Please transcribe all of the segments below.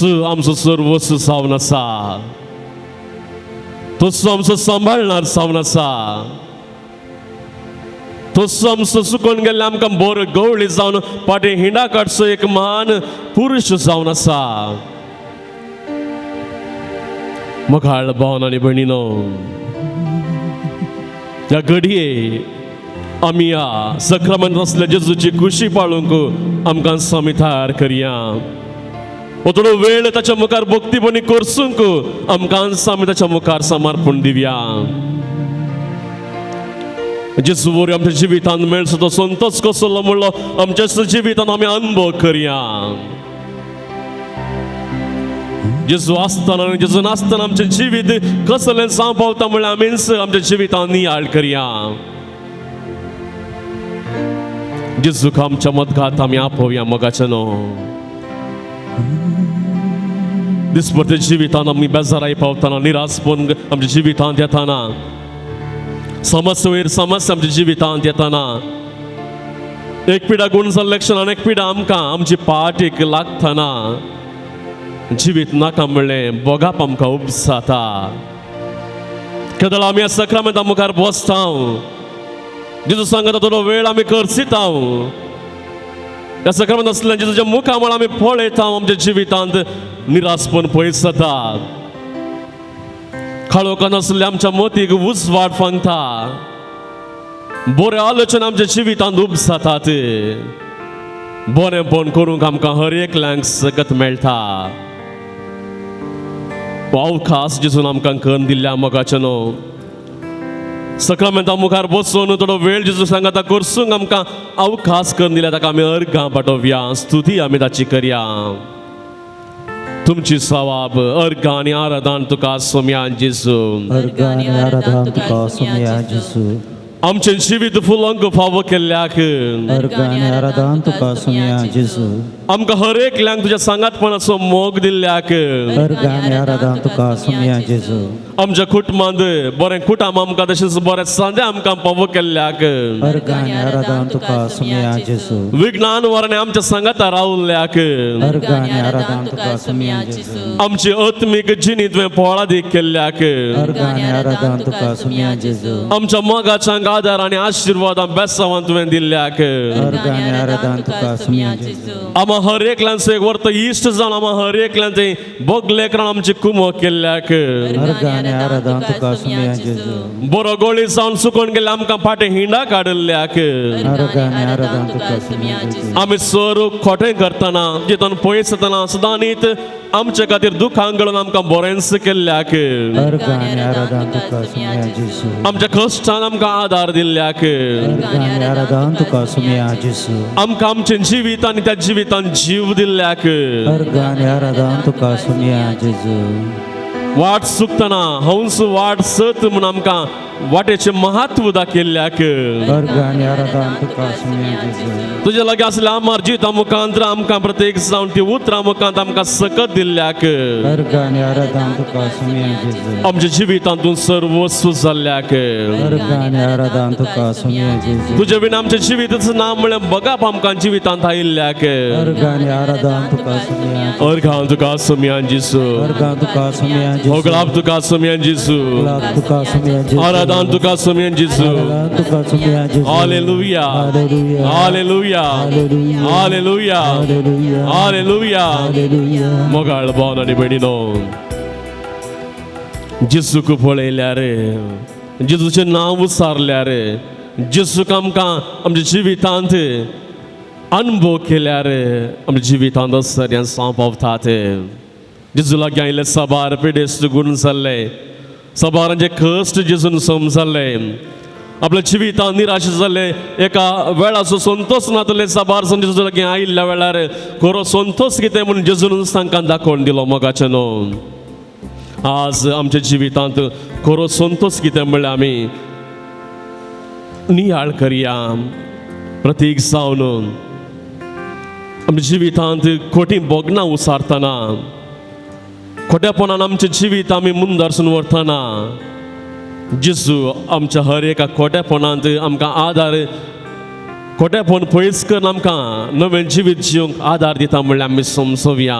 तोच आमचो सर्वस्व जावन आसा, तोच आमचो सांबाळणार जावन आसा, तोच आमचो चुकोन गेल्ले आमकां बरो गवळी जावन फाटीं हिंडा काडचो एक महान पुरुश जावन आसा। मोगाळ भावन आनी भयणीनो, ह्या घडये आमी ह्या सक्रमण आसल्या जेजूची खुशी पाळूंक आमकां स्वामी तयार करया। हो थोडो वेळ ताच्या मुखार भक्तीपणी करसूंक आमकां स्वामी ताच्या मुखार समर्पण दिवया। जेजू वरवीं आमच्या जिवितांत मेळचो तो संतोष कसलो म्हणलो आमच्या जिवितांत आमी अनुभव करया। जेजू आसतना आनी जेजू नासतना आमचें जिवीत कसलें जावं पावता म्हणल्यार आमीच आमच्या जिवितांत नियाळ करया। जेजूक आमच्या मदघात आमी आपोवया मोगाचें न्हू। दिसपट्टे जिवितांत आमी बेजाराय पावतना, निराशपण आमच्या जिवितांत येताना, समस्या वयर समस्या आमच्या जिवितांत येताना, एक पिडा गुण जाल्ले क्षणान एक पिडा आमकां आमची पाटीक लागतना जिवीत नाका म्हणलें बोगाप आमकां उपजाता। केदळ आमी ह्या सक्रामेंता मुखार बसता, जेजू सांगता थोडो वेळ आमी करसिता, ह्या सक्रामेंत आसल्या जेजूच्या मुखामळ आमी पळयता, आमच्या जिवितांत निराशपण पयस जाता। काळोखान आसल्या आमच्या मतीक उजवाड फांगता, बरे आलोचना आमच्या जिवितांत उपजातात, बरेंपण करूंक आमकां हर एकल्यांक सकत मेळटा। अवकाश जेजून आमकां करून दिल्ल्या मोगाचें न्हू। सक्रामेंता मुखार बसून थोडो वेळ जेजू सांगता करसूंक आमकां अवकाश करून दिल्या, ताका आमी अर्घां पाठोवया, स्तुती आमी ताची करया। तुमची सवाब अर्घां आनी आराधन तुका सोम्या जेजू, अर्घां आनी आराधन तुका सोम्या जेजू। आमचें जिवीत फुलोंक फावो केल्ल्याक अर्घां आनी आराधन तुका सोम्या जेजू। आमकां हर एकल्यांक तुज्या सांगातपणाचो मोग दिल्ल्याक अर्घां आनी आराधन तुका सोम्या जेजू। आमच्या कुटुंबांत बरें कुटाम आमकां तशेंच बरें सांदे आमकां पावो केल्ल्याक अर्घां आनी आराधन तुका सोम्या जेजू। विज्ञान वरणे आमच्या सांगाता रावल्ल्याक अर्घां आनी आराधन तुका सोम्या जेजू। आमची आत्मीक जिणी तुवें पोळादीक केल्ल्याक अर्घां आनी आराधन तुका सोम्या जेजू। आमच्या मोगाच्या आदार आनी आशिर्वादां बेसावान तुवें दिल्ल्याक अर्घां आनी आराधन तुका सोम्या जेजू। आमा हर एकल्यांचो एक वर्त इश्ट जावन आमा हर एकल्यांचे बोगलेकरान आमची कुमो केल्ल्याक अर्घां आनी आराधन तुका सोम्या जेजू। बरो गोळी जावन चुकोन गेल्ले आमकां फाटीं हिंडा काडिल्ल्याक अर्घां आनी आराधन तुका सोम्या जेजू। आमी सर खोटें करतना जितून पयस येतना सदां नीत आमचे खातीर दुखां गळून आमकां बरेंच केल्ल्याक अर्घां आनी आराधन तुका सोम्या जेजू। आमच्या कश्टान आमकां आदार दिल्ल्याक अर्घां आनी आराधन तुका सोम्या जेजू। आमकां आमचें जिवीत आनी त्या जिवितान जीव दिल्ल्याक अर्घां आनी आराधन तुका सोम्या जेजू। वाट चुकतना हंस वाट सत म्हूण आमकां वाटेचें महत्व दाखयल्ल्याक अर्घां आनी आराधन तुका सोम्या जेजू। तुज्या लागीं आसल्या आमार जिविता मुखांत आमकां प्रत्येक जावन ती उतरां मुखांत आमकां सकत दिल्ल्याक अर्घां आनी आराधन तुका सोम्या जेजू। आमच्या जिवितांत तूं सर्वस्व जाल्ल्याक अर्घां आनी आराधन तुका सोम्या जेजू। तुजे विना आमच्या जिविताचें नांव म्हळ्यार बगाप आमकां जिवितांत आयिल्ल्याक अर्घां आनी आराधन तुका सोम्या जेजू। अर्घां तुका सोम्या जेजू। अर्घां तुका सोम्या जेजू। होगळाप तुका सोम्या जेजू। तुका सोम्या जेजू। आराधन तुका सोम्या जेजू। तुका सोम्या जेजू। Hallelujah hallelujah hallelujah hallelujah. मोगाळ भावन आनी भयणीनो, जेजूक पळयल्यार, जेजूचें नांव उचारल्यार, जेजूक आमकां आमच्या जिवितांत अनुभव केल्यार आमच्या जिवितांत सऱ्यान साव पावतात। जेजू लागीं आयिल्ले साबार पिडेस्त गुण जाल्ले, साबारांचे कश्ट जेजून समजल्ले, आपल्या जिवितांत निराश जाल्ले, एका वेळाचो संतोष नातले साबार जेजू लागीं आयिल्ल्या वेळार खरो संतोष कितें म्हूण जेजून तांकां दाखोवन दिलो। मोगाचें न्हू, आज आमच्या जिवितांत खरो संतोष कितें म्हणल्यार आमी नियाळ करया। प्रतीक जावन आमच्या जिवितांत खोटी भोगणां उसारतना, खोट्यापणान आमचें जिवीत आमी मुंदारसून व्हरतना जेजू आमच्या हर एका खोट्यापणांत आमकां आदार, खोट्यापण पयस करून आमकां नवें जिवीत जिवंक आदार दिता म्हणल्यार आमी समजोवया।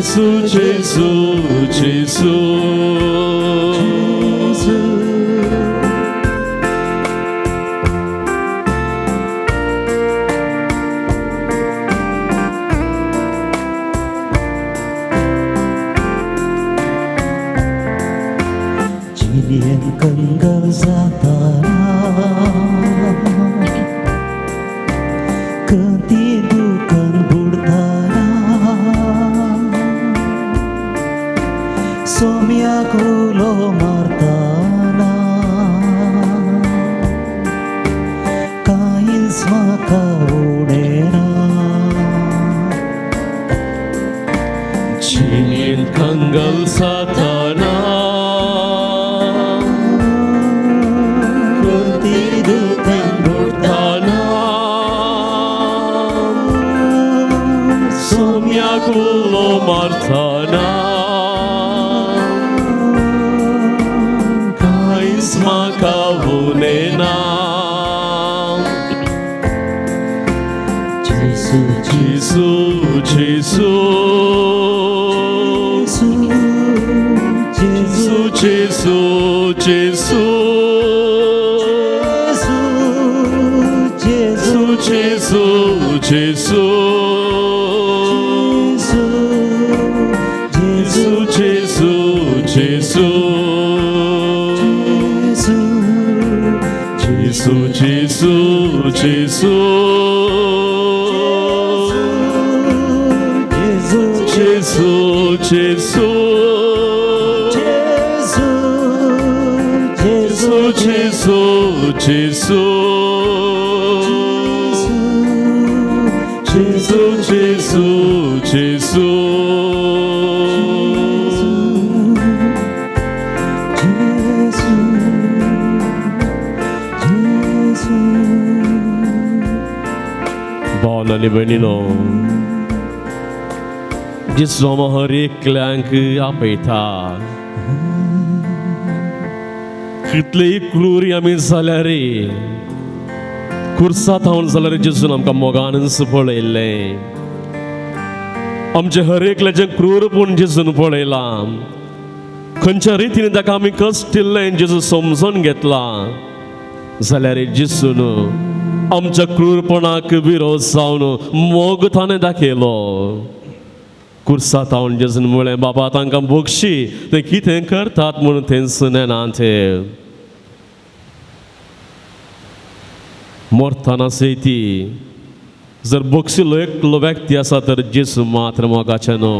जेजू जेजू जेजू. जेजू. जिणेन कंगाल जाताना, कदी दुकान बुडताना, सोम्याक उलो मारताना, कांयच म्हाका उणें ना. जिणेन कंगाल जाताना, कदी दुकान बुडताना, सोम्याक उलो मारताना, कांयच म्हाका उणें ना. जेजू. जेजू जेजू. जेजू. जेजू जेजू जेजू. जेजू जेजू जेजू. जेजू जेजू जेजू. जेजू जेजू जेजू. जेजू जेजू जेजू. जेजू. जेजू जेजू जेजू. जेजू जेजू. जेजू जेजू. भावन आनी भयणीनो, जेजू आमकां हर एकल्यांक आपयता. कितलेय क्रुरी आमी जाल्यार, खुर्सा थावन जाल्यार, जेजून आमकां मोगानच पळयल्लें. आमचें हर एकल्याचें क्रूरपण जेजून पळयलां. खंयच्या रितीन ताका आमी कश्ट दिल्लें जेजू समजून घेतलां. जाल्यार जेजून आमच्या क्रूरपणाक विरोध जावन मोग ताणें दाखयलो. खुर्सा थावन जेजून म्हळें, बाबा तांकां बक्षी, ते कितें करतात म्हणून तेंच नेना. ते मरतना सयती जर बक्षिलो एकलो व्यक्ती आसा तर जेजू मात्र मोगाचें न्हू.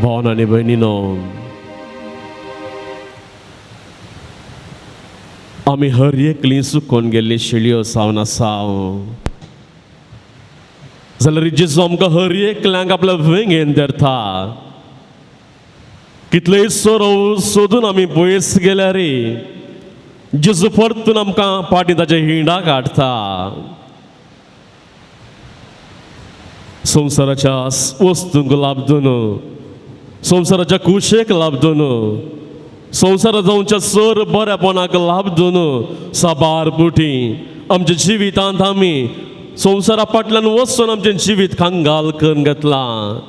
भावन आनी भयणीनो, आमी हर एकली चुकोन गेल्ली शेळयो जावन आसा. जाल्यार जेजू आमकां हर एकल्यांक आपल्या वेंगेन धरता. कितलेय सोरो सोदून आमी पयस गेल्यार जेजू परतून आमकां फाटीं ताच्या हिंडाक हाडटा. संवसाराच्या वस्तूंक लाबदून, संवसाराच्या कुशेक लाबदून, संवसारा जावच्या सर बऱ्यापणाक लाबदून साबार पुटी आमच्या जिवितांत आमी संवसारा फाटल्यान वचून आमचें जिवीत कंगाल करून घेतलां.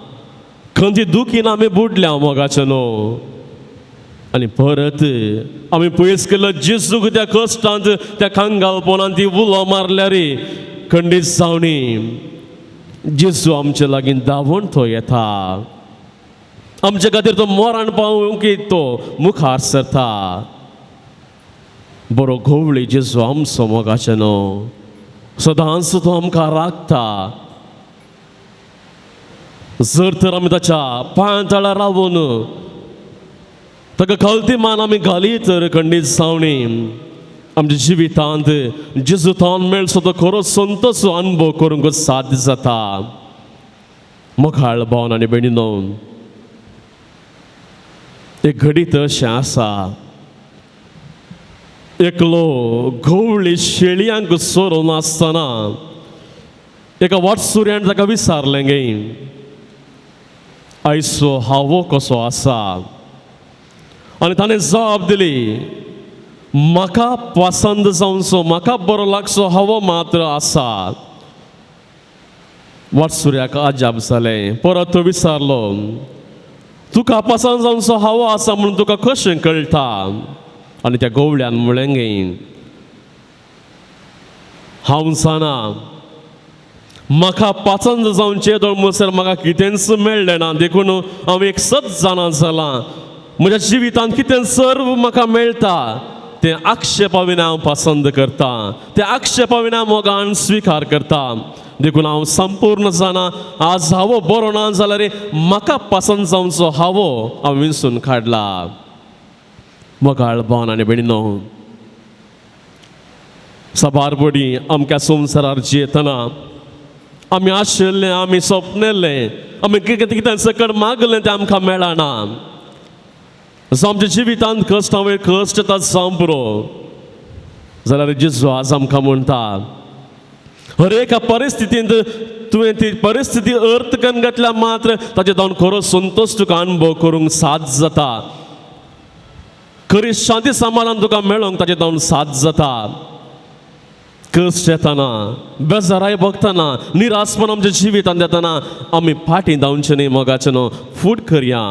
खंयची दुखीन आमी बुडल्या मोगाचें न्हू. आनी परत आमी पयस केल्लो जेजूक त्या कश्टांत, त्या कंगालपणांत ती उलो मारल्यार खंडीत जावणी जेजू आमचे लागीं धांवून तो येता. आमचे खातीर तो मरण पावूंक तो मुखार सरता. बरो घोवळी जेजू आमचो मोगाचें न्हू. सदांच तो आमकां राखता. जर तर आमी ताच्या पांयां तळा रावून ताका खलती मान आमी घाली तर खंडीत जावणी आमच्या जिवितांत जेजू थावन मेळचो तो खरो संतोष अनुभव करूंक साध्य जाता. मोगाळ भावन आनी भयणीनो, एक घडीत अशें आसा, एकलो घोवळी शेळयांक सोरोवन आसतना एका वाटसुऱ्यान ताका विचारलें गे, आयचो हावो कसो आसा? आनी ताणें जाप दिली, म्हाका पसंद जावचो, म्हाका बरो लागचो हवो मात्र आसा. वाटसुऱ्याक अजाप जालें. परत तो विचारलो, तुका पसंत जावचो हावो आसा म्हणून तुका कशें कळटा? आनी त्या गोवळ्यान म्हणलें गे, हांव जाणा म्हाका पसंत जावचें दोळ म्हणसर म्हाका कितेंच मेळ्ळें ना, देखून हांव एक सत जाणा जालां म्हज्या जिवितांत कितें सर्व म्हाका मेळटा तें आक्षेपा विना हांव पसंत करता, तें आक्षेपा विना मोगान स्विकार करता. देखून हांव संपूर्ण जाणा आज हावो बरो ना जाल्यार म्हाका पसंत जावचो हावो हांव विंचून काडला. मोगाळ भावन आनी भयणीनो, साबार बडी आमकां संवसारार जियेतना आमी आशिल्लें, आमी सोपनेल्लें, आमी कितें कितें सकट मागलें तें आमकां मेळना. जावं आमच्या जिवितांत कश्ट हांवें कश्ट येता जावं पुरो, जाल्यार जेजू आज आमकां म्हणटा हर एका परिस्थितींत तुवें ती परिस्थिती अर्थ करून घेतल्या मात्र ताचे जावन खरो संतोश तुका अनुभव करूंक साथ जाता, खरी शांती समाधान तुका मेळोंक ताचे जावन साथ जाता. कश्ट येतना, बेजाराय भोगतना, निराशपण आमच्या जिवितांत येतना आमी फाटीं धांवचें न्ही मोगाचें न्हू, फूट करया.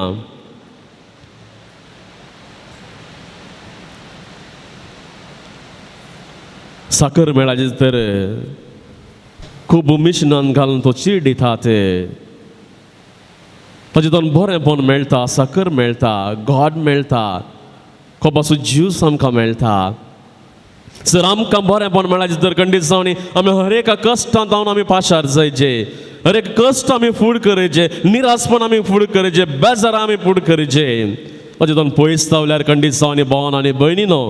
साकर मेळाची तर खूब मिशनान घालून तो चीड दितात, ताचे दोन बरेंपण मेळटा, साकर मेळटा, गोड मेळटा, कोबासो ज्यूस आमकां मेळटा. सर आमकां बरेंपण मेळाचें तर खंडीत जावन आमी हर एका कश्टांत जावन आमी पाशार जायचे, हर एक कश्ट आमी फूड करचे, निराशपण आमी फूड करचे, बेजार आमी फूड करचे. ताचे दोन पयस धांवल्यार खंडीत जावन भावन आनी भयणीनो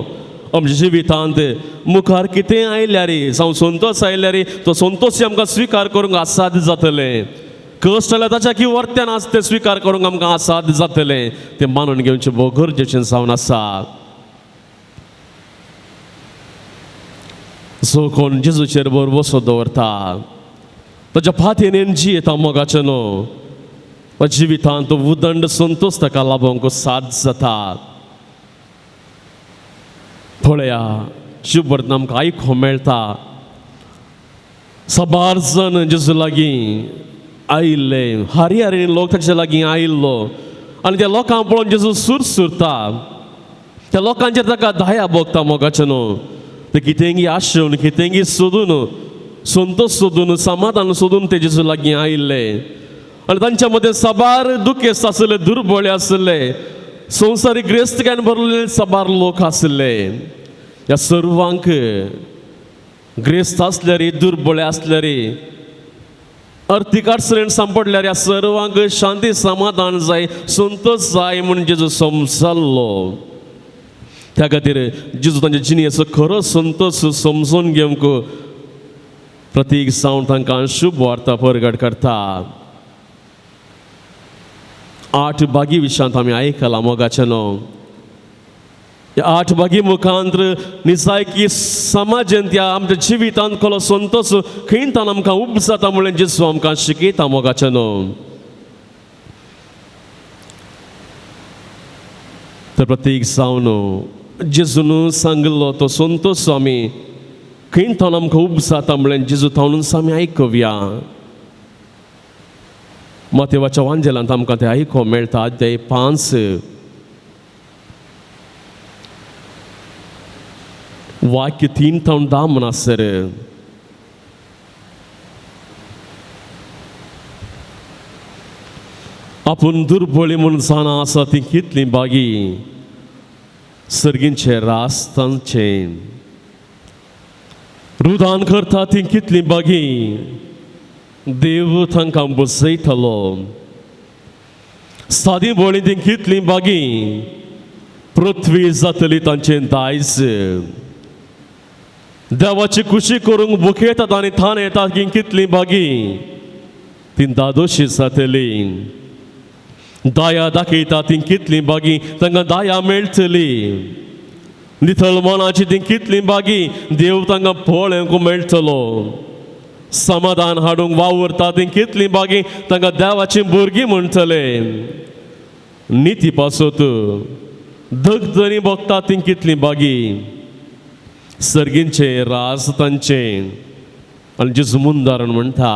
आमच्या जिवितांत मुखार कितें आयल्यार, जावं संतोश आयल्यार तो संतोश आमकां स्विकार करूंक आसाद जातलें. कश्ट जाल्यार ताच्या की वर्त्यान आसा तें स्विकार करूंक आमकां आसाद जातलें, तें मानून घेवचें भोव गरजेचें जावन आसा. जो कोण जेजूचेर भरवसो दवरता ताच्या फातीन जियेता मोगाचें न्हू, जिवितांत उदंड संतोश ताका लाभोवंक साथ जाता. पळया शुभवर्तन आमकां आयकूंक मेळटा, साबार जण जेजू लागीं आयिल्ले, हारी हारी लोक ताचे लागीं आयिल्लो आनी त्या लोकांक पळोवन जेजू सुरसुरता, त्या लोकांचेर ताका दया भोगता मोगाचें न्हू. ते कितेंगी आशेवन, कितेंगी सोदून, संतोश सोदून, समाधान सोदून ते जेजू लागीं आयिल्ले आनी तांच्या मदें साबार दुखेस्त आसले, दुर्बळे आसले, संवसारीक ग्रेस्तकायेन भरलेले साबार लोक आसले. ह्या सर्वांक ग्रेस्त आसल्यार, दुर्बळे आसल्यार, अर्थीक अडचणीन सांपडल्यार ह्या सर्वांक शांती समाधान जाय, संतोश जाय म्हूण जेजू समजल्लो. त्या खातीर जेजू तांच्या जिणेचो खरो संतोश समजून घेवंक प्रतीक जावन तांकां शुभ वार्ता परगट करता. 8 भागी विशांत आमी आयकलां मोगाचें न्हू. ह्या 8 भागी मुखांत निजायकी समाजेंत ह्या आमच्या जिवितांत कसलो संतोश खंयतान आमकां उब जाता म्हणलें जेजू आमकां शिकयता मोगाचें न्हू. तर प्रतीक जावन जेजून सांगिल्लो तो संतोश आमी खंयतान आमकां उब जाता म्हणलें जेजू थावनूच आमी आयकुया. मातेवाच्या वांजेलांत आमकां तें आयकूंक मेळटा. अध्याय 5 वाक्य 3 थावन 10 म्हणसर. आपूण दुर्बळी म्हूण जाणा आसा ती कितली बागी सर्गींचे रास तांचे, रुदान करता ती कितली बागी देव तांकां बसयतलो, सादी बोळी ती कितली बागी पृथ्वी जातली तांचें दायज, देवाची खुशी करूंक बुखयतात आनी थान येतात की कितली बागी ती दादोशी जातली, दया दाखयता ती कितली बागी तांकां दया मेळटली, नितळ मनाची ती कितली बागी देव तांकां पळोवंक मेळटलो, समाधान हाडूंक वावुरता ती कितली बागी तांकां देवाची भुरगीं म्हणटले, निती पासत दगदरी भोगता ती कितली बागी सर्गींचे राज तांचे. आनी जेजू मुंदारण म्हणटा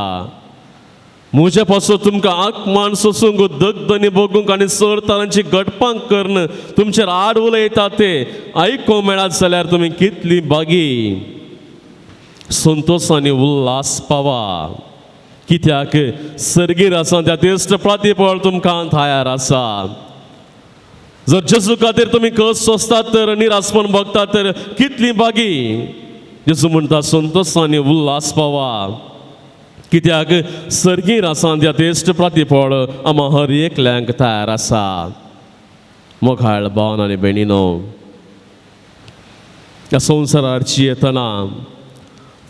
म्हजे पासून तुमकां आकमान सोसूंक, दगदनी भोगूंक आनी चड तरांची घटपांक करून तुमचेर आड उलयता ते आयकूंक मेळत जाल्यार तुमी कितली बागी. संतोश आनी उल्हास पावा, कित्याक सर्गीर आसा त्या दिश्ट प्रतिफळ तुमकां तयार आसा. जर जेजू खातीर तुमी कस सोंसतात तर, निरासपण भोगतात तर कितली बागी. जेजू म्हणटा, संतोश आनी उल्हास पावा, कित्याक सर्गीर आसा त्या तेश्ट प्रतिफळ आमा हर एकल्यांक तयार आसा. मोगाळ भावन आनी भयणीनो, ह्या संवसारार जियेतना,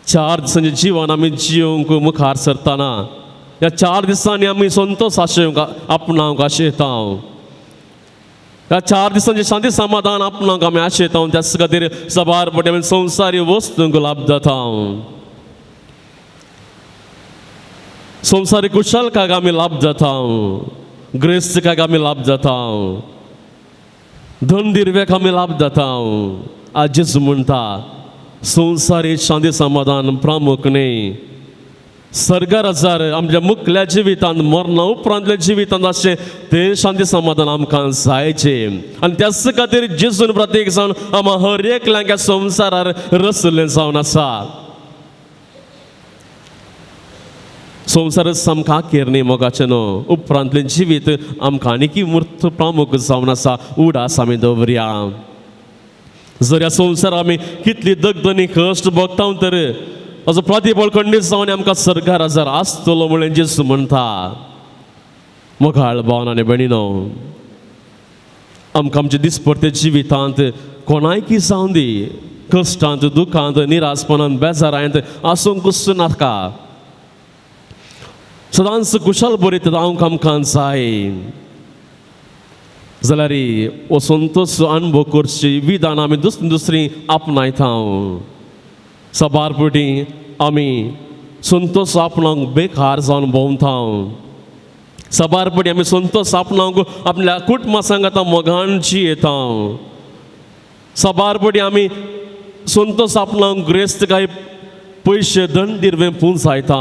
4 दिसांचें जिवन आमी जियोंक मुखार सरतना, ह्या 4 दिसांनी आमी संतोश आशेवंक आपणावंक आशेता. ह्या 4 दिसांचें शांती समाधान आपणाक आमी आशेता. त्याच खातीर साबार पटी आमी संवसारी वस्तूंक लाभ जाता, संवसारी कुशलकाक आमी लाभ जाता, ग्रेस्तकाक आमी लाभ जाता, धन दिर्व्याक आमी लाभ जाता. आज जेजू म्हणटा, संवसारी शांती समाधान प्रामुख न्हय. सर्गार हजार आमच्या मुखल्या जिवितांत, मरणा उपरांतल्या जिवितांत अशें तें शांती समाधान आमकां जायचें. आनी त्याच खातीर जेजून प्रत्येक जावन आमा हर एकल्यांक ह्या संवसारार रचलें जावन आसा. संवसारच आमकां अखेर न्ही मोगाचें न्हू, उपरांतलें जिवीत आमकां आनीकय मूर्त प्रामुख जावन आसा. उडास आमी दवरया. जर ह्या संवसार आमी कितली दगदनी कश्ट भोगता तर ताजो प्रतिफळ खंडीत जावन आमकां सरकार हजार आसतलो म्हणून जेजू म्हणटा. मोगाळ भावन आनी भयणीनो, आमकां आमच्या दिसपडते जिवितांत कोणायकी जावं दी कश्टांत, दुखांत, निरासपणांत, बेजारांत आसूंक नाका. सदांच कुशल बरीत रावंक आमकां जाय जाल्यार हो संतोश अनुभव करची विधान आमी दुसरी दुसरी आपणायता. साबार पटी आमी संतोश आपणाक बेकार जावन भोंवता. साबार पटी आमी संतोश आपणाक आपल्या कुटुंबा सांगाता मोगान जियेता. साबार पटी आमी संतोश आपणाक ग्रेस्त काय पयशे धन दिर्वें पुंजायता.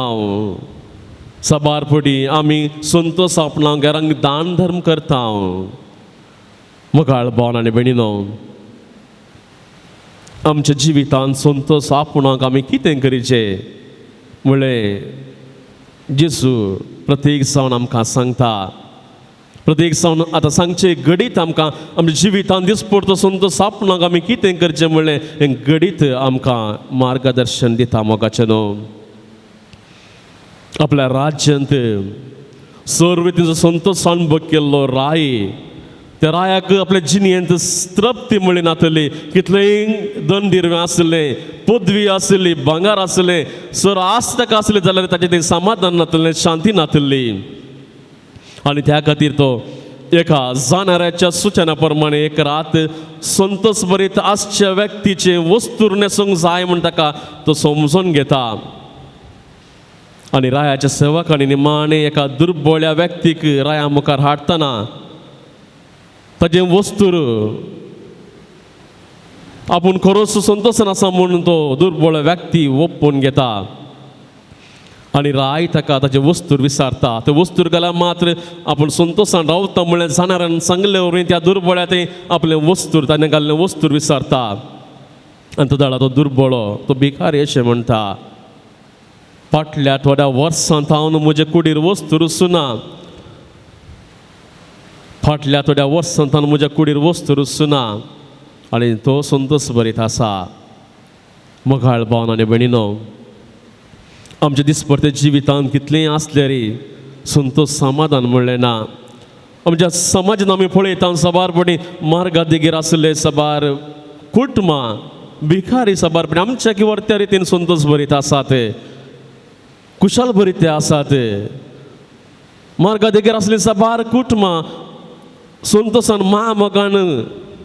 साबार पटी आमी संतोश आपणाक घरांक दान धर्म करता. मोगाळ भावन आनी भयणीनो, आमच्या जिवितांत संतोश आपणाक आमी कितें करीचें म्हणलें जेजू प्रत्येक जावन आमकां सांगता. प्रत्येक जावन आतां सांगचें घडीत आमकां आमच्या जिवितांत दिसपडतो संतोश आपणाक आमी कितें करचें म्हणलें हें घडीत आमकां मार्गदर्शन दिता. मोगाचें न्हू, आपल्या राज्यांत सर्व तिचो संतोश अनुभव केल्लो राय, त्या रायाक आपल्या जिणेंत तृप्ती म्हणली नातली. कितलेंय धन दिर्वें आसलें, पदवी आसली, भांगर आसलें, सर आस ताका आसलें जाल्यार ताचें तें समाधान नातलें, शांती नातली. आनी त्या खातीर तो एका जाणाऱ्याच्या सुचना प्रमाणे एक रात संतोष बरीत आसच्या व्यक्तीचें वस्तूर न्हेसूंक जाय म्हूण ताका तो समजून घेता. आनी रायाच्या सेवकांनी निमाणें एका दुर्बळ्या व्यक्तीक राया मुखार हाडटना ताजें वस्तूर आपूण खरोच संतोशान आसा म्हूण तो दुर्बळ व्यक्ती ओपून घेता. आनी राय ताका ताजें वस्तूर विचारता. ते वस्तूर घाल्यार मात्र आपूण संतोशान रावता म्हणल्यार जाणाऱ्यान सांगले वरवीं त्या दुर्बळ्या तें आपलें वस्तूर ताणें घाल्लें वस्तूर विचारता. आनी तो दाडा तो दुर्बळो तो भिकारी अशें म्हणटा, फाटल्या थोड्या वर्सां हांव म्हजे कुडीर वस्तूर सुना, फाटल्या थोड्या वर्सां हांव म्हज्या कुडीर वस्तूर सुना. आनी तो संतोश बरीत आसा. मोगाळ भावन आनी भयणीनो, आमच्या दिसपडते जिवितांत कितलेंय आसलें रे संतोश समाधान म्हणलें ना. आमच्या समाजान आमी पळयता साबार पटी मार्गा देगेर आसले साबार कुटुंबां भिकारी साबार पटी आमच्या किंवा त्या रितीन संतोश बरीत आसात, कुशल बरीत ते आसात. मार्गा देगेर आसली साबार कुटुंबां संतोशान मा मोगान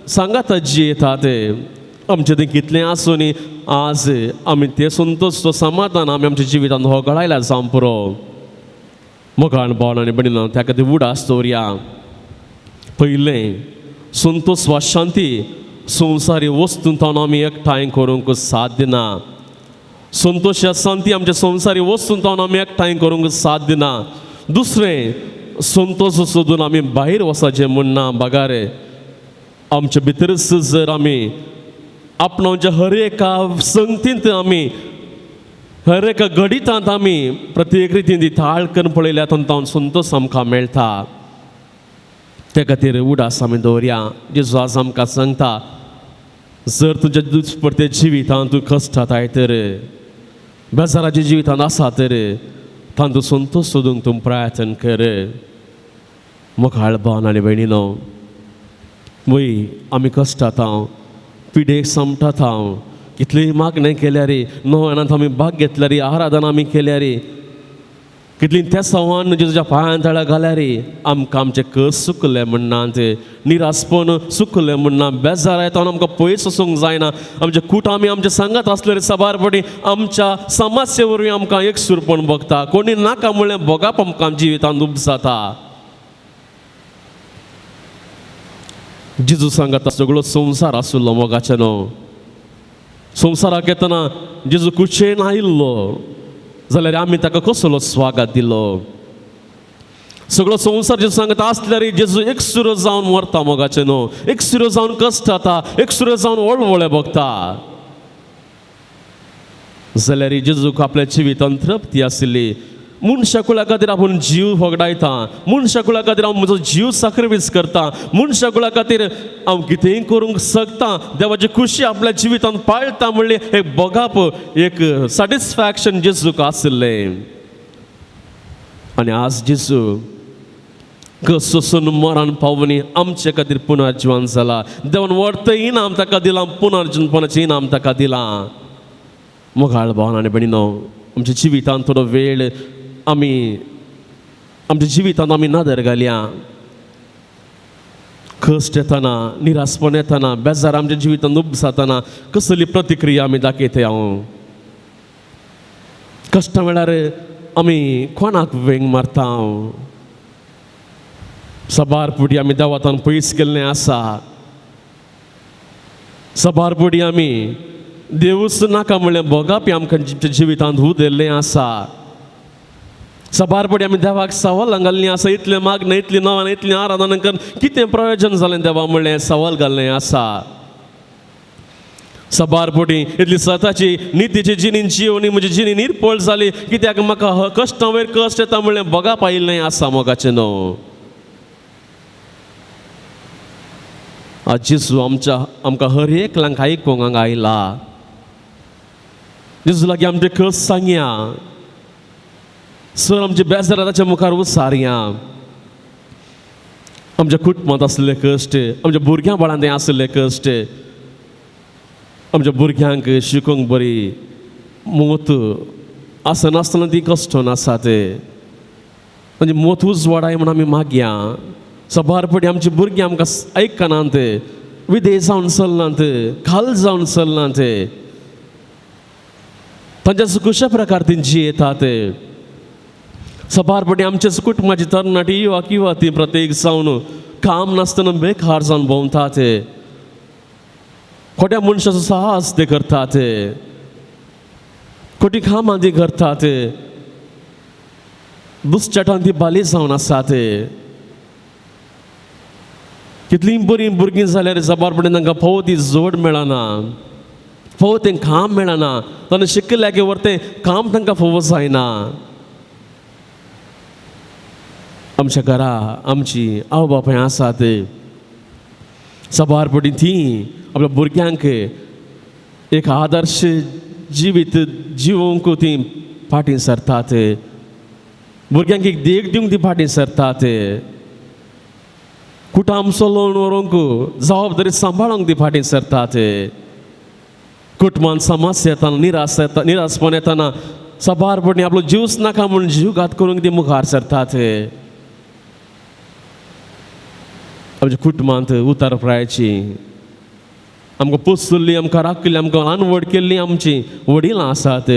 सांगाता जियेतात. आमचें तें कितलें आसूं आज आमी तें संतोश तो समाधान आमी आमच्या जिवितांत होगळायला जावं पुरो. मोगान भावन आनी भयणीनो, त्या खातीर उडास दवरया. पयलें संतोश वा शांती संवसारी वस्तूंत आमी एकठांय करूंक साध्य ना. संतोश शांती आमच्या संवसारी वस्तून तावन आमी एकठांय करूंक साध्य ना. दुसरें संतोश सोदून आमी भायर वचपाचें म्हूण ना. बगार आमच्या भितरच जर आमी आपणाच्या हर एका संगतींत आमी हर एका घडितांत आमी प्रत्येक रितीन ती थाळ करून पळयल्या तातूंत संतोश आमकां मेळटा. ते खातीर उडास आमी दवरया. जेजू आज आमकां सांगता, जर तुज्या दुस्पडते जिवितांत तूं कश्टाताय तर, बेजाराच्या जिवितांत आसा तर, तांतूं संतोश सोदूंक तूं प्रयत्न कर. मोगाळ भाव आनी भयणीनो, वय आमी कश्टात हांव, पिडेक समटात हांव, कितलीय मागणें केल्यार, नव्यानांत आमी भाग घेतल्यार, आराधना आमी केल्यार, कितलीं त्या सवान जेजूच्या पांयां तळा घाल्यार आमकां आमचें कस सुकलें म्हणनात, निरासपण सुकलें म्हणना, बेजार येता आमकां पयस वचूंक जायना. आमचे कूट आमी आमच्या सांगात आसले साबार फावटी आमच्या समस्ये वरवीं आमकां एकसूरपण भोगता. कोणी नाका म्हणलें भोगप आमकां जिवितांत उब जाता. जेजू सांगाता सगळो संवसार आशिल्लो मोगाचें न्हू. संवसाराक येतना जेजू कुशेन आयिल्लो जाल्यार आमी ताका कसलो स्वागत दिलो. सगळो संवसार जेजू सांगता आसल्यार जेजू एकसुरो जावन मरता मोगाचें न्हू, एकसुरो जावन कश्ट जाता, एकसुरो जावन वळवळे भोगता. जाल्यार जेजूक आपल्या जिवितांत तृप्ती आशिल्ली. मनशा कुळा खातीर आपूण जीव होगडायता, मनशा कुळा खातीर हांव म्हजो जीव साक्रिफायस करता, मनशा कुळा खातीर हांव कितेंय करूंक शकता, देवाची खुशी आपल्या जिवितांत पाळटा म्हणलें एक भोगप, एक सॅटिस्फॅक्शन जेजूक आशिल्लें. आनी आज जेजू कसोसून मरण पावनी आमचे खातीर पुनर्जिवन जाला. देवान व्हडतें इनाम ताका दिलां, पुनर्जनपणाचें इनाम ताका दिलां. मोगाळ भाव आनी भयणीनो, आमच्या जिवितांत थोडो वेळ आमी आमच्या जिवितांत आमी नदर घालया. कश्ट येतना, निरासपण येतना, बेजार आमच्या जिवितांत उब जातना कसली प्रतिक्रिया आमी दाखयता. हांव कश्टां वेळार आमी कोणाक वेंग मारता? साबार पुडी आमी देवातान पयस गेल्लें आसा. साबार पुडी आमी देवूच नाका म्हणलें भोगापी आमकां जिवितांत उदेल्लें आसा. साबार पडी आमी देवाक सवाल घाल्लीं आसा. इतलें मागणें, इतलीं नवान, इतलीं आराधना करून कितें प्रयोजन जालें देवा म्हणलें सवाल घाल्लें आसा. साबार पटी इतली स्वताची नितीची जिणी जिवनी म्हजी जिणी निर्पळ जाली कित्याक म्हाका कश्टां वयर कश्ट येता म्हणलें भोगा पायिल्लें आसा मोगाचें न्हू. आज जेजू आमच्या आमकां हर एकल्यांक आयकूंक हांगा आयला. जेजू लागीं आमचे कस सांगया, सर आमचे बेजार ताच्या मुखार उसारया. आमच्या कुटुंबांत आसले कश्ट, आमच्या भुरग्यां बाळांत आसले कश्ट, आमच्या भुरग्यांक शिकोवंक बरी मोत आसनासतना ती कश्टन आसात. म्हणजे मोत उजवाडाय म्हूण आमी मागया. साबार पटी आमची भुरगीं आमकां आयकनात, विदेश जावन चलनात, खाल जावन चलनात. तांच्या कशा प्रकार ती जियेतात. साबार पटी आमच्या कुटुंबाची तरणाटी युवा किंवा ती प्रत्येक जावन काम नासतना बेकार जावन भोंवतात. खोट्या मनशाचो साहस ते करतात, खोटी कामां ती करतात, दुसच्याटान ती बाली जावन आसात. कितलीं बरीं भुरगीं जाल्यार साबार पटी तांकां फावो ती जोड मेळना, फावो तें काम मेळना. तांणी शिकल्या की व्हर तें काम तांकां फावो जायना. आमच्या घरा आमची आवय बापाय आसात. साबार पटी ती आपल्या भुरग्यांक एक आदर्श जिवीत जिवोवंक ती फाटीं सरतात. भुरग्यांक एक देख दिवंक ती फाटीं सरतात. कुटाम चलोवन व्हरूंक जबाबदारी सांबाळूंक ती फाटीं सरतात. कुटुंबान समस्या येतना, निराश येता, निरासपण येतना साबार पटी आपलो जीवच नाका म्हूण जीव घात करूंक ती मुखार सरतात. आमच्या कुटुंबांत उतार प्रायाची आमकां पोसुल्ली, आमकां राखिल्ली, आमकां ल्हान व्हड केल्ली आमची वडिलां आसात.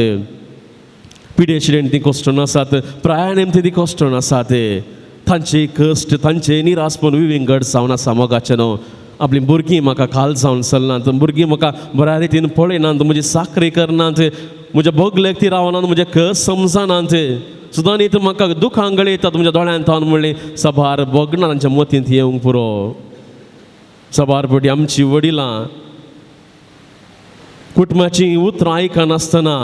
पिडेशिडेन ती कश्टन आसात, प्रायाणेम ती कश्टन आसात. तांचे कश्ट, तांचे निरासपण विविंगड जावन आसा मोगाचें न्हू. आपलीं भुरगीं म्हाका खाल जावन चलनात, भुरगीं म्हाका बऱ्या रितीन पळयनात, म्हजी साकरी करनात, म्हज्या बगलेक ती रावनात, म्हजें कस समजनात सुद्दां न्ही, म्हाका दुखां गळयतात म्हज्या दोळ्यांत थावन म्हणलें साबार भोगणां तांच्या मतींत येवंक पुरो. साबार पटी आमची वडिलां कुटुंबाचीं उतरां आयकनासतना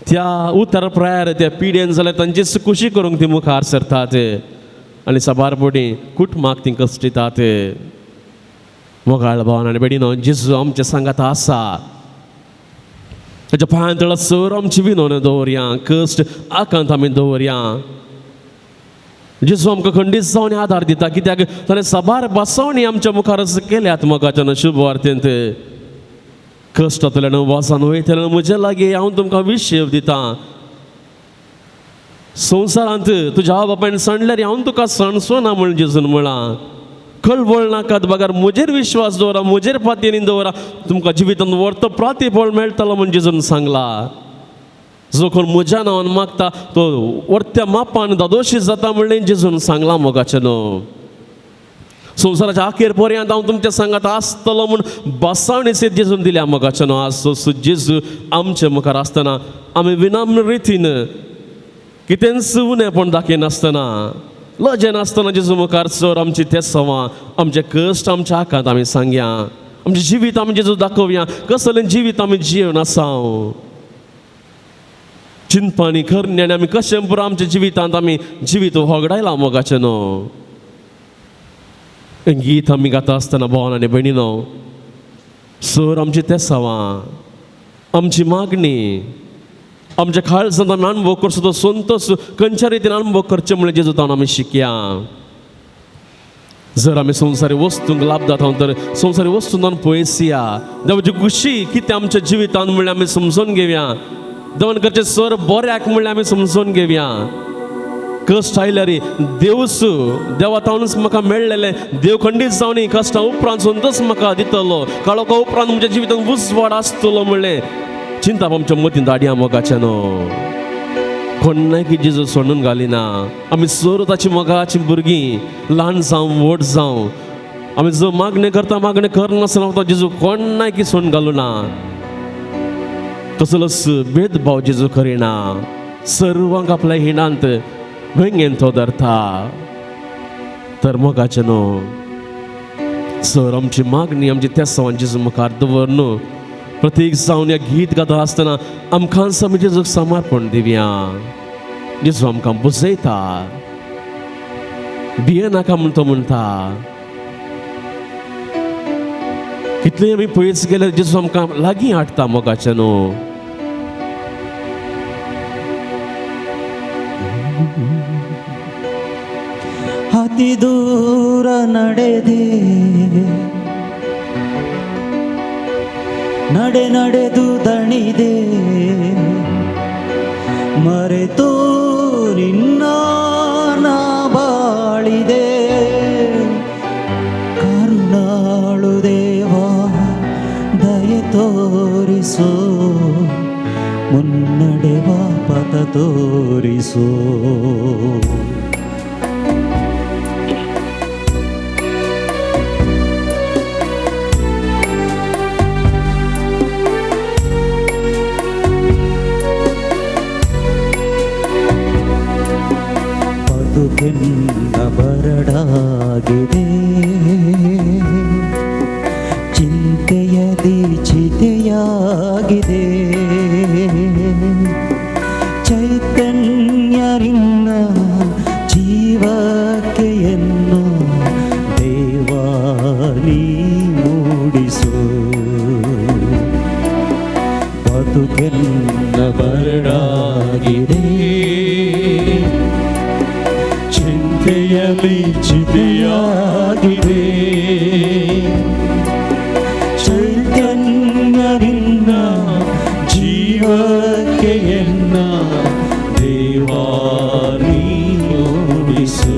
त्या उतर प्रायर त्या पिड्येन जाल्यार तांची खुशी करूंक ती मुखार सरतात आनी साबार पटी कुटुंबाक ती कश्टितात. मोगाळ भावन आनी बेडीनो, जेजू आमच्या सांगात आसा. ताच्या पांयां तळा सर आमची विनवणी दवरया, कश्ट आकांत आमी दवरया. जेजू आमकां खंडीत जावन आदार दिता, कित्याक ताणें साबार बसवणी आमच्या मुखार केल्यात. मोगाच्या शुभ वार्तेंत कश्टांतल्यान वासान वयतल्यान म्हज्या लागीं हांव तुमकां विशेव दितां. संवसारांत तुज्या आवय बापायन सांडल्यार हांव तुका सांडचो ना म्हण जेजून म्हळां. कळवळ नाकात बगर म्हजेर विश्वास दवरा, म्हजेर पातयेन दवरा, तुमकां जिवितांत व्हरतो प्रतिफळ मेळटलो म्हण जेजून सांगला. जो कोण म्हज्या नांवान मागता तो वर्त्या मापान दादोशी जाता म्हणलें जेजून सांगलां. मोगाचें न्हू संवसाराच्या अखेर पर्यंत हांव तुमच्या सांगात आसतलो म्हूण बसावणी सेत जेजून दिल्या. मोगाचें न्हू आज जेजू आमचे मुखार आसतना आमी विनम्र रितीन कितेंच उणेपण दाखयनासतना लजेनासतना जेजू मुखार सर आमची तेसवां, आमचे कश्ट, आमच्या आकांत आमी सांगया, आमचें जिवीत आमी जेजू दाखोवया, कसलें जिवीत आमी जिवन आसा. चिंतपानी करणी आनी आमी कशें पुरो आमच्या जिवितांत आमी जिवीत होगडायलां. मोगाचें न्हू गीत आमी गाता आसतना भावन आनी भयणीनो, सर आमची तेसावां, आमची मागणी, आमच्या काळजांत आमी अणभव करचो तो संतोश खंयच्या रितीन अणभव करचें म्हणलें जेजू तावन आमी शिकया. जर आमी संवसारी वस्तूंक लाभ जाता तर संवसारी वस्तूंत पयस या. देवाची खुशी कितें आमच्या जिवितांत म्हणल्यार आमी समजून घेवया. देवान करचें सर बऱ्याक म्हणल्यार आमी समजून घेवया. कश्ट आयल्यार देवस देवा तावनूच म्हाका मेळ्ळेलें, देव खंडीत जावन कश्टां उपरांत संतोश म्हाका दितलो, काळोखा उपरांत म्हज्या जिवितांत उजवाड आसतलो म्हणलें चिंताप आमच्या मतींत हाडया. मोगाचें न्हू कोणाक जेजू सोडून घालिना. आमी सर ताची मोगाची भुरगीं, ल्हान जावं व्हड जावं, आमी जो मागणें करता मागणें करनासतना जेजू कोणाक सोडून घालुना. कसलोच भेदभाव जेजू करिना, सर्वांक आपल्या हिणांत वेंगेन तो धरता. तर मोगाचें न्हू सर आमची मागणी आमची तेसांव जेजू मुखार दवर न्हू. प्रत्येक जावन ह्या गीत गाता आसतना आमकां आमी जेजूक समर्पण दिवया. जेजू आमकां बुजयता, भियेनाका म्हूण तो म्हणटा. कितलें आमी पयस गेल्यार जेजू आमकां लागीं हाडटा. मोगाचें न्हू ಅತಿ ದೂರ ನಡೆದೆ ನಡೆ ನಡೆದು ದಣಿದೆ, ಮರೆತು ನಿನ್ನ ನಾ ಬಾಳಿದೆ. ಕರುಣಾಳು ದೇವಾ ದಯೆ ತೋರಿಸು, ಮುನ್ನಡೆವ ಪಥ ತೋರಿಸು. ಬದುಕೆನ್ನ ಬರಡಾಗಿದೆ, ಚಿಂತೆಯದಿ ಚಿತೆಯಾಗಿದೆ. ಚೈತನ್ಯರಿನ್ನ ಜೀವಕ್ಕೆಯನ್ನು ದೇವಾ ನೀ ಮೂಡಿಸು. ಬದುಕೆನ್ನ ಬರಡಾಗಿದೆ, ಚಿಂತೆಯಲ್ಲಿ ಚಿತೆಯಾಗಿದೆ, ಚೈತನ್ಯರಿನ್ನ ಜೀವಕ್ಕೆಯನ್ನ ದೇವಾ ನೀ ಮೂಡಿಸು.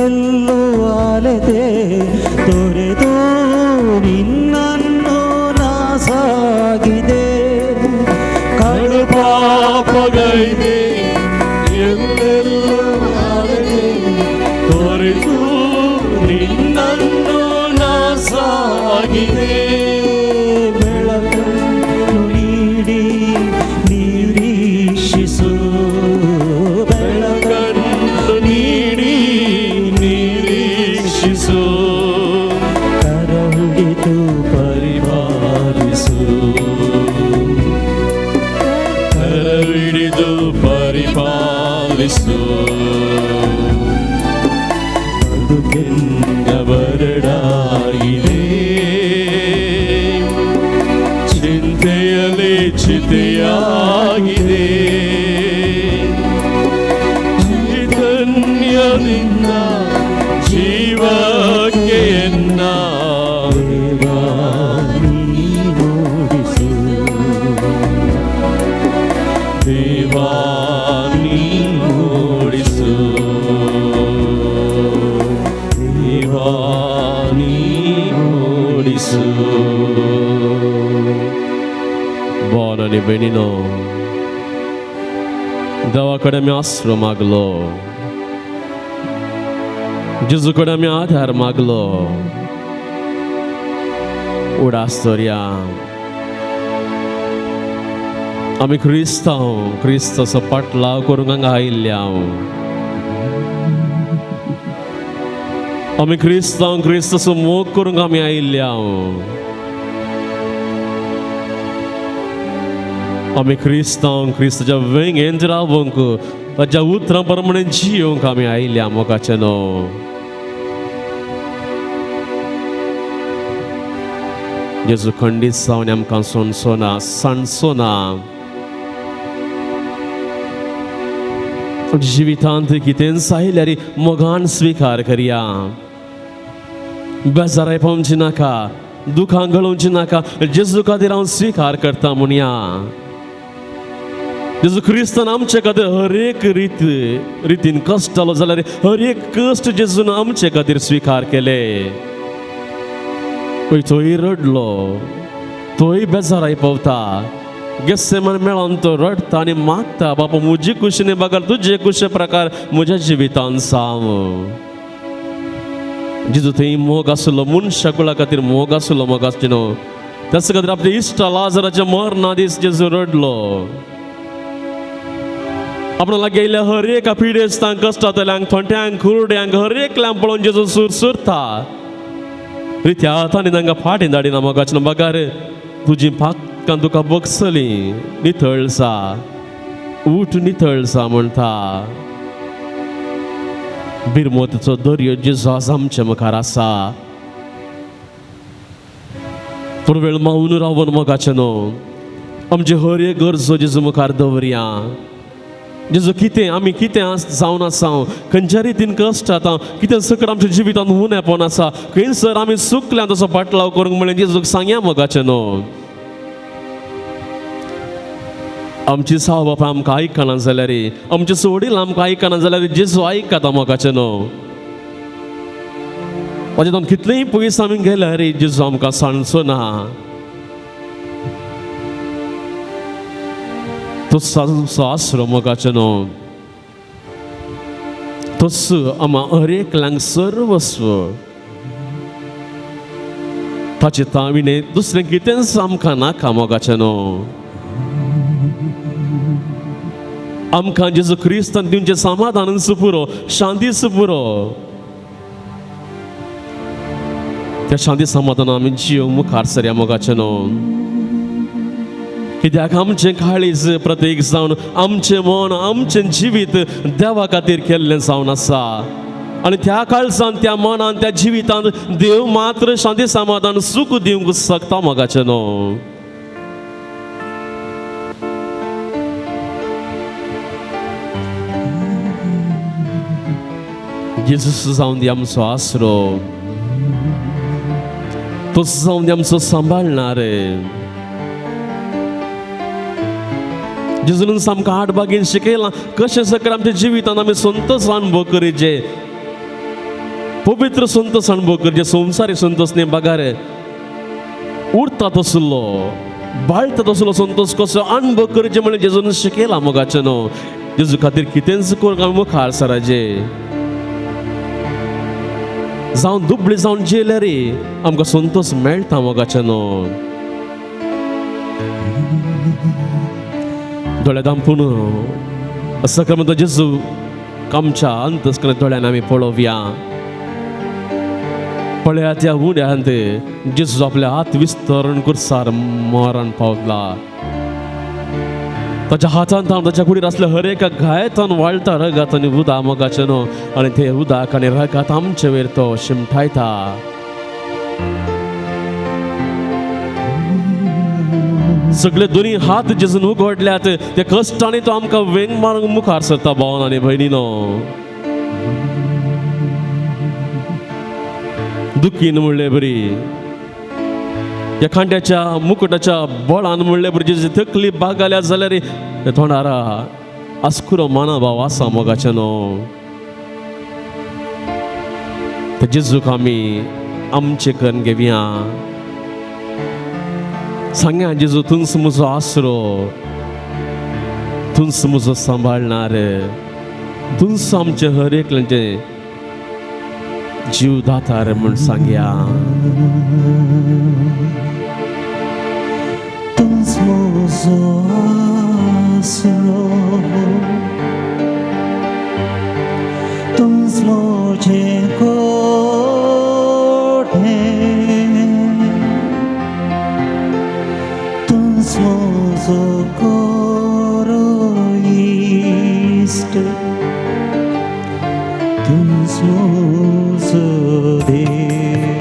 ಎಲ್ಲೆಲ್ಲೂ ಅಲೆದೆ ತೊರೆದು ನಿನ್ನನ್ನು ನಾ ಸಾಗಿದೆ. ಕಡು ಪಾಪಗೈದೆ ಎಲ್ಲೆಲ್ಲೂ ಅಲೆದೆ ತೊರೆದು ನಿನ್ನನ್ನು ನಾ ಸಾಗಿದೆ. ಬೆಳಕನ್ನು ನೀಡಿ ನಿರೀಕ್ಷಿಸು, ಬೆಳಕನ್ನು ನೀಡಿ ನಿರೀಕ್ಷಿಸು, ಕರ ಹಿಡಿದು ಪರಿಪಾಲಿಸು, ಕರವಿಡಿದು ಪರಿಪಾಲಿಸು. ಬದುಕೆನ್ನ ಬರಡಾಗಿದೆ, ಚಿಂತೆಯಲ್ಲಿ ಚಿತೆಯಾಗಿದೆ. ಚೈತನ್ಯದಿಂದ ಜೀವಕ್ಕೆ ಎನ್ನ ದೇವಾ ನೀ ಮೂಡಿಸು. ದೇವಾ ನೀ ಮೂಡಿಸು, ದೇವಾ ನೀ ಮೂಡಿಸು. बोन आनी भयणीनो, देवा कडेन आमी आसरो मागलो, जेजू कडेन आमी आधार मागलो. उडास दवरया, आमी क्रिस्तांव, क्रिस्ताचो पाटलाव करूंक हांगा आयिल्ले हांव. आमी क्रिस्तांव, क्रिस्ताचो मोग करूंक आमी आयिल्ले हांव. आमी क्रिस्तांव, क्रिस्ताच्या वेंगेंत रावंक, ताच्या उतरां प्रमाणे जियोंक आमी आयिल्ले मोगाचें न्हू. जेजू खंडीत जावन आमकां सोंसो ना, सांडचो ना. जिवितांत कितेंच आयल्यार मोगान स्विकार करया. बेजाराय पावची नाका, दुखां गळोवची नाका. जेजू खातीर हांव स्विकार करता म्हणया. जेजू क्रिस्तान आमचे खातीर हर एक रितीन कश्ट जालो जाल्यार हर एक कश्ट जेजून आमचे खातीर स्विकार केले. पळय तोय रडलो, तोय बेजाराय पावता. गेस्सेमान मेळोन तो रडटा आनी मागता, बापा म्हजी कुशीने बगर तुजे कुशे प्रकार म्हज्या जिवितान जावं. जेजू थंय मोग आसलो, मनशा कुळा खातीर मोग आसलो, मोग आसचो न्हू. त्याच खातीर आपल्या इश्टा लाजराच्या मरणा दीस जेजू रडलो. आपणा लागीं आयिल्ल्या हर एका पिडेस्तांक, कश्टांतल्यांक, थोंट्यांक, कुरड्यांक, हर एकल्यांक पळोवन जेजू सुरसुरता. रित्या हातांनी तांकां फाटीं धाडिना मोगाचें बगार तुजी पाकां तुका बगसली, नितळ जा, उठ नितळ जा म्हणटा. बिरमोतीचो दर्यो जेजू आज आमच्या मुखार आसा. थोडो वेळ मावन रावन मोगाचें न्हू आमचे हर एक गरजो जेजू मुखार दवरया. जेजू कितें आमी कितें जावन आसा, खंयच्या रितीन कश्ट जाता, कितें सकट आमच्या जिवितांत उणेपण आसा, खंयसर आमी चुकल्या तसो पाटलाव करूंक म्हणलें जेजूक सांगया मोगाचें न्हू. आमची साव बापा आमकां आयकना जाल्यार, आमचे वडील आमकां आयकना जाल्यार जेजू आयकता मोगाचें न्हू. ताजें कितलेंय पयस आमी गेल्यार जेजू आमकां सांडचो ना. तोच आमचो आसरो मोगाचें न्हू, तोच आमा हर एकल्यांक सर्वस्व. ताचे ताविणे दुसरें कितेंच आमकां नाका मोगाचें न्हू. आमकां जेजू क्रिस्तान दिवचें समाधानच पुरो, शांतीच पुरो. त्या शांती समाधान आमी जियोंक मुखार सरया मोगाचें न्हू. कित्याक आमचें काळीज प्रतीक जावन आमचें मन, आमचें जिवीत देवा खातीर केल्लें जावन आसा. आनी त्या काळजान, त्या मनान, त्या जिवितांत देव मात्र शांती समाधान सूख दिवंक शकता मोगाचें न्हू. जेजूस जावन दी आमचो आसरो, तोच जावन दी आमचो सांबाळणार. जेजून आमकां आठ बागेन शिकयलां कशें सकल आमच्या जिवितांत आमी संतोष अनुभव करीचे. पवित्र संतोष अणभव करचे, संवसारी संतोष न्ही बगार उरता तसलो बाळटा तसलो संतोष कसो अणभव करचे म्हणून जेजून शिकयला मोगाचें न्हू. जेजू खातीर कितेंच करूंक आमी मुखार सराचे, जावन दुबळी जावन जेल्यार आमकां संतोष मेळटा मोगाचें न्हू. दोळे दांपून सक्रमंत जेजू आमच्या अंतस्करण दोळ्यान आमी पळोवया. पळया त्या उड्यांत जेजू आपल्या हात विस्तरण कुर्सार मरण पावला. ताच्या हातांत ताच्या कुडीर आसल्या हर एका घायतान वाळटा रगात आनी उदा मोगाचें न्हू, आनी ते उदक आनी रगात आमचे वयर तो शिमठायता. सगळे दोनी हात जेजून उगडल्यात ते कश्टांनी तो आमकां वेंग मारूंक मुखार सरता भावन आनी भयणीनो. दुखीन म्हणले बरी ह्या खांड्याच्या मुकुटाच्या बळान म्हणले बरी जेजी तकली बागाल्या जाल्यार तोंडार आस्कुरो माना भाव आसा मोगाचें न्हू. ते जेजूक आमी आमचें करून घेवया. सांग्या जेजू तूंच म्हजो आसरो, तूंच म्हजो सांबाळणार, तूंच आमचें हर एकल्याचें जीव दातार म्हूण सांगया. तूंच म्हजो आसरो, तूंच म्हजें कोठें, तूंच म्हजो कोरो इश्ट, तूंच म्हजो देव.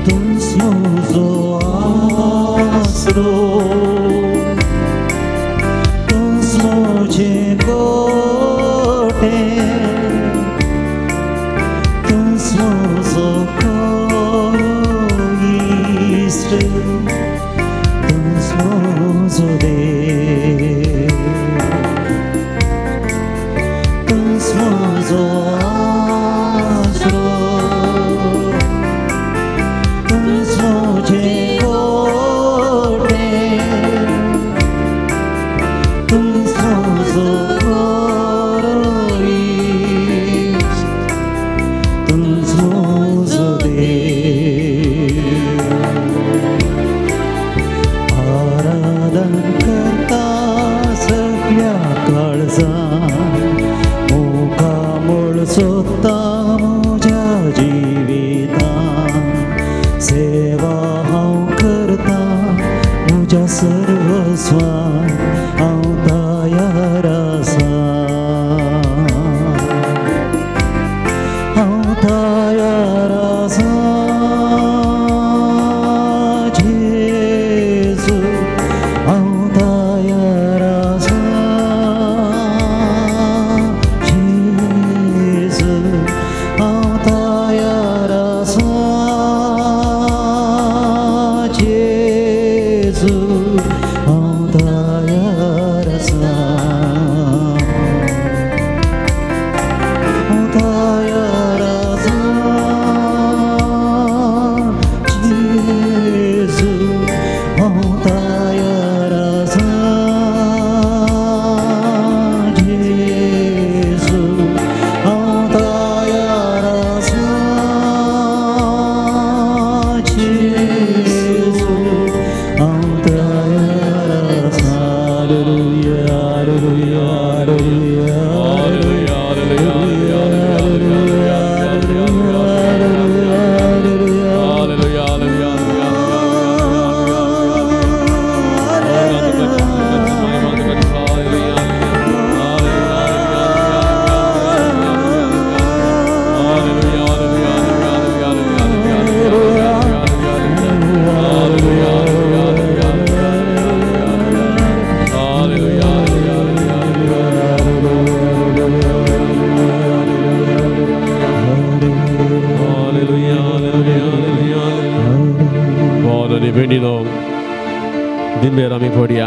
तूंच म्हजो आसरो, तूंच म्हजें कोटें, तूंच म्हजो कोरो इश्ट, तूंच म्हजो देव. तूंच म्हजो आसरो, तूंच म्हजें कोटें, तूंच म्हजो कोरो इश्ट, तूंच म्हजो देव. आराधन करता सगळ्या काळजान, मुखामळ सोदता म्हज्या जिवितान, सेवा हांव करता म्हज्या सर्वस्वान, हांव तयार आसा, हांव तयार आसा जेजू, हांव तयार आसा जेजू, दिंबेर आमी पडया.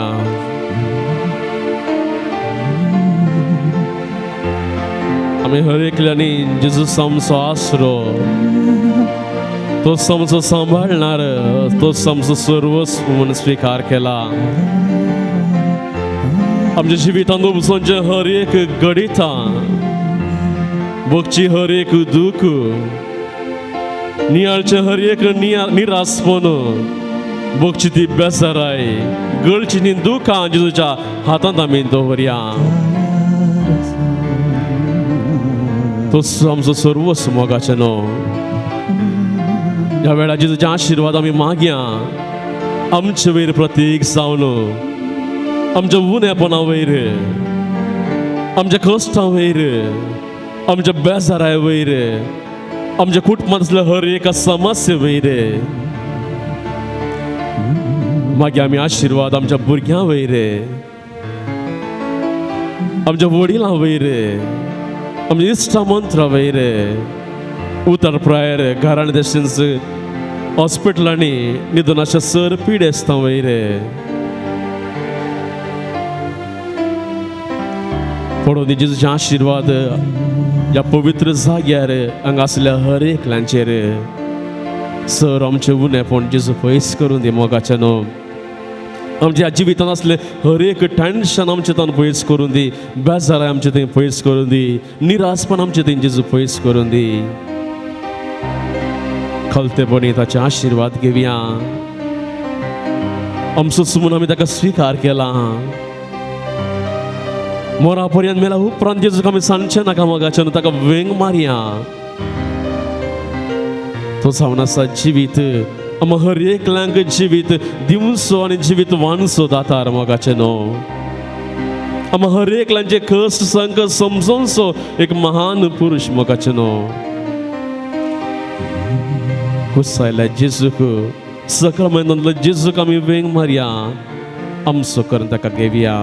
आमी हर एकल्यांनी जेजू आमचो आसरो, तो आमचो सांबाळणार, तो आमचो सर्वस्व म्हूण स्विकार केला. आमच्या जिवितांत उपसोनचें हर एक घडितां, भोगची हर एक दूख, नियाळचें हर एक निरासपण, भोगची ती बेजाराय, गळची ती दुखां जेजूच्या हातांत आमी दवरया. तो आमचो सर्वस्व मोगाचें न्हू. ह्या वेळार जेजूचे आशिर्वाद आमी मागया आमचे वयर प्रतीक जावन, आमच्या उणेपणा वयर, आमच्या कश्टां वयर, आमच्या बेजाराय वयर, आमच्या कुटुंबांतल्या हर एका समस्ये वयर. मागीर आमी आशिर्वाद आमच्या भुरग्यां वयर, आमच्या वडिलां वयर, आमच्या इश्टा मंत्रा वयर, उतर प्रायर घरान तशेंच हॉस्पिटलांनी निदनाच्या सर पिडेस्तां वयर. पडून जेजूचे आशिर्वाद ह्या पवित्र जाग्यार हांगा आसल्या हर एकल्यांचेर. सर आमचें उणेपण जेजू पयस करून दी मोगाचें न्हू. आमच्या जिवितांत आसलें हर एक टेन्शन आमचें तान पयस करून दी, बेजाराय आमचें थंय पयस करून दी, निरासपण आमचें थंय जेजू पयस करून दी. खलतेपणी ताचे आशिर्वाद घेवया. आमचो म्हूण आमी ताका स्विकार केला. मोरा पर्यंत मेला उपरांत जेजूक आमी सांगचें नाका मोगाचें, ताका वेंग मारया. तो जावन आसा जिवीत, आमकां हर एकल्यांक जिवीत दिवचो आनी जिवीत वांचो दातार मोगाचें न्हू. आमकां हर एकल्यांचे कश्ट संकट समजोवचो एक महान पुरूश मोगाचें न्हू. कुसायल्या जेजूक, सक्रमेंतांतलो जेजूक आमी वेंग मारया, आमचो करून ताका घेवया.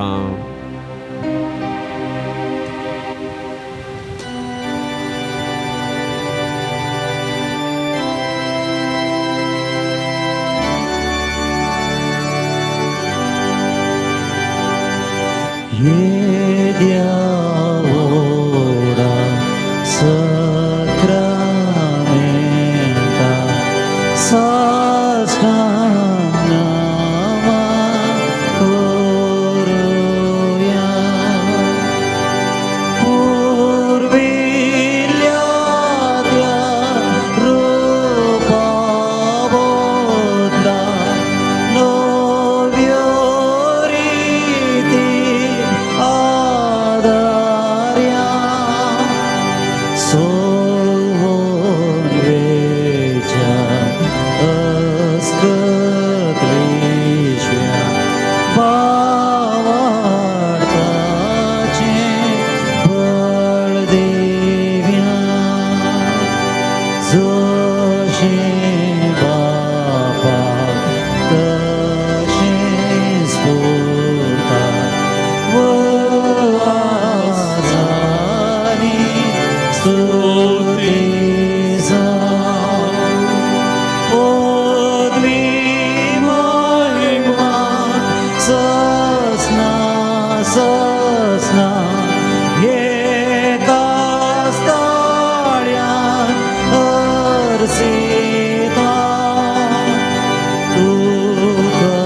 येद्या व्हडा सक्रामेंता साष्टांग नमन करुया. पुर्विल्ल्या त्या रुपा बदला नव्यो रिती आदार्या. सोवोन वेच्या अस्कत विश्व्या भावार्थाचें बळ दिव्या. जशें बापाक तशेंच पुताक आनी स्तुती जावं. पदवी महिमा ससना ससना एकाच ताळ्यान अर्सिता. तुका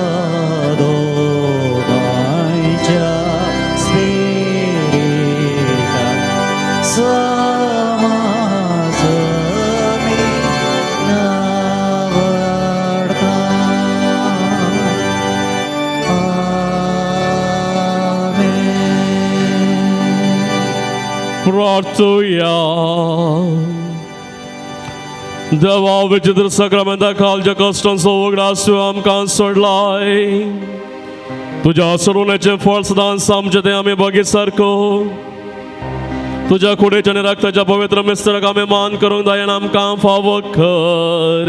दोगांयच्या स्पिरिटान समाजमी नावडता. आमेन. प्रार्थुया. देवा, विचित्र सक्रमेंता खालच्या कश्टांचो उगडास आमकां सोडलाय. तुज्या सोडवण्याचें फळ सदांच आमचें तें आमी बगीत सारको तुज्या कुडीच्या आनी रक्ताच्या पवित्र मिस्त्राक आमी मान करूंक जाय आनी आमकां फावो कर.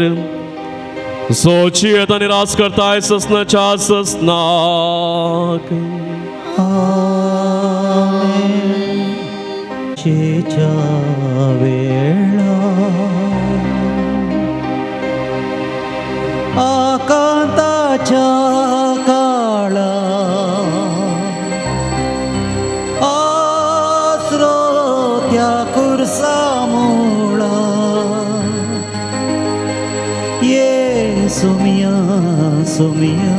सोची येता आनी राज करताय ससनाच्या ससनाक. आमेन. शेच्या वेळा आकांताच्या काळार सोमिया सोमिया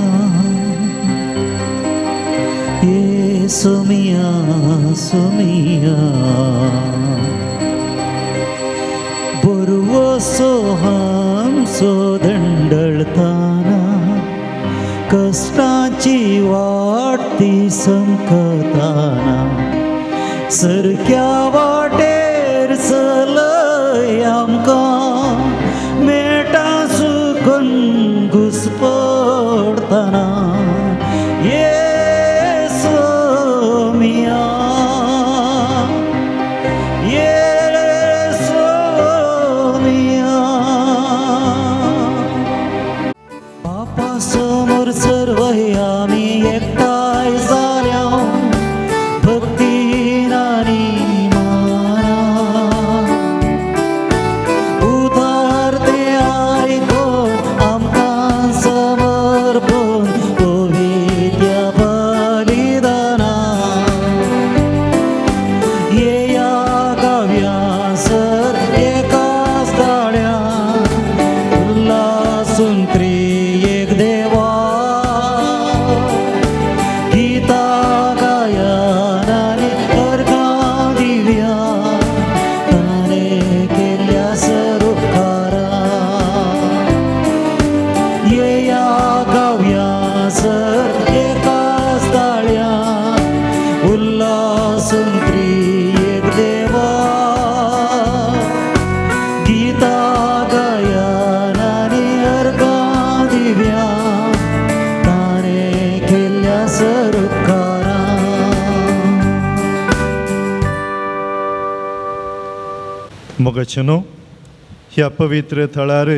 ये सोमिया सोमिया बरवो सोहामसो दंडळताना कश्टाची वाट ती संकताना सरक्या वाटेर चलय आमकां मेटा सुकून घुसपडतना ये सोमिया ये सोमिया बापा समोर सर्व आमी एकठांय जाल्या भक्तीन आनी मानान उदार ते आयकोन आमकां समर्पण पवित्र बलिदाना येया गाव्या सर एकाच ताळ्या उल्हासून त्रिएक देवा गीता गायन आनी अर्घां दिव्या ताणें केल्ल्या सरुपकारा येया गावया सर एकाच ताळ्या उल्हासून त्रिएक देवा गीता गायन आनी अर्घां दिव्या ताणें केल्ल्या सरुपकारा. मोगाचेनो ह्या पवित्र थळार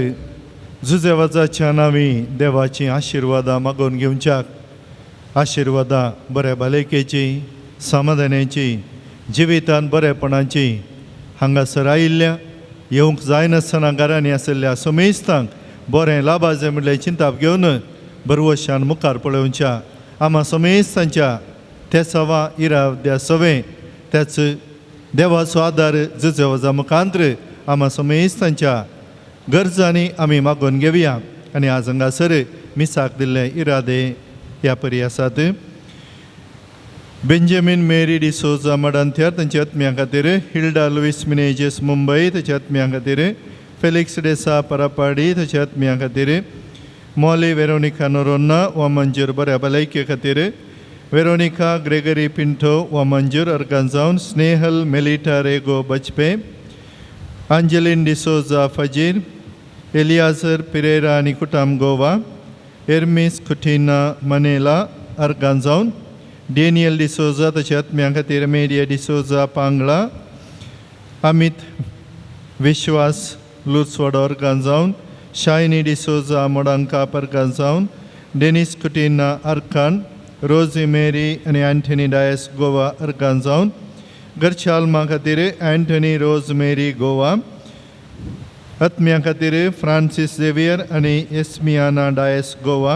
जुजेवाजाच्या नांवी देवाचीं आशिर्वादां मागोवन घेवच्याक आशिर्वादां बऱ्या भलायकेची समाधानाची जिवितान बरेपणाची हांगासर आयिल्ल्या येवंक जायनासतना घरांनी आशिल्ल्या समेस्तांक बरें लाभाचें म्हणल्यार चिंताप घेवन बरवशान मुखार पळोवच्या आमा समेस्तांच्या तेसावा इराद्या सवें त्याच देवाचो आदार जुजेवाजा मुखांत्र आमा समेस्तांच्या गरजांनी आमी मागोवन घेवया आनी आज हांगासर मिसाक दिल्ले इरादे ह्या परी आसात. बेंजामीन मेरी डिसोजा मडांथ्यार तांच्या आत्म्या खातीर, हिल्डा लुईस मिनेजेस मुंबय ताच्या आत्म्या खातीर, फेलिक्स डेसा परापाडी ताच्या आत्म्या खातीर, मॉली वेरोनिका नोरोन्ना वा मंजूर बऱ्या भलायके खातीर, वेरोनिका ग्रेगरी पिंटो वा मंजूर अर्गान जावन, स्नेहल मेलिटा रेगो बचपे, अंजलीन डिसोजा फजीर, एलियाजर पिरेरा आनी कुटाम गोवा, एर्मिस कुटिना मनेला अर्गान जावन, डेनियल डिसोजा ताच्या आत्म्या खातीर, मेडिया डिसोजा पांगळा, अमित विश्वास लुचवाडो अर्गान जावन, शायनी डिसोजा मोडांका अर्गान जावन, डेनिस कुटिना अर्कान, रोजी मेरी आनी अँथनी डायस गोवा अर्गान जावन, घरच्या आल्मा खातीर अँथनी रोज मेरी गोवा, आत्म्या खातीर फ्रांसीस झेवियर आनी एस्मियाना डायस गोवा,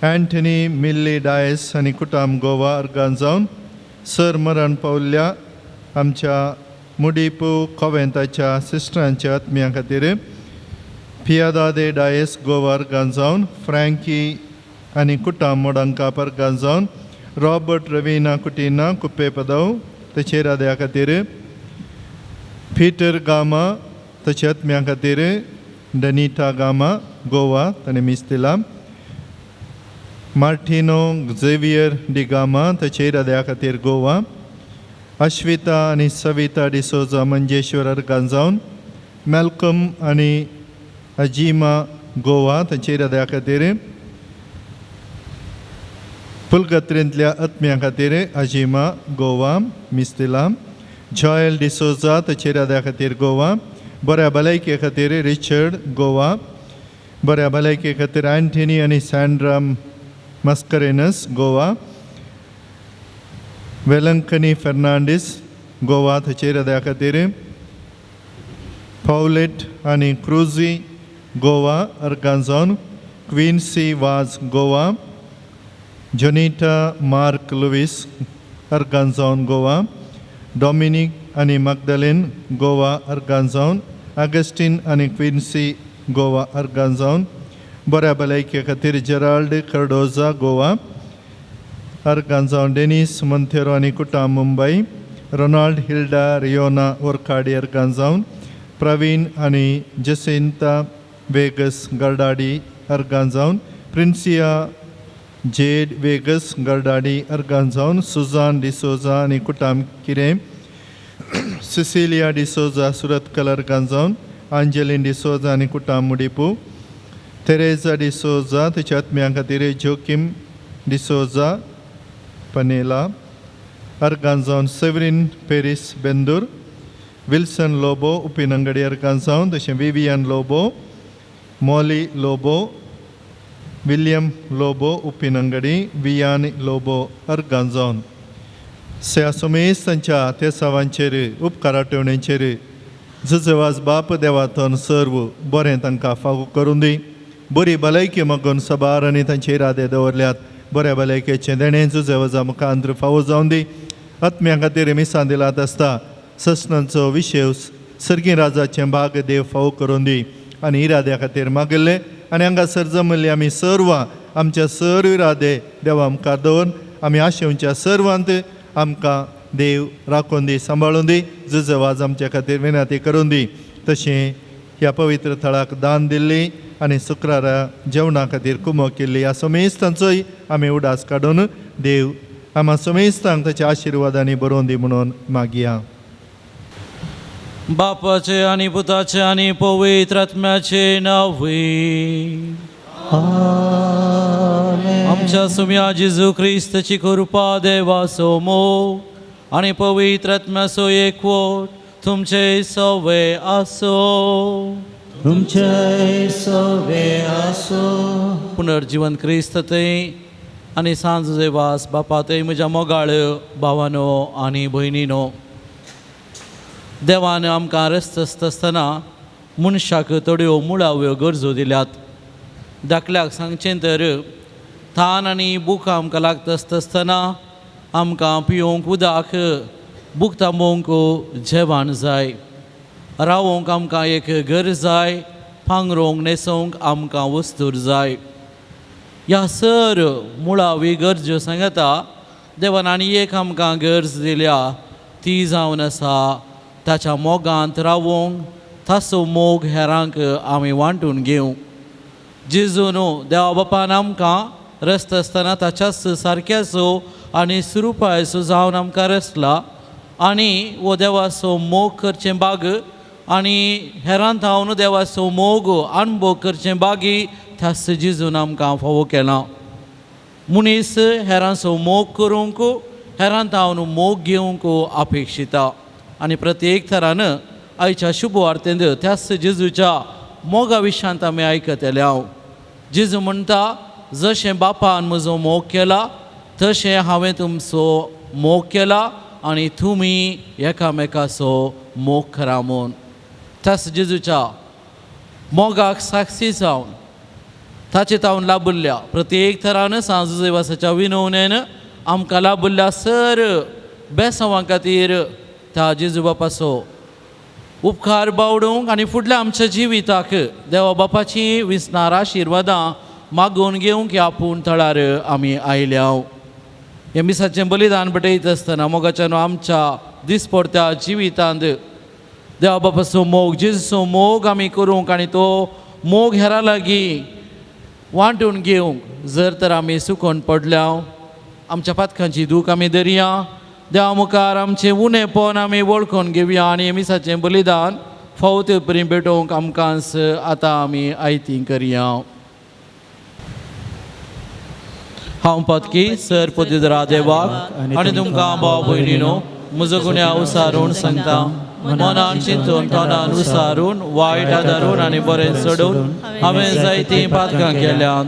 अँथनी मिल्ली डायस आनी कुटाम गोवा अर्गान जावन, सर मरण पावल्ल्या आमच्या मुडीपू कोवेंताच्या सिस्टरांच्या आत्म्या खातीर पियादादे डायस गोवा अर्गान जावन, फ्रँकी आनी कुटाम मोडांका अर्गान जावन, रॉबर्ट रवीना कुटिना कुप्पे पदव ताचे इराद्या खातीर, पीटर गामा ताच्या आत्म्या खातीर, डनिटा गामा गोवा ताणें मीस दिला, मार्टिनो झेवियर डिगामा ताचे इराद्या खातीर गोवा, अश्विता आनी सविता डिसोजा मंजेश्वर अर्गान जावन, मॅल्कम आनी अजिमा गोवा ताचे इराद्या खातीर, पुलगत्रेंतल्या आत्म्या खातीर अजिमा गोवा मीस दिला, जॉयल डिसोजा ताचे इराद्या खातीर गोवा, बऱ्या भलायके खातीर रिचर्ड गोवा, बऱ्या भलायके खातीर अँथनी आनी सँड्रा मस्करेनस गोवा, वेलंकनी फेर्नांडीस गोवा ताचे इराद्या खातीर, पावलेट आनी क्रुजी गोवा अर्गान जावन, क्विन्सी वाज Goa, Jonita mark Luis organ जावन गोवा, डॉमिनीक आनी मगदलीन गोवा अर्गान जावन, आगस्टीन आनी क्विन्सी गोवा अर्गान जावन, बऱ्या भलायके खातीर जेराल्ड कर्डोजा गोवा अर्गां जावन डेनीस मंथेरो आनी कुटा मुंबय रोनाल्ड हिल्डा रियोना ओरखाडी अर्गां जावन प्रवीण आनी जसिंता वेगस गरडाडी अर्गां जावन प्रिन्सिया जेड वेगस गरडाडी अर्गां जावन सुजान डिसोजा आनी कुटाम किरें सिसिलिया डिसोजा सुरतकल अर्गां जावन आंजेलीन डिसोजा आनी कुटाम मुडिपू तेरेजा डिसोजा ताच्या आत्म्यां खातीर जोकीम डिसोजा पनेला अर्गां जावन सेवरीन पेरीस बेंदूर विल्सन लोबो उपिनंगडी अर्गां जावन तशें Vivian Lobo Molly Lobo William Lobo Uppinangady वियान लोबो अर्गां जावन त्या सुमेस तांच्या तेसावांचेर उपकाराटेवणेचेर जुजवाज बाप देवातन सर्व बरें तांकां फावो करून दी बरी भलायकी मागून सबार आनी तांचे इरादे दवरल्यात बऱ्या भलायकेचें देणें जुजेवजा मुखांत फावो जावन दी आत्म्या खातीर मिसां दिलात आसता ससनांचो विशेव सर्गी राजाचें भाग देव फावो करून दी आनी इराद्या खातीर मागिल्ले आनी हांगासर जमल्ली आमी सर्वां आमच्या सर्व इरादे देवा मुखार दवरून आमी आशेवच्या सर्वांत आमकां देव राखून दी सांबाळून दी जुजवाज आमच्या खातीर विनंती करून दी तशें ह्या पवित्र थळाक दान दिल्ली आनी शुक्रारा जेवणा खातीर कुमो केल्ली ह्या समेस्तांचोय आमी उडास काडून देव आमा समेस्तांक ताच्या आशिर्वादांनी बरोवन दी म्हणून मागया. बापाचे आनी पुताचे आनी पवित्र आत्म्याचे नांव. आमच्या सुम्या जेजू क्रिस्ताची कृपा देवाचो मोग आनी पवित्र आत्म्याचो एकवट तुमचे सवे आसो. तुमचे सवे आसो. पुनर्जीवन क्रिस्त थंय आनी सांज देवास बापा थंय म्हज्या मोगाळ भावानो आनी भयणीनो, देवान आमकां रस्त आसतना मनशाक थोड्यो मुळाव्यो गरजो दिल्यात. धाकल्याक सांगचें तर थान आनी भूक आमकां लागता आसतना आमकां पिवंक उदक, भूक थांबोवंक जेवण जाय, रावोंक आमकां एक घर जाय, पांगरोंक न्हेसोवंक आमकां वस्तूर जाय. ह्या सर मुळावी गरज्यो सांगता देवान आनी एक आमकां गरज दिल्या ती जावन आसा ताच्या मोगांत रावोंक, ताचो मोग हेरांक आमी वांटून घेवंक. जेजू न्हू देवा बापान आमकां रस्त आसतना ताच्याच सारक्याचो आनी सुरुपायचो जावन आमकां रसला आनी हो देवाचो मोग करचें बाग आनी हेरांत हांव देवाचो मोग अणभव करचें बागी त्याच जेजून आमकां फावो केला. मनीस हेरांचो मोग करूंक, हेरांत हांव मोग घेवंक अपेक्षिता आनी प्रत्येक थरान आयच्या शुभ वार्तेंत त्याच जेजूच्या मोगा विशांत आमी आयकतले. हांव जेजू म्हणटा जशें बापान म्हजो मोग केला तशें हांवें तुमचो मोग केला आनी तुमी एकामेकाचो मोग करा म्हूण. त्याच जेजूच्या मोगाक साक्षी जावन ताचे तावन लाभुल्ल्या प्रत्येक थरान सांजू देवासाच्या विनवणेन आमकां लाभुल्ल्या सर बेसांवां खातीर त्या जेजू बापाचो उपकार बावडूंक आनी फुडल्या आमच्या जिविताक देवा बापाची विसनार आशिर्वादां मागून घेवंक ह्या आपूण थळार आमी आयल्या. हे मिसाचें बलिदान भेटयत आसतना मोगाच्यान आमच्या दिसपडत्या जिवितांत देवा बापाचो मोग, जेजूचो मोग आमी करूंक आनी तो मोग हेरा लागीं वांटून घेवंक जर तर आमी सुकोन पडल्या आमच्या पातकांची दूख आमी धरया, देवा मुखार आमचें उणेपण आमी वळखून घेवया आनी मिसाचें बलिदान फावो ते परी भेटोवंक आमकां आतां आमी आयती करया. हांव पातकी सर पदवीधरा देवाक आनी तुमकां भाव भयणीनो म्हजो गुन्यांव उसारून सांगता, मनान चिंतून तोंडान उसारून वायट आदारून आनी बरें सोडून हांवें जायतीं पातकां केल्यात.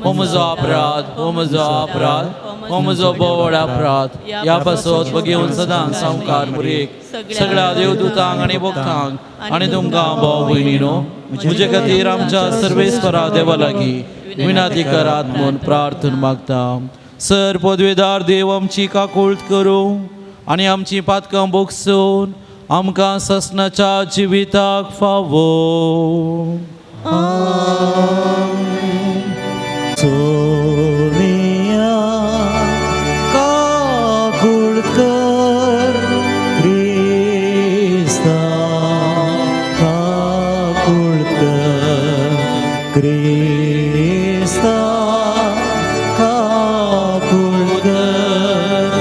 हो म्हजो अपराध, हो म्हजो अपराध, हो म्हजो बोवड अपराध. ह्या पासत बगेवन सदां सामकार पुरेक सगळ्या देवदूतांक आनी भक्तांक आनी तुमकां भाव भयणीनो म्हजे खातीर आमच्या सर्वेस्परा देवा लागीं विनंती करात म्हूण प्रार्थना मागता. सर पदवेदार देव आमची काकूळत करूं आनी आमची पातकां भोगसून आमकां ससनाच्या जिविताक फावो. क्रिस्ता काकूळ कर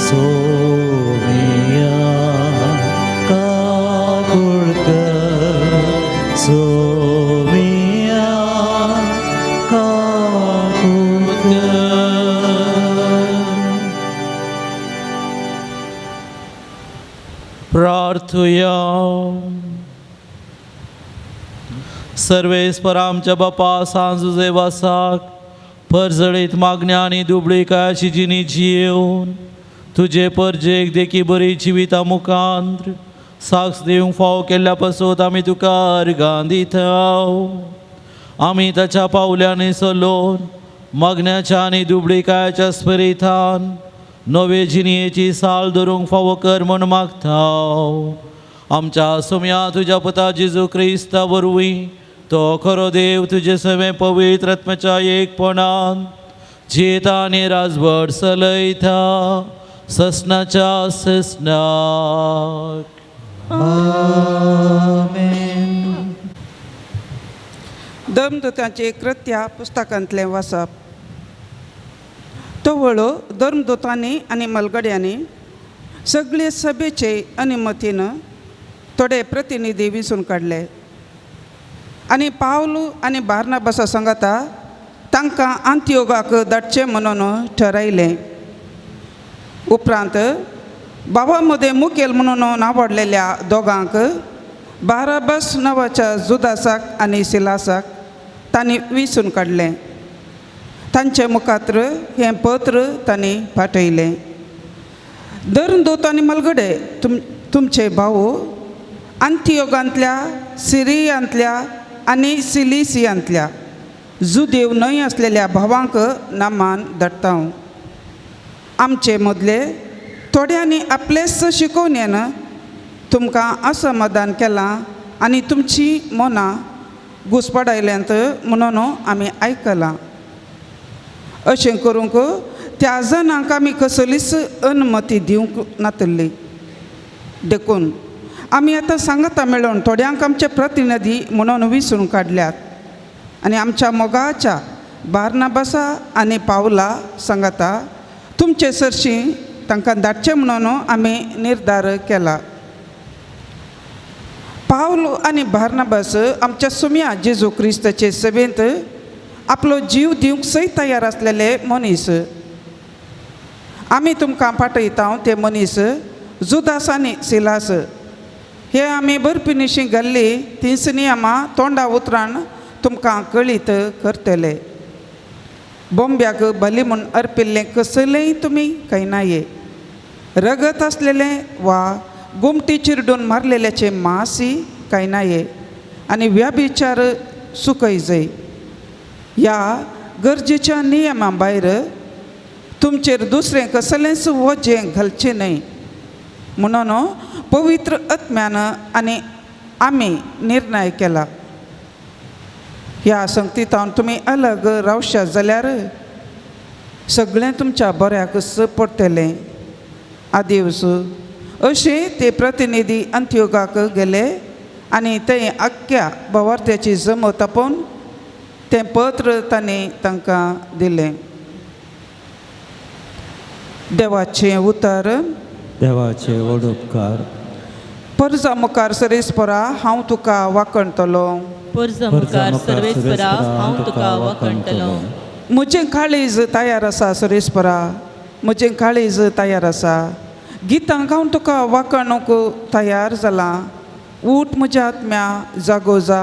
सोमिया काकूळ कर सोमिया काकूळ कर. प्रार्थुया. सर्वेस्पर आमच्या बापा सांजुजे वासाक परजळीत मागण्या आनी दुबळीकायाची जिणी जियेवन तुजे परजेक देखी बरी जिविता मुखांत साक्ष दिवंक फावो केल्ल्या पासत आमी तुका अर्गां दिता. आमी ताच्या पावल्यांनी चलोवन मागण्याच्या आनी दुबळीकायाच्या स्पिरितान नवे जिणयेची साल धरूंक फावो कर म्हूण मागता. आमच्या सोम्या तुज्या पुता जेजू क्रिस्ता वरवीं तो खरो देव तुजे सवें पवित्र आत्म्याच्या एकपणान जियेता आनी राजवट चलयता ससनाच्या ससनाक. आमेन. धर्मदूतांचे कृत्या पुस्तकांतलें वाचप. तवळ धर्मदूतांनी आनी मलगड्यांनी सगळे सभेचे अनुमतीन थोडे प्रतिनिधी विंचून काडले आनी पावल आनी बार्नाबासा सांगाता तांकां आंतयोगाक धाडचें म्हणून ठरायलें. उपरांत बाबा मदें मुखेल म्हणून नावडलेल्या दोगांक बाराबस नांवाच्या जुदासाक आनी सिलासाक तांणी विंचून काडलें. तांचे मुखात्र हें पत्र तांणी पाठयलें. धर्मदूत आनी मलगडे तुमचे भाऊ अंतियोगांतल्या सिरियांतल्या आनी सिलिसियांतल्या जुदेव न्हय आसलेल्या भावांक नामान धाडटा. आमचे मदले थोड्यांनी आपलेच शिकोवणेन तुमकां असमाधान केलां आनी तुमची मनां घुसपडायल्यांत म्हणून आमी आयकलां. अशें करूंक त्या जाणांक आमी कसलीच अनुमती दिवंक नातली. देखून आमी आतां सांगाता मेळून थोड्यांक आमचे प्रतिनिधी म्हणून विंचून काडल्यात आनी आमच्या मोगाच्या बार्नाबासा आनी पावला सांगाता तुमचे सरशीं तांकां धाडचें म्हणून आमी निर्धार केला. पावल आनी बार्नाबास आमच्या सुम्या जेजू क्रिस्ताचे सेवेंत आपलो जीव दिवंक सयत तयार आसलेले मनीस. आमी तुमकां पाठयता ते मनीस जुदास आनी सिलास हे आमी बरपिनिशी घाल्ली तींच नियमां तोंडा उतरान तुमकां कळीत करतले. बोंब्याक बली म्हूण अर्पिल्लें कसलेंय तुमी खायनाये. रगत आसलेलें वा गोमटी चिरडून मारलेल्याचें मांसय खायनाये आनी व्याभिचार सुकय जाय. ह्या गरजेच्या नियमा भायर तुमचेर दुसरें कसलेंच वजें घालचें न्हय म्हणून पवित्र आत्म्यान आनी आमी निर्णय केला. ह्या संगतींत तुमी अलग रावशात जाल्यार सगळें तुमच्या बऱ्याकच पडटलें. आदिवस अशें ते प्रतिनिधी अंत्योगाक गेले आनी ते आख्ख्या भवार्थ्याची जमत आपोवन तें पत्र तांणी तांकां दिलें. देवाचें उतर. देवाचे व्हड उपकार. परजा मुखार सरेस्परा हांव तुका वाखणटलो. परजा मुखार सर्वेस्परा हांव तुका वाखणटलो. म्हजें काळीज तयार आसा सरेस्परा, म्हजें काळीज तयार आसा. गितां गावन तुका वाखणूंक तयार जालां. ऊठ म्हज्या आत्म्या जागो जा,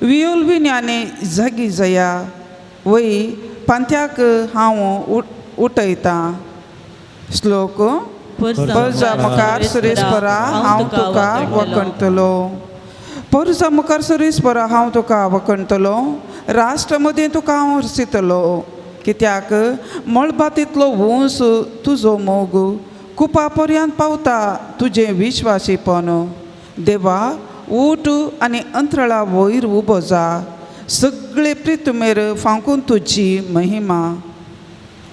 वियोल विन्यानी जागी जया. वय पांथ्याक हांव उठयतां. श्लोक. परजा मुखार सुरेस्परा हांव तुका वखणटलो. परजा मुखार सुरेस्परा हांव तुका वखणटलो. राष्ट्र मदीं तुका हांव हरशितलो. कित्याक मळबांतलो उंच तुजो मोग कुपा पर्यंत पावता तुजें विश्वासीपण. देवा ऊठ आनी अंतराळा वयर उबो जा, सगळे प्रितुमेर फांकून तुजी महिमा.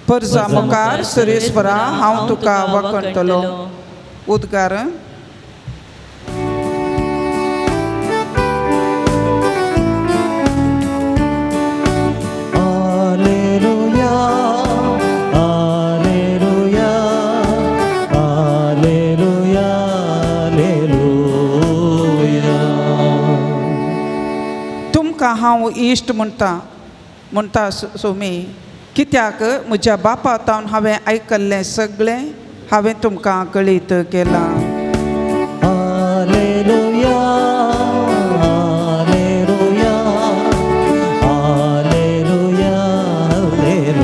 परजा मुखार सुरेस्परा हांव तुका वखणटलो. उद्गार. तुमकां हांव इश्ट म्हणटा म्हणटा सोमी, कित्याक म्हज्या बापा तावन हांवें आयकल्लें सगळें हांवें तुमकां कळीत केलां. Alleluia, alleluia, alleluia, alleluia.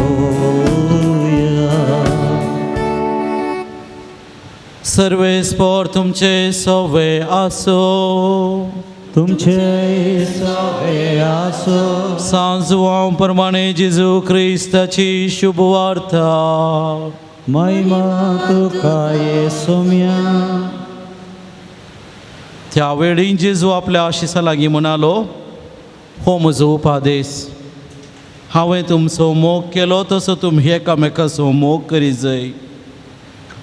सर्वेस्पोर तुमचे सवे आसो. तुमचे सवे आसो. सांजवां प्रमाणे जेजू क्रिस्ताची शुभवार्ता. महिमा तुका येसोम्या. त्या वेळी जेजू आपल्या आशिसा लागीं म्हणालो, हो म्हजो उपादेस, हांवें तुमचो मोग केलो तसो तुमी एकामेकाचो मोग करी जाय.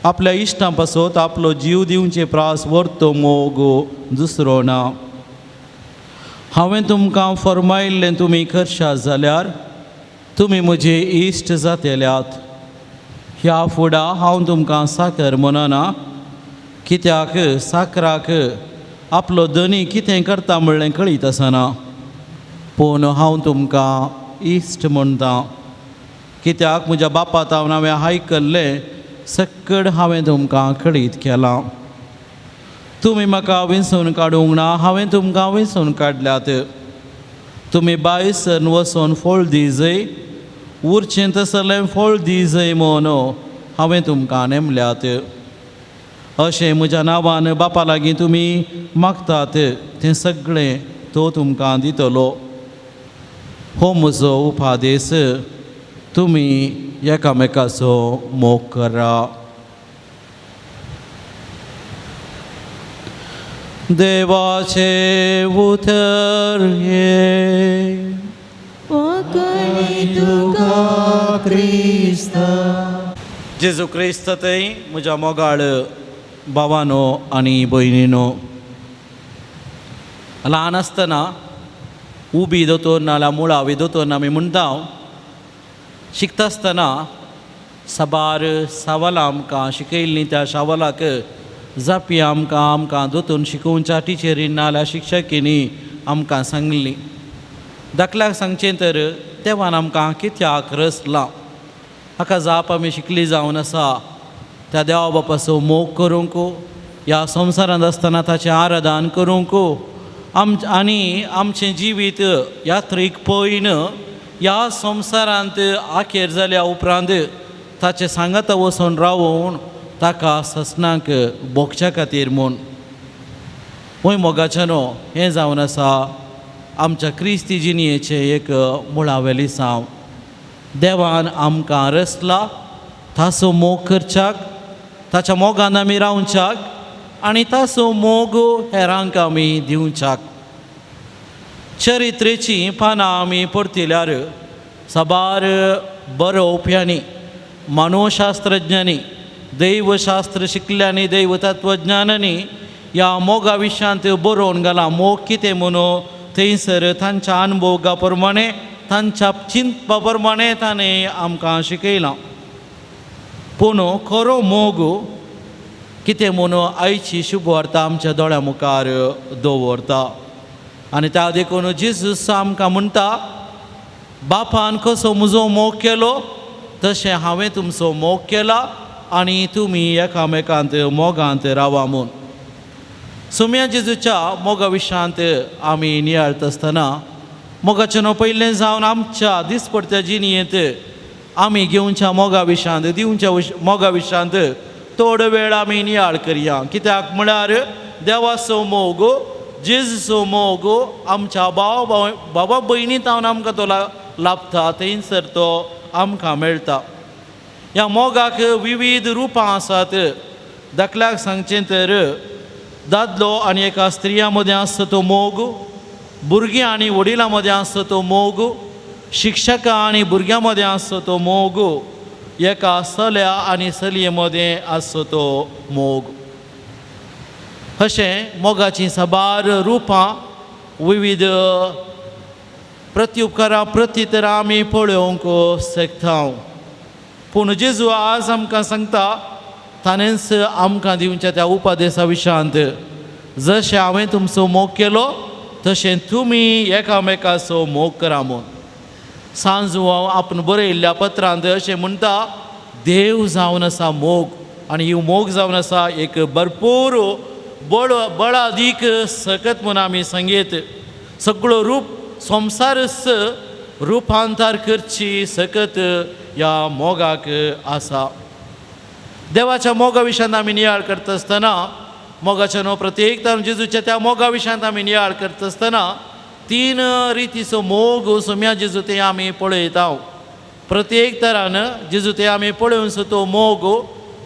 आपल्या इश्टां पासत आपलो जीव दिवचे प्रास व्हरतो मोग दुसरो ना. हांवें तुमकां फर्मायल्लें तुमी करशात जाल्यार तुमी म्हजे इश्ट जातेल्यात. ह्या फुडा हांव तुमकां साकर म्हणना, कित्याक साकराक आपलो धनी कितें करता म्हणलें कळीत आसना, पूण हांव तुमकां इश्ट म्हणटा, कित्याक म्हज्या बापा तावन हांवें आयकल्लें सक्कड हांवें तुमकां कळीत केलां. तुमी म्हाका विंचून काडूंक ना, हांवें तुमकां विंचून काडल्यात. तुमी बाय सरन वचून फळ दी जय, उरचें तसलें फळ दी जय म्हूण हांवें तुमकां नेमल्यात. अशें म्हज्या नांवान बापा लागीं तुमी मागतात तें सगळें तो तुमकां दितलो. हो म्हजो उपादेस, तुमी एकामेकाचो मोग करा. देवाचें उतर हें. तुका क्रिस्ता. जेजू क्रिस्त थंय म्हज्या मोगाळ भावानो आनी भयणीनो, ल्हान आसतना उबी दोतोर नाल्यार मुळावी दोतोर आमी म्हणटा, शिकता आसतना साबार सवालां आमकां शिकयल्लीं. त्या सवालाक जापी आमकां आमकां दोतोन शिकोवच्या टिचरीन नाल्यार शिक्षकींनी आमकां सांगली. धाकल्याक सांगचें तर देवान आमकां कित्याक रचलां हाका जाप आमी शिकली जावन आसा. त्या देवा बापाचो मोग करूंक, ह्या संवसारांत आसतना ताचें आराधन करूंक, आनी आमचें जिवीत यात्रीक पयन ह्या संवसारांत आखेर जाल्या उपरांत ताचें सांगाता वचून रावून ताका ससनाक भोगच्या खातीर म्हूण. वय मोगाच्यानो, हें जावन आसा आमच्या क्रिस्ती जिणयेचें एक मुळावें लिसांव. देवान आमकां रचला ताचो मोग करच्याक, ताच्या मोगान आमी रावच्याक आनी ताचो मोग हेरांक आमी दिवच्याक. चरित्रेचीं पानां आमी परतिल्यार साबार बरोवप्यांनी, मानवशास्त्रज्ञांनी, दैवशास्त्र शिकल्यांनी, दैवतत्वज्ञानांनी ह्या मोगा विशयांत बरोवन घालां. मोग कितें म्हणून थंयसर तांच्या अनुभोगा प्रमाणे, तांच्या चिंतपा प्रमाणे ताणें आमकां शिकयलां. पूण खरो मोग कितें म्हणून आयची शुभवार्ता आमच्या दोळ्या मुखार दवरता. आनी त्या देखून जेजूस आमकां म्हणटा, बापान कसो म्हजो मोग केलो तशें हांवें तुमचो मोग केला आनी तुमी एकामेकांत मोगांत रावा म्हूण. सोम्या जेजूच्या मोगा विशयांत आमी नियाळता आसतना मोगाचें न्हू पयलें जावन आमच्या दिसपडत्या जिणयेंत आमी घेवच्या मोगा विशयांत, दिवच्या मोगा विशयांत थोडो वेळ आमी नियाळ करया. कित्याक म्हळ्यार देवाचो मोग, जेजूचो मोग आमच्या भाव बाबा भयणी तावन आमकां तो लाभता, थंयसर तो आमकां मेळटा. ह्या मोगाक विविध रुपां आसात. धाकल्याक सांगचें तर दादलो आनी एका स्त्रियां मदें आसता तो मोग, भुरगीं आनी वडिलां मदें आसता तो मोग, शिक्षकां आनी भुरग्यां मदें आसता तो मोग, एका चल्या आनी चलये मदें आसता तो मोग. अशें मोगाचीं साबार रुपां, विविध प्रत्युपकारां प्रत्युत्तरां आमी पळोवंक शकता. पूण जेजू आज आमकां सांगता, ताणेंच आमकां दिवच्या त्या उपदेसा विशयांत, जशें हांवें तुमचो मोग केलो तशें तुमी एकामेकाचो मोग करा म्हूण. सांजवाव आपण बरयल्ल्या पत्रांत अशें म्हणटा, देव जावन आसा मोग, आनी ही मोग जावन आसा एक भरपूर बळ बळादीक सकत म्हूण आमी सांगीत. सगळो रूप संवसारच रुपांतर करची सकत ह्या मोगाक आसा. देवाच्या मोगा विशयांत आमी नियाळ करता आसतना, मोगाच्या न्हू प्रत्येक जेजूच्या त्या मोगा विशयांत आमी नियाळ करता आसतना तीन रितीचो मोग सोम्या जेजू ते आमी पळयता. प्रत्येक तरान जेजू ते आमी पळोवन तो मोग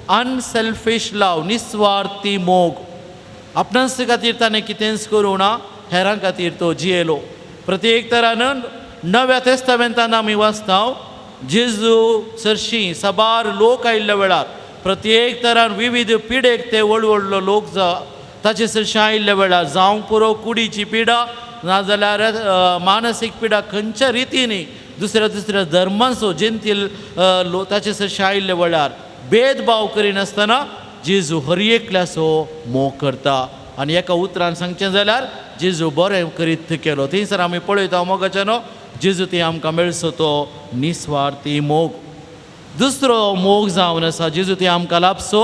अनसेल्फीश लव, निस्वार्थी मोग. आपणास खातीर ताणें कितेंच करूं ना, हेरां खातीर तो जियेलो. प्रत्येक तरान नव्या तेस्तामेंतान आमी वाचता जेजू सरशीं साबार लोक आयिल्ल्या वेळार प्रत्येक तरान विविध पिडेक ते व्हड व्हडलो लोक ताचे सरशीं आयिल्ल्या वेळार, जावंक पुरो कुडीची पिडा नाजाल्यार मानसीक पिडा, खंयच्या रितीनी दुसऱ्या दुसऱ्या धर्मांचो जेंतील लो ताचे सरशीं आयिल्ल्या वेळार भेदभाव करिनासतना जेजू हर एकल्याचो मोग करता. आनी एका उतरान सांगचें जाल्यार जेजू बरें करीत केलो. थंयसर आमी पळयता मोगाच्या न्हू जेजू थंय आमकां मेळचो तो निस्वार्थी मोग. दुसरो मोग जावन आसा जेजू थंय आमकां लाभचो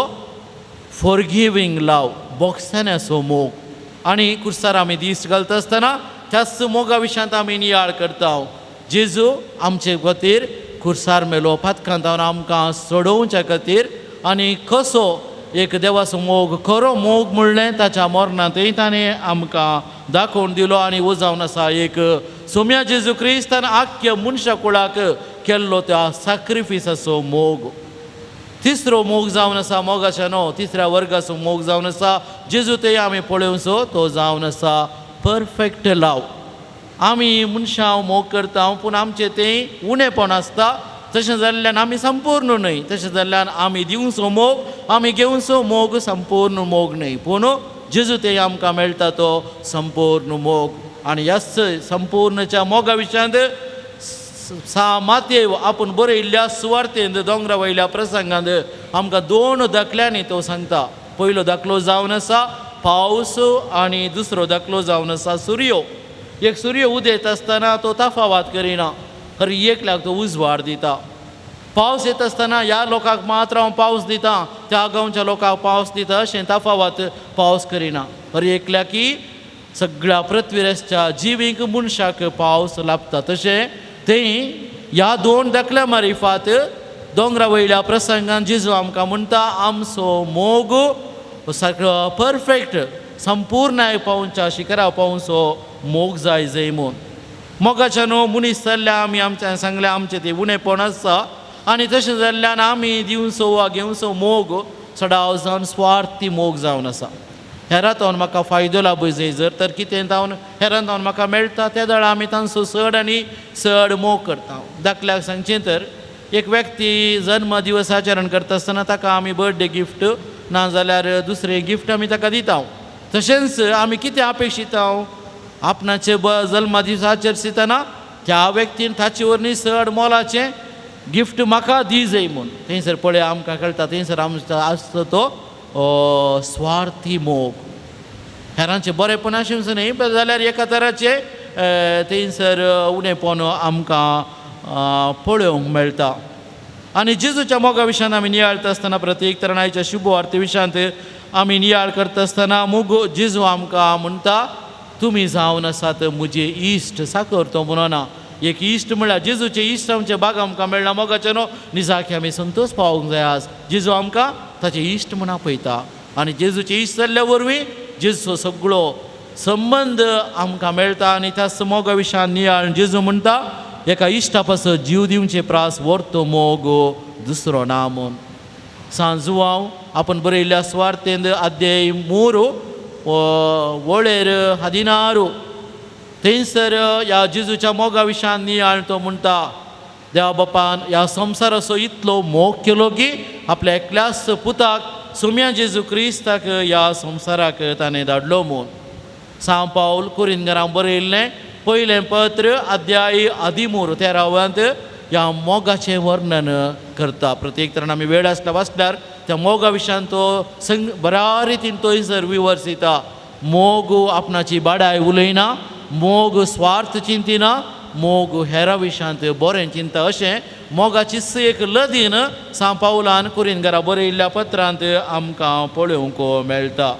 फॉरगिवींग लव, बोगसाण्याचो मोग. आनी कुर्सार आमी दीस घालता आसतना त्याच मोगा विशयांत आमी नियाळ करता. जेजू आमचे खातीर कुर्सार मेलो, पातकांत आमकां सोडोवच्या खातीर. आनी कसो एक देवाचो मोग, खरो मोग म्हणलें ताच्या मरणांतय ताणें आमकां दाखोवन दिलो. आनी हो जावन आसा एक सोम्या जेजू क्रिस्तान आख्ख्या मनशा कुळाक केल्लो त्या साक्रिफिसाचो मोग. तिसरो मोग जावन आसा मोगाच्या न्हू तिसऱ्या वर्गाचो मोग जावन आसा जेजू ते आमी पळोवचो तो जावन आसा परफेक्ट लव. आमी मनशां मोग करता पूण आमचें तें उणेपण आसता. तशें जाल्ल्यान आमी संपूर्ण न्हय, तशें जाल्ल्यान आमी दिवचो मोग, आमी घेवचो मोग संपूर्ण मोग न्हय, पूण जेजू ते आमकां मेळटा तो संपूर्ण मोग. आनी ह्याच संपूर्णच्या मोगा विशयांत सा मातयेव आपूण बरयल्ल्या सुवार्तेंत दोंगरा वयल्या प्रसंगांत आमकां दोन दाखल्यांनी तो सांगता. पयलो दाखलो जावन आसा पावस आनी दुसरो दाखलो जावन आसा सुर्यो. एक सूर्य उदेत आसतना तो तफावत करिना, हर एकल्याक तो उजवाड दिता. पावस येत आसतना ह्या लोकांक मात्र हांव पावस दिता, त्या गांवच्या लोकांक पावस दिता अशें तफावत पावस करिना. हर एकल्याकी सगळ्या पृथ्वीरच्या जिवीक मनशाक पावस लाभता. तशें तें ह्या दोन दाखल्या मारिफात दोंगरा वयल्या प्रसंगान जेजू आमकां म्हणटा आमचो मोग सारको परफेक्ट संपूर्ण पावच्या शिखरा पावचो मोग जाय जय म्हूण. मोगाच्या न्हू मनीस जाल्ल्या आमी आमच्या सांगलें आमचें तें उणेपण आसा आनी तशें जाल्ल्यान आमी दिवचो वा घेवचो मोग सदांच जावन स्वार्थी मोग जावन आसा. हेरां तावन म्हाका फायदो लाभूय जाय जर तर कितें तावन हेरां तावन म्हाका मेळटा त्या वेळार आमी तांचो चड आनी चड मोग करता. दाखल्याक सांगचें तर एक व्यक्ती जन्म दिवस आचरण करता आसतना ताका आमी बर्थडे गिफ्ट नाजाल्यार दुसरें गिफ्ट आमी ताका दिता. तशेंच आमी कितें अपेक्षिता आपणाचे जल्मा दिवस आचरितना त्या व्यक्तीन ताचे वरवीं चड मोलाचें गिफ्ट म्हाका दी जाय म्हूण. थंयसर पळय आमकां कळटा थंयसर आमचो आसता तो स्वार्थी मोग. हेरांचें बरेंपण अशें न्हय जाल्यार एका तराचें थंयसर उणेपण आमकां पळोवंक मेळटा. आनी जेजूच्या मोगा विशयांत आमी नियाळता आसतना प्रत्येक तरणाच्या शुभवार्ते विशयांत आमी नियाळ करता आसतना मोग जेजू आमकां म्हणटा तुमी जावन आसात म्हजे इश्ट. साकर तो म्हणना एक इश्ट म्हळ्यार जेजूचे इश्ट आमचे बाग आमकां मेळ्ळा मोगाचे न्हू निजाकी आमी संतोश पावोवंक जाय. आज जेजू आमकां ताचे इश्ट म्हूण आपयता आनी जेजूचे इश्ट जाल्ल्या वरवीं जेजूचो सगळो संबंद आमकां मेळटा. आनी त्या मोगा विशयान नियाळ जेजू म्हणटा एका इश्टा पासत जीव दिवचे प्रास व्हरतो मोग दुसरो ना म्हूण. सांजुवांव आपण बरयल्ल्या सुवार्तेंत अध्याय 3 वळेर 16 थंयसर ह्या जेजूच्या मोगा विशयान नियाळ तो म्हणटा देवा बापान ह्या संवसाराचो इतलो मोग केलो की आपल्या एकल्याच पुताक सोम्या जेजू क्रिस्ताक ह्या संवसाराक ताणें धाडलो म्हूण. सांव पावल कुरिनगरां बरयल्लें पयलें पत्र अध्याय 13 13 ह्या मोगाचें वर्णन करता. प्रत्येक तरान आमी वेळ आसता वाचल्यार त्या मोगा विशयान तो संग बऱ्या रितीन तो थंयसर विवर्सिता. मोग आपणाची बाडाय उलयना, मोग स्वार्थ चिंतिना, मोग हेरा विशांत बरें चिंता. अशें मोगाचीच एक लदीन सांत पावलान कुरिनगरा बरयल्ल्या पत्रांत आमकां पळोवंक मेळटा.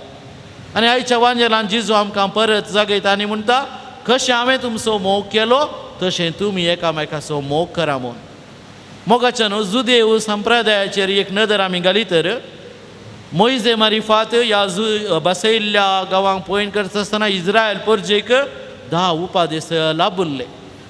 आनी आयच्या वांजेलान जेजू आमकां परत जागयता आनी म्हणटा, कशें हांवें तुमचो मोग केलो तशें तुमी एकामेकाचो मोग करा म्हूण. मोगाच्या न्हू जुदेव संप्रदायाचेर एक नदर आमी घाली तर मोयजे मारिफात ह्या जु बसयल्ल्या गांवांक पळोवन करता आसतना इस्रायल परजेक 10 उपादेस लाबुल्ले.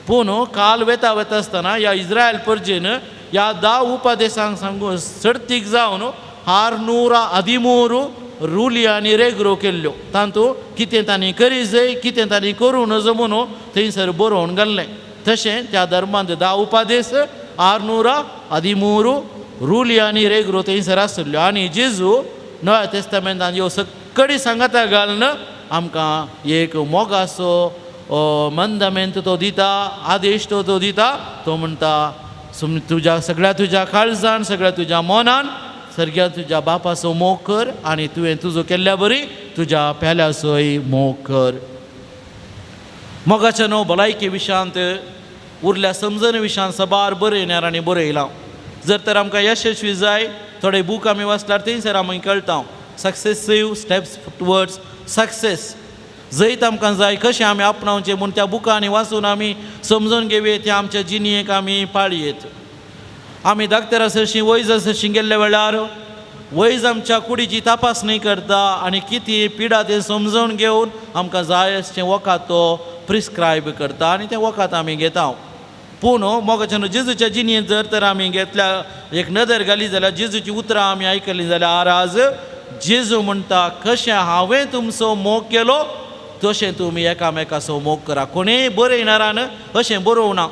पूण काल वेता वेता आसतना ह्या इस्रायल परजेन ह्या 10 उपादेसांक सांगून सडतीक जावन 613 रुली आनी रेगरो केल्ल्यो. तातूंत कितें तांणी करी जाय कितें तांणी करूं नजो म्हणून थंयसर बरोवन घाल्लें. तशें त्या धर्मांत 10 उपादेस 613 रुली आनी रेगरो थंयसर आसल्ल्यो. आनी जेजू नव्या तेस्तामेंतान ह्यो सकडी सांगाता घालून आमकां एक मोगाचो मंदमेंत तो दिता, आदेश तो दिता. तो म्हणटा तुज्या सगळ्या तुज्या काळजान सगळ्या तुज्या मनान सगळ्या तुज्या बापाचो मोग कर आनी तुवें तुजो केल्ल्या बरी तुज्या पेल्याचोय मोग कर. मोगाच्या न्हू भलायकी विशांत उरल्या समजण विशांत सबार बरयणार आनी बरयलां. जर तर आमकां यशस्वी जाय थोडे बूक आमी वाचल्यार थंयसर आमी कळटा सक्सेसीव स्टेप्स टुवर्ड्स सक्सेस. जैत आमकां जाय कशें आमी आपणावचें म्हूण त्या बुकांनी वाचून आमी समजून घेवये, त्या आमच्या जिणेक आमी पाळयेत. आमी डाक्टरा सरशीं वैजा सरशीं गेल्ल्या वेळार वैज आमच्या कुडीची तपासणी करता आनी कितें पिडा तें समजून घेवन आमकां जाय अशें वखद तो प्रिस्क्रायब करता आनी तें वखद आमी घेता. पूण मोगाच्या जेजूच्या जिणेंत जर तर आमी घेतल्या एक नदर घाली जाल्यार जेजूची उतरां आमी आयकलीं जाल्यार आज जेजू म्हणटा कशें हांवें तुमचो मोग केलो तशें तुमी एकामेकाचो मोग करा. कोणेय बरयणारान अशें बरोवना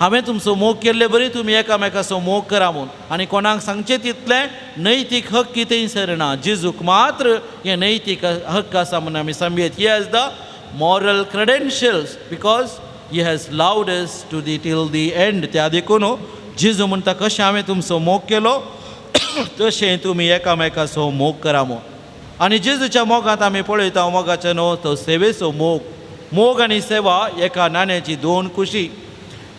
हांवें तुमचो मोग केल्ले बरी तुमी एकामेकाचो मोग करा म्हूण. आनी कोणाक सांगचें तितलें नैतीक हक्क थंयसर ना. जेजूक मात्र हें नैतीक हक्क आसा म्हूण आमी सांगयेत. He has the moral credentials because he has loved us to the till the end. त्या देखून जेजू म्हणटा कशें हांवें तुमचो मोग केलो तशें तुमी एकामेकाचो मोग करा म्हूण. आनी जेजूच्या मोगांत आमी पळयता मोगाचो न्हू तो सेवेचो मोग. मोग आनी सेवा एका नाण्याची दोन कुशी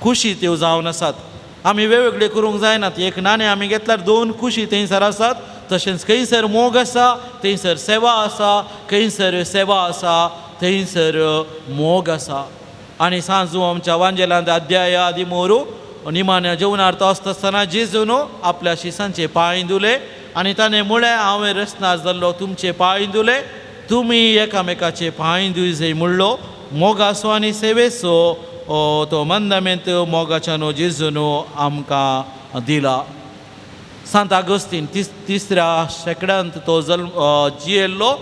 कुशी त्यो जावन आसात. आमी वेगवेगळे करूंक जायनात. एक नाणें आमी घेतल्यार दोन कुशी थंयसर आसात. तशेंच खंयसर मोग आसा थंयसर सेवा आसा, खंयसर सेवा आसा थंयसर मोग आसा. आनी सांजू आमच्या वांजेलांत अध्याय आदी मोरू निमाण्या जेवणार तो आसता आसतना जेजून आपल्या शिसांचे पांय धुले आनी ताणें म्हळें हांवें रसनार जाल्लो तुमचे पांय धुले, तुमी एकामेकाचे पांय धुयजे म्हणलो. मोगाचो आनी सेवेचो तो मंदमेंत मोगाच्या न्हू जेजून आमकां दिला. सांत आगोस्तीन तिसऱ्या शेंकड्यांत तो जल्म जियेल्लो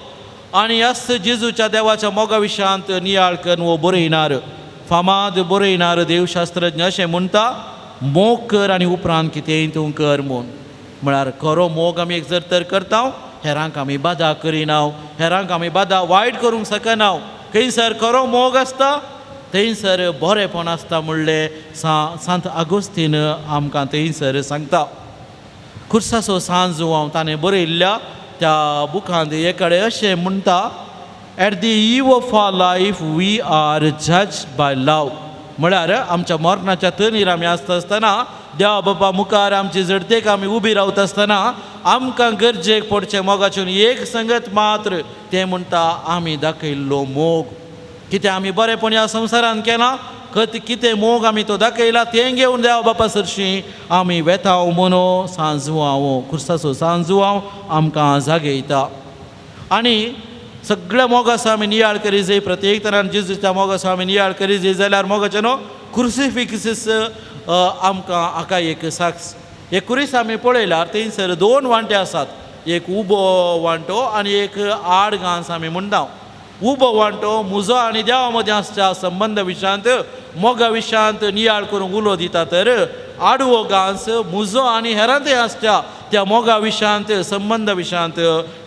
आनी ह्याच जेजूच्या देवाच्या मोगा विशयांत नियाळ करून हो बरयणार फामाद बरयणार देवशास्त्रज्ञ अशें म्हणटा मोग कर आनी उपरांत कितेंय तूं कर म्हूण. म्हळ्यार खरो मोग आमी एक जर तर करता हेरांक आमी बादा करिना, हेरांक आमी बादा वायट करूंक शकना. खंयसर खरो मोग आसता थंयसर बरेंपण आसता म्हणलें सांत आगोस्तीन आमकां थंयसर सांगता. खुर्साचो सांजू हांव ताणें बरयल्ल्या त्या बुकांत एक कडेन अशें म्हणटा at the eve of our life we are judged by love. म्हळ्यार आमच्या मरणाच्या तणीर आमी आसता आसतना देवा बाबा मुखार आमची झडतेक आमी उबी रावता आसतना आमकां गरजेक पडचें मोगाचें एक संगत मात्र तें म्हणटा आमी दाखयल्लो मोग. कितें आमी बरेंपण ह्या संवसारान केलां कितें मोग आमी तो दाखयला तें घेवन देवा बापा सरशीं आमी वेता म्हणून सांजू हांव खुर्साचो सांजू हांव आमकां जागयता. आनी सगळ्या मोगाचो आमी नियाळ करी जाय. प्रत्येक तरान जेजूच्या मोगाचो आमी नियाळ करी जाय जाल्यार मोगाचें न्हू क्रुसिफिक्सीस आमकां हाका एक साक्ष. एक कुरीस आमी पळयल्यार थंयसर दोन वांटे आसात, एक उबो वांटो आनी एक आड घांस आमी म्हणटा. उबो वांटो म्हजो आनी देवा मदीं आसच्या संबंद विशयांत मोगा विशयांत नियाळ करूंक उलो दिता, तर आडवो घांस म्हजो आनी हेरांतय आसच्या त्या मोगा विशयांत संबंद विशयांत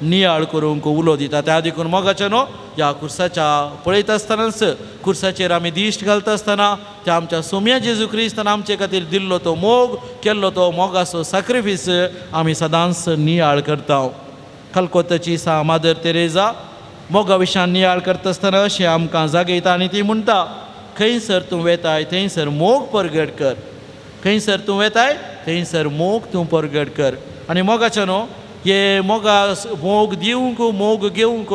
नियाळ करूंक उलो दिता. त्या देखून मोगाचें न्हू ह्या खुर्साच्या पळयता आसतनाच खुर्साचेर आमी दिश्ट घालता आसतना त्या आमच्या सोम्या जेजू क्रिस्तान आमचे खातीर दिल्लो तो मोग केल्लो तो मोगाचो साक्रिफीस आमी सदांच नियाळ करता. कलकत्ताची सा मादर तेरेजा मोगा विशान नियाळ करता आसतना अशें आमकां जागयता आनी ती म्हणटा खंयसर तूं वेताय थंयसर मोग परगट कर, खंयसर तूं वेताय थंयसर मोग तूं परगट कर. आनी मोगाचें न्हू हे मोगा मोग दिवंक मोग घेवंक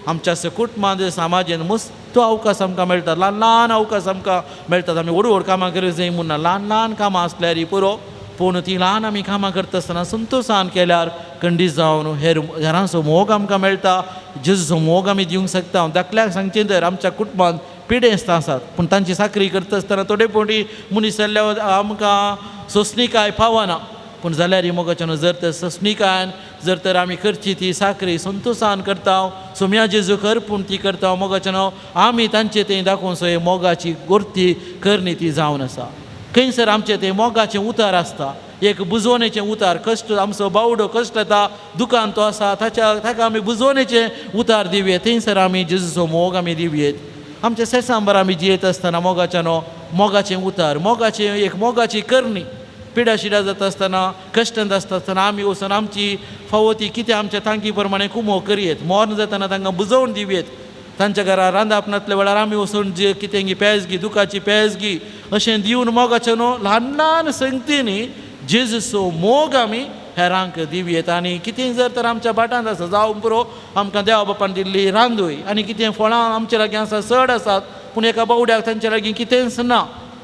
आमच्या कुटुंबांत समाजेन मस्त अवकाश आमकां मेळटा, ल्हान ल्हान अवकाश आमकां मेळटात. आमी व्हड व्हड कामां करीत जाय म्हूण ना, ल्हान ल्हान कामां आसल्यार पुरो, पूण ती ल्हान आमी कामां करता आसतना संतोशान केल्यार खंडीत जावन हेर हेरांचो मोग आमकां मेळटा, जेजूचो मोग आमी दिवंक शकता. धाकल्याक सांगचें तर आमच्या कुटुंबांत पिडेस्त आसात पूण तांची साकरी करता आसतना थोडे फावटी मनीस जाल्ल्या आमकां सोंसणीकाय पावना, पूण जाल्यार मोगाच्यान जर तर सोंसणीकायन जर तर आमी करची ती साकरी संतोशान करता, सोम्या जेजू कर पूण ती करता मोगाच्यान आमी तांचे थंय दाखोवन सो मोगाची गोरती करणी ती जावन आसा. खंयसर आमचें तें मोगाचें उतार आसता, एक बुजवणेचें उतार, कश्ट आमचो बावडो कश्ट येता दुकान तो आसा ताच्या ताका आमी बुजवणेचें उतार दिवयेत, थंयसर आमी जेजूचो मोग आमी दिवयेत. आमच्या सेसांबर आमी जियेत आसतना मोगाच्या न्हू मोगाचें उतार, मोगाचें एक मोगाची करणी, पिडा शिडा जाता आसतना कश्टांत आसता आसतना आमी वचून आमची फावो ती कितें आमच्या तांकी प्रमाणे कुमो करयेत, मोर्न जातना तांकां बुजोवन दिवयेत. तांच्या घरा रांदप नासल्या वेळार आमी वचून जे कितें पेज गी दुखाची पेज गी अशें दिवन मोगाचें न्हू ल्हान ल्हान संगतींनी जेजूचो मोग आमी हेरांक दिवयेत. आनी कितें जर तर आमच्या भाटांत आसा जावं पुरो आमकां देवा बापान दिल्ली रांदूय आनी कितें फळां आमचे लागीं आसा चड आसात पूण एका बावड्याक तांचे लागीं कितेंच ना,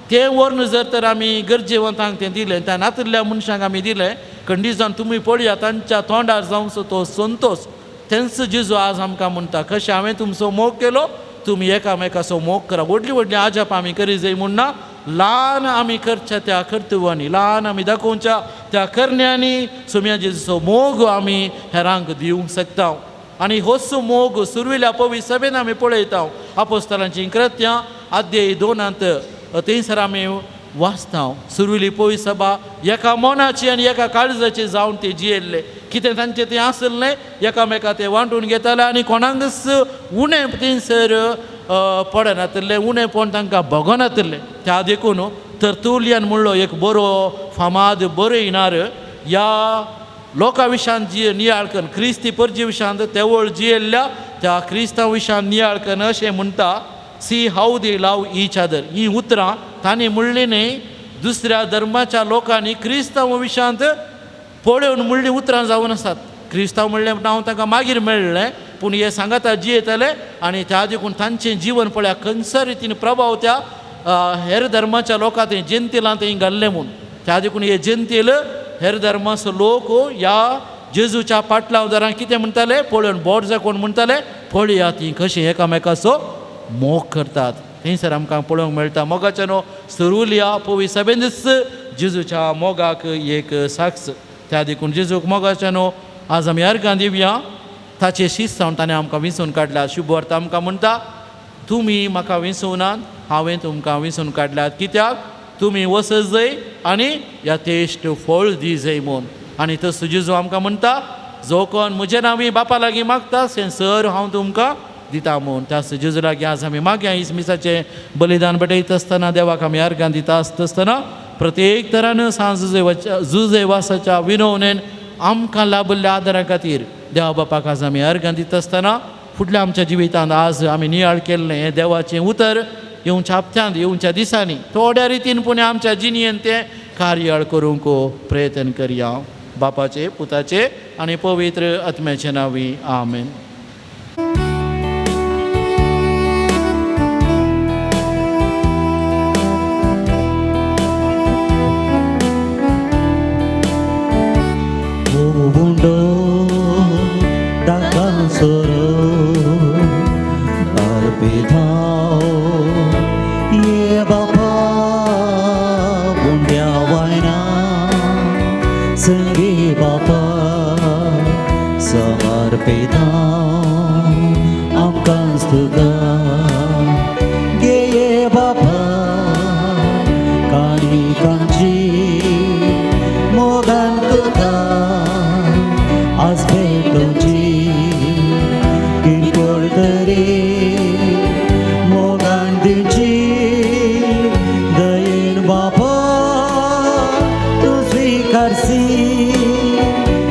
तें व्हरून जर तर आमी गरजेवंतांक तें दिलें, त्या नातिल्ल्या मनशांक आमी दिलें, खंडीत जावन तुमी पळया तांच्या तोंडार जावचो तो संतोश. तेंच जेजू आज आमकां म्हणटा कशें हांवें तुमचो मोग केलो तुमी एकामेकाचो मोग करा. व्हडली व्हडली आजाप आमी करी जाय म्हूण ना, ल्हान आमी करच्या त्या कर्तव्यांनी, ल्हान आमी दाखोवच्या त्या करण्यांनी सोम्या जेजूचो मोग आमी हेरांक दिवंक शकता. आनी होच मोग सुरवेल्या पवी सभेन आमी पळयता, आपोस्तलांचीं कृत्यां अध्याय 2 थंयसर आमी वाचता सुरवेली पवी सभा एका मनाची आनी एका काळजाची जावन ते जियेल्ले, कितें तांचें तें आसलें एकामेका ते वांटून घेताले आनी कोणाकच उणें थंयसर पडनातिल्लें, उणेंपण तांकां भोगनातिल्लें. त्या देखून तरतुलियान म्हणलो एक बरो फामाद बरयणार ह्या लोकां विशांत जी नियाळ करून क्रिस्ती परजे विशांत तेवळ जियेल्ल्या त्या क्रिस्तांव विशांत नियाळ करून अशें म्हणटा, see how they love each other. ही उतरां तांणी म्हणली न्ही, दुसऱ्या धर्माच्या लोकांनी क्रिस्तांव विशांत पळोवन म्हणली उतरां जावन आसात. क्रिस्तांव म्हणलें नांव तांकां मागीर मेळ्ळें पूण हे सांगाता जियेतले आनी त्या देखून तांचें जिवन पळया खंयसर रितीन प्रभाव त्या हेर धर्माच्या लोकां थंय जेंतिलां थंय घाल्लें म्हूण. त्या देखून हे जेंतील हेर धर्माचो लोक ह्या जेजूच्या पाटलावदारां कितें म्हणटाले पळोवन बोट जाकोवन म्हणटाले पळया ती कशीं एकामेकाचो मोग करतात. थंयसर आमकां पळोवंक मेळटा मोगाच्या न्हू सुरुलिया पवी सभेनच जेजूच्या मोगाक एक साक्ष. त्या देखून जेजूक मोगाच्या न्हू आज आमी अर्गां दिवया, ताचे शिस्त जावन ताणें आमकां विंचून काडल्या. शुभ वार्ता आमकां म्हणटा तुमी म्हाका विंचूनात, हांवें तुमकां विंचून काडल्यात, कित्याक तुमी वचत जाय आनी यथेश्ट फळ दी जाय म्हूण. आनी तसो जेजू आमकां म्हणटा जो कोण म्हजे नांवी बापा लागीं मागता सें सर हांव तुमकां दिता म्हूण. त्या जेजू लागीं आज आमी मागया. इसमिसाचें बलिदान भेटयता आसतना देवाक आमी अर्गां दिता आसता आसतना प्रत्येक तरान सांज जुजेवासाच्या विनवणेन आमकां लाभिल्ल्या आदारा खातीर देवा बापाक आज आमी अर्गां दिता आसतना फुडल्या आमच्या जिवितांत आज आमी नियाळ केल्लें हें देवाचें उतर येवच्या हप्त्यांत येवच्या दिसांनी थोड्या रितीन पूण आमच्या जिणेन तें कार्याळ करूंक प्रयत्न करया. बापाचे पुताचे आनी पवित्र आत्म्याचे नांवी आमेन.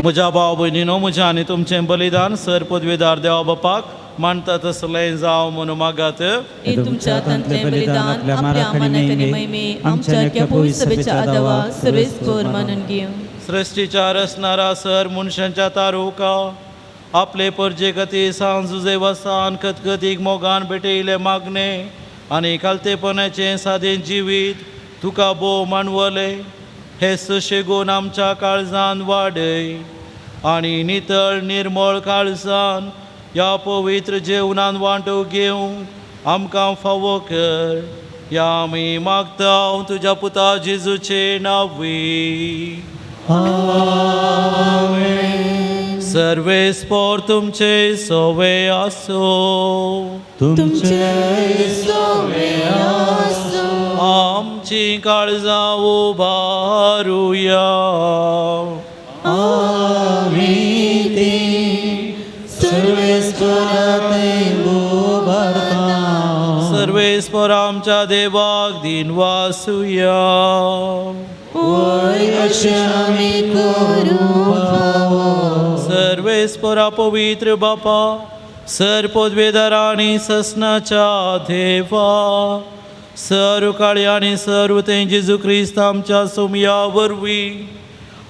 म्हज्या भाव भयणीनो, म्हज्या आनी तुमचें बलिदान सर पदवेदार देवा बापाक मानता तसलें जावं म्हणून मागात. हे तुमच्या हातांतलें बलिदान आपल्या मानाक आनी महिमे आमच्या ह्या पवित्र सभेच्या आदावा सर्वेस्पर मानून घेवं. सृष्टीच्या रचणारा सर मनशांच्या तारुका आपले परजे खातीर सांजुजे वसान खतखतीक मोगान भेटयले मागणे आनी खालतेपणाचें सादें जिवीत तुका भोव मानवलें. हे सुशेगून आमच्या काळजान वाडय आनी नितळ निर्मळ काळजान ह्या पवित्र जेवणान वांटो घेवंक आमकां फावो कर. ह्या आमी मागता तुज्या पुता जेजूचे नांवी. सर्वेस्पर तुमचे सोवे आसो. तुमचे सोवे आसो. आमची काळजां उबारुया. आमी ती सर्वेस्परा थंय उबारता. सर्वेस्पर आमच्या देवाक दिनवासुया. वय अशें आमी करूंक फावो. सर्वेस्परा पवित्र बापा सर पदवेदार आनी ससनाच्या देवा सर काळी आनी सर तें जेजू क्रिस्त आमच्या सोमया वरवीं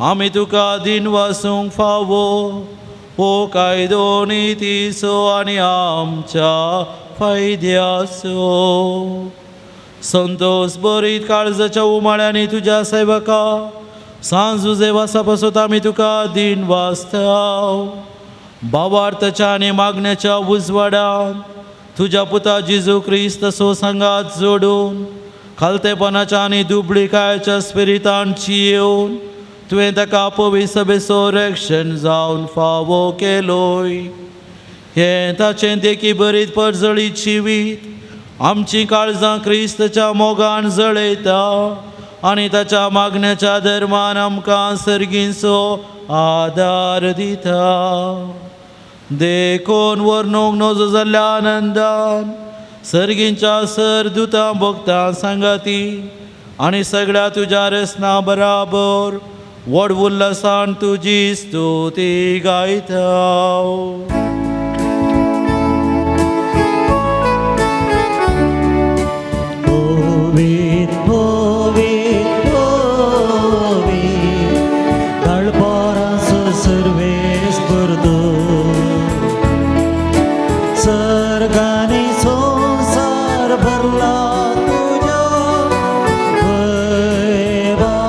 आमी तुका दिनवासूंक फावो. हो कायदो नितीचो आनी आमच्या फायद्याचो. संतोष बरीत काळजाच्या उमाळ्यांनी तुज्या सेवका सांजुजे वासा पासत आमी तुका दिन वाचता. भावार्थाच्या आनी मागण्याच्या उजवाडान तुज्या पुता जेजू क्रिस्त सो सांगात जोडून खालतेपणाच्या आनी दुबळीकायच्या स्पिरितान चियेवन तुवें ताका पवित्र सभेचो रक्षण जावन फावो केलोय. हें ताचें देखी बरीत परजळीत जिवीत आमची काळजां क्रिस्तच्या मोगान जळयता आनी ताच्या मागण्याच्या धर्मान आमकां सर्गींचो आदार दिता. देखून वर्णूंक नजो जाल्ल्या आनंदान सर्गींच्या सर दुतां भोगतां सांगाती आनी सगळ्या तुज्या रसना बराबर व्हड उल्हासान तुजी स्तुती गायता. पवित्र पवित्र पवित्र दळपाराचो सर्वेस्पर तूं. सर्गांनी संवसार भरला तुज्या वैभवान.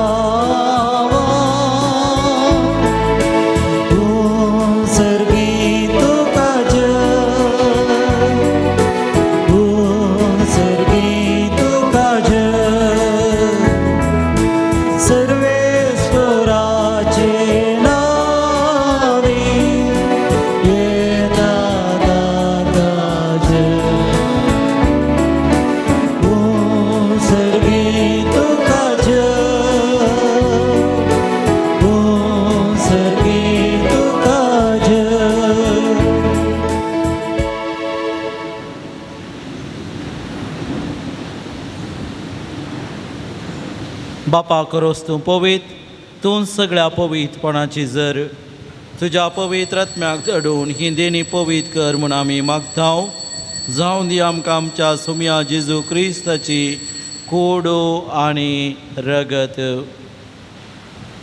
तूं सर्गी तुका जय, तूं सर्गी तुका जय. सर्वेस्पराचे नावे येता ताका जय. तूं सर्गी तुका जय, तूं सर्गी तुका जय. बापा करोस तूं पवित्र, तूं सगळ्या पवित्रपणाची जर तुज्या पवित्र आत्म्याक चडून ही देणी पवित्र कर म्हूण आमी मागता. जावं दी आमकां आमच्या सुमया जेजू क्रिस्ताची कोडो आनी रगत.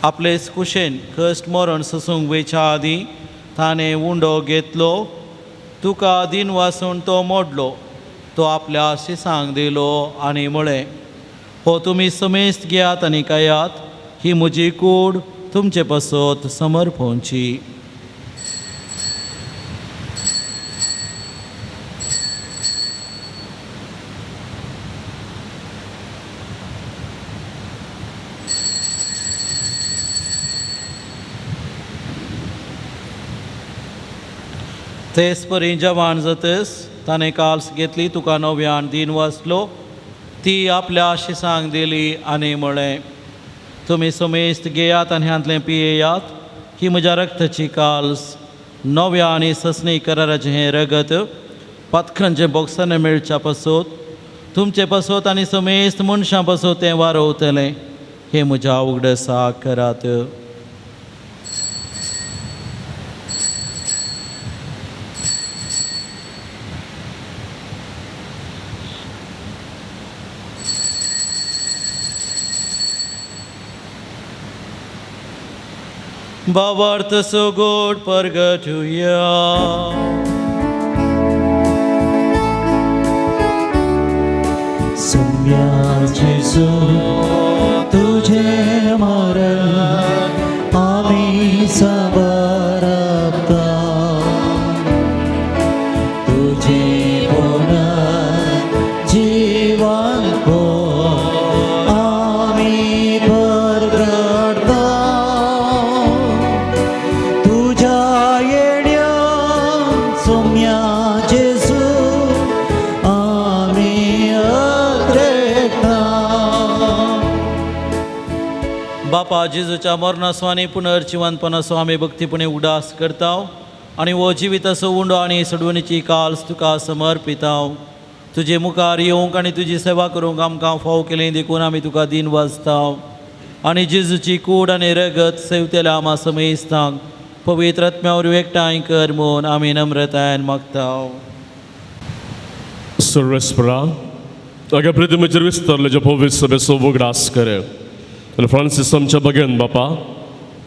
आपले कुशेन कश्ट मरण सोसूंक वयच्या आदीं ताणें उंडो घेतलो, तुका दिन वासून तो मोडलो, तो आपल्या शिसांक दिलो आनी म्हळें, हो तुमी समेस्त घेयात आनी खायात, ही म्हजी कूड तुमचे पासत समर्पणची. तेच परी जवान जातस ताणें काल्स घेतली, तुका नव्यान दिन वाचलो, ती आपल्या शिसांक दिली आनी म्हळें, तुमी समेस्त घेयात आनी ह्यांतलें पियेयात, ही म्हज्या रक्ताची काल्स, नव्या आनी ससणी कराराचें हें रगत पातकांचें बोगसाणें मेळच्या पासत तुमचे पासत आनी समेस्त मनशां पासत तें वारोवतलें. हें म्हज्या उगडसाक करात. भावार्थ सगोड परगटुया. सोम्या जेजू तुझे मरण आमी साबाराप्ता, तुझे पुनर्जीवन आमी परगटता, तुझ्या येण्या सोम्या जेजू आमी अत्रेता. बापा जेजूच्या मरणाचो आनी पुनर्जिवंतपणाचो आमी भक्तीपणे उडास करता आनी हो जिविताचो उंडो आनी सोडवणीची काल्स तुका समर्पिताव. तुजे मुखार येवंक आनी तुजी सेवा करूंक आमकां फाव केली देखून आमी तुका दीन वाजताव आनी जेजूची कूड आनी रगत सेवतेल्या आमा समेस्तांक पवित्र आत्म्या वरवीं एकठांय कर म्हूण आमी नम्रतायेन मागताव. सर्वेस्परा अगे प्रतिमेचेर विस्तारले जे पवित्र सभेचो उगडास करे आनी फ्रांसीस आमच्या बगेन बापा,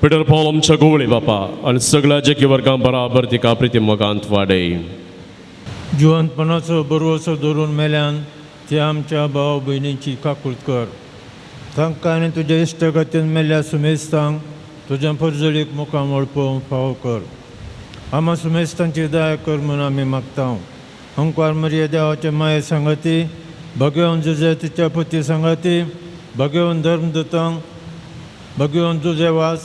पिटर पावल आमच्या गोवळी बापा आनी सगळ्या जेकी वर्गां बराबर तिका प्रिती मोगांत वाडय. जिवंतपणाचो बरवसो धरून मेल्यान ते आमच्या भाव भयणींची काकूत कर. तांकां आनी तुज्या इश्टगतीन मेल्ल्या सुमेस्तांक तुज्या परजळीक मुखार वळपोवंक फावो कर. आमा सुमेस्तांची दया कर म्हूण आमी मागता. अंकवार मरिया देवाचे माये सांगाती, भगवंत जुजेतीच्या पुती सांगाती, भगवंत धर्मदूतांक, भगवंत जुजेवास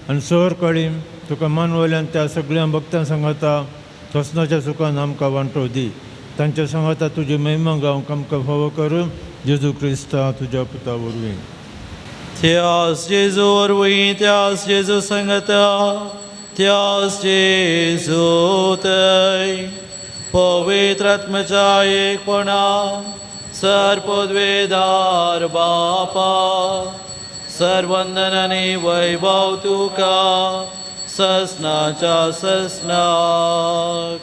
आनी सोर कळीम तुका मानवल्यान त्या सगळ्या भक्तां सांगाता ससनाच्या सुखान आमकां वांटो दी. तांच्या सांगाता तुजी महिमा गावंक आमकां फावो करून जेजू क्रिस्ता तुज्या पुता वरवीं. त्यास जेजू वरवीं, त्यास जेजू सांगता, त्यास जेजू तय पवित्र आत्म्याच्या एकपणा सर्पद्वेदार बापा सर्वंदन आनी वैभव तुका ससनाच्या ससनाक.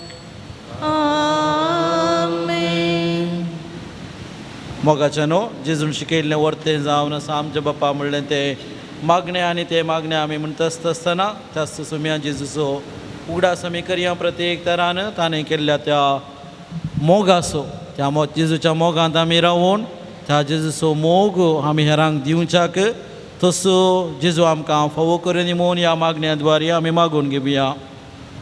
आमेन. मोगाच्या न्हू जेजून शिकयल्लें वर्तें जावन आसा आमच्या बापा म्हणलें तें मागणें आनी तें मागणें आमी म्हणटा आसतना त्याच सुम्या जेजूचो उगडास आमी करया. प्रत्येक तरान ताणें केल्ल्या त्या मोगाचो, त्या जेजूच्या मोगांत आमी रावून त्या जेजूचो मोग आमी हेरांक दिवच्याक तसो जेजू आमकां फावो करून म्हूण ह्या मागण्या द्वारे आमी मागून घेवया.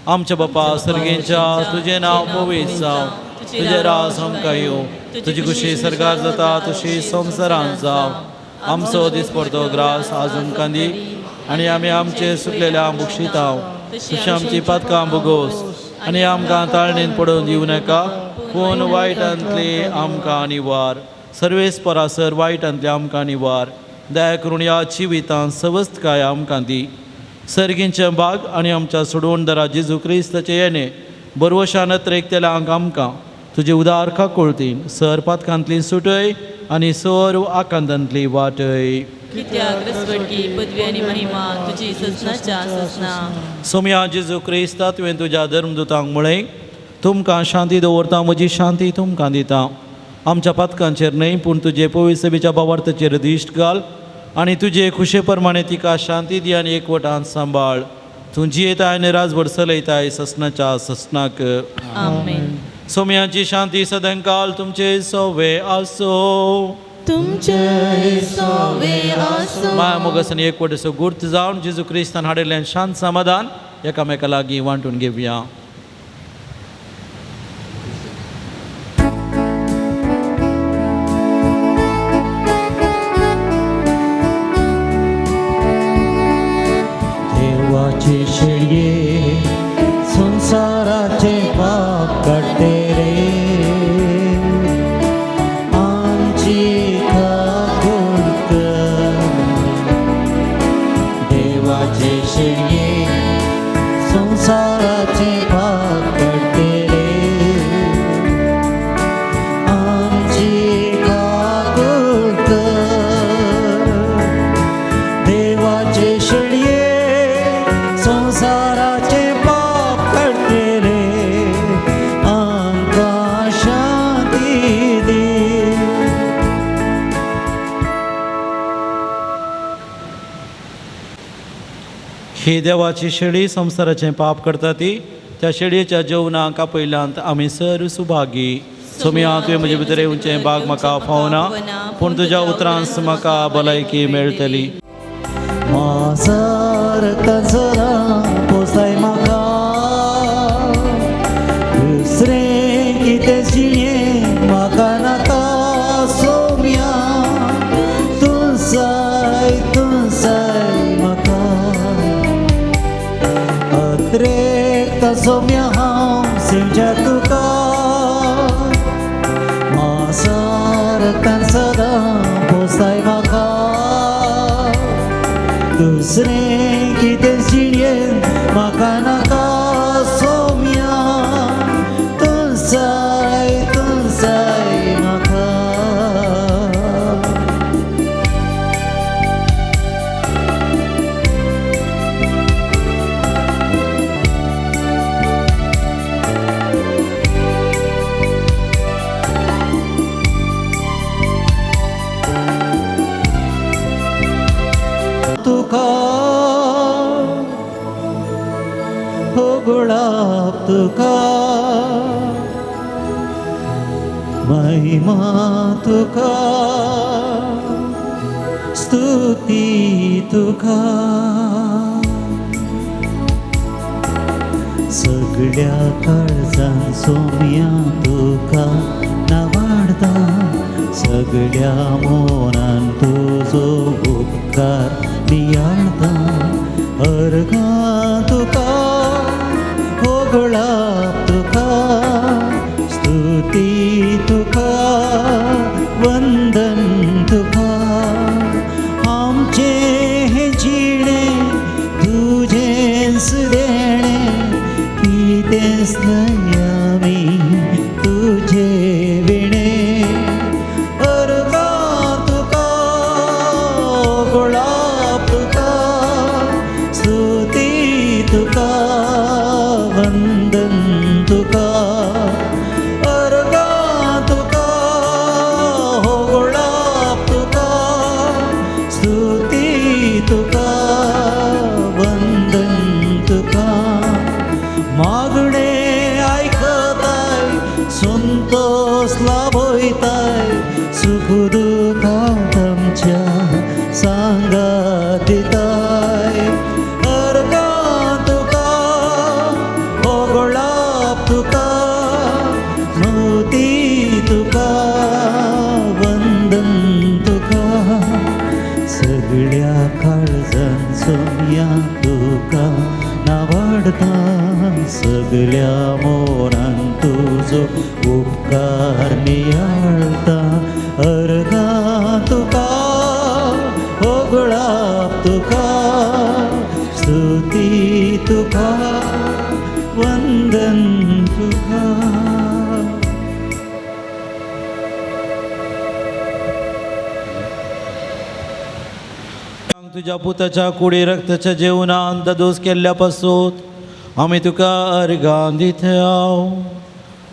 आमच्या बापा सर्गेंच्या, तुजें नांव पवित्र जावं, तुजें राज आमकां येवं, तुजी खुशी सरकार जाता तशी संवसारांत जावं. आमचो दिसपडतो ग्रास आज आमकां दी आनी आमी आमचे सुकलेल्या बक्षिताव तशी आमची पातकां भोगोस आनी आमकां ताळणेन पडोवन दिवं नाका, पूण वायटांतली आमकां निवार. सर्वेस परासर वायटांतली आमकां निवार. दया करून ह्या जिवितांत सवस्तकाय आमकां दी. सर्गींचे बाग आनी आमच्या सोडवणदारा जेजू क्रिस्ताचे येणे बरवशान अत्रेकतेल्यांक आमकां तुजे उदार काकुळतीन सर पातकांतली सुटय आनी सर्व आकांतांतली वाटय. कित्याक रसवडकी पदवी आनी महिमा तुजी ससनाच्या ससना. सोम्या जेजू क्रिस्ता, तुवें तुज्या धर्मदूतांक म्हळें, तुमकां शांती दवरता, म्हजी शांती तुमकां दिता. आमच्या पातकांचेर न्हय पूण तुजे पवित्र सभेच्या भावार्थाचेर दिश्ट घाल आनी तुजे खुशे प्रमाणे तिका शांती दी आनी एकवटान सांबाळ. तूं जियेताय आनी राजभर चलयताय ससनाच्या ससनाक. आमेन. सोम्याची शांती सदांकाल तुमचे सोवे आसो. तुमचे सोवे आसो. माया मोगासन एकवटेचो गुर्त जावन जेजू क्रिस्तान हाडिल्ल्यान शांत समाधान एकामेका लागीं वांटून घेवया. देवाचे शेळये संसाराचे पाप काडटे रे, आमची काकूट कर. देवाचे शेळये संसाराचे पाप काडटे रे, आमची काकूट कर. देवाचे शेळये संसाराचे पाप काडटे रे, आमकां शांती दी. ही देवाची शेळी संवसाराचें पाप करता ती त्या शेळयेच्या जेवणाक आपयल्यांत आमी सर सुभागी. सोम्या तुवें म्हजे भितर येवचें बाग म्हाका फावना, पूण तुज्या उतरांस म्हाका भलायकी मेळटली. दुसरें कितें जिणें म्हाका नाका सोम्या, तूं जाय तूं जाय म्हाका. अत्रेकता सोम्या हांव सिमच्या तुका, मासारतान सदां पोसाय म्हाका. दुसरें कितें जिणें म्हाका नाका सोम्या, तूं जाय तूं जाय म्हाका. तुका हो गुलाब तुका, महिमा तुका, स्तुती तुका. सगळ्या काळजान सोम्या तुका नावाडता, सगळ्या मनान तुजो उपकार नियाळता. अर्घां तुका हो गुलाब तुका, स्तुती तुका, वंदन तुका. आमचें हें जिणें तुजेंच देणें, कितेंच न्हय आमी तुजे विणें. अर्घां तुका गुलाब तुका, स्तुती तुका, वंदन तुका. अर्घां तुका हो गुलाब तुका, स्तुती तुका, वंदन तुका. मागणे आयकताय, संतोष लाभयताय, सुख दुखांत आमच्या सांगात दिताय. अर्घां तुका हो गुलाब तुका, स्तुती तुका, वंदन तुका. सगळ्या काळजान सोम्या तुका नावाडता, सगळ्या मनान तुजो उपकार नियाळता. अर्घां तुका हो गुलाब तुका, स्तुती तुका, वंदन तुका. तुज्या पुताच्या कुडी रक्ताच्या जेवणान ददोस केल्ल्या पासून आमी तुका अर्घां दिता.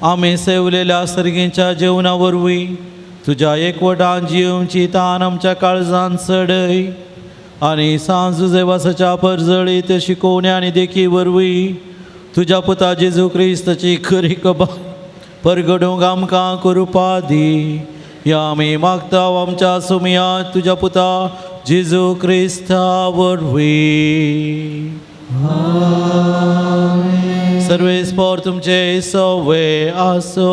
आमी सेवलेल्या सर्गींच्या जेवणा वरवीं तुज्या एकवटान जिवची तान आमच्या काळजान चडय आनी सांज जुजेवासाच्या परजळीत शिकोवण्या आनी देखी वरवीं तुज्या पुता जेजू क्रिस्ताची खरी कबा परगडूंक आमकां कृपा दी. ह्या आमी मागता आमच्या सुमया तुज्या पुता जेजू क्रिस्ता वरवीं. सर्वेस्पोर तुमचे सवे आसो,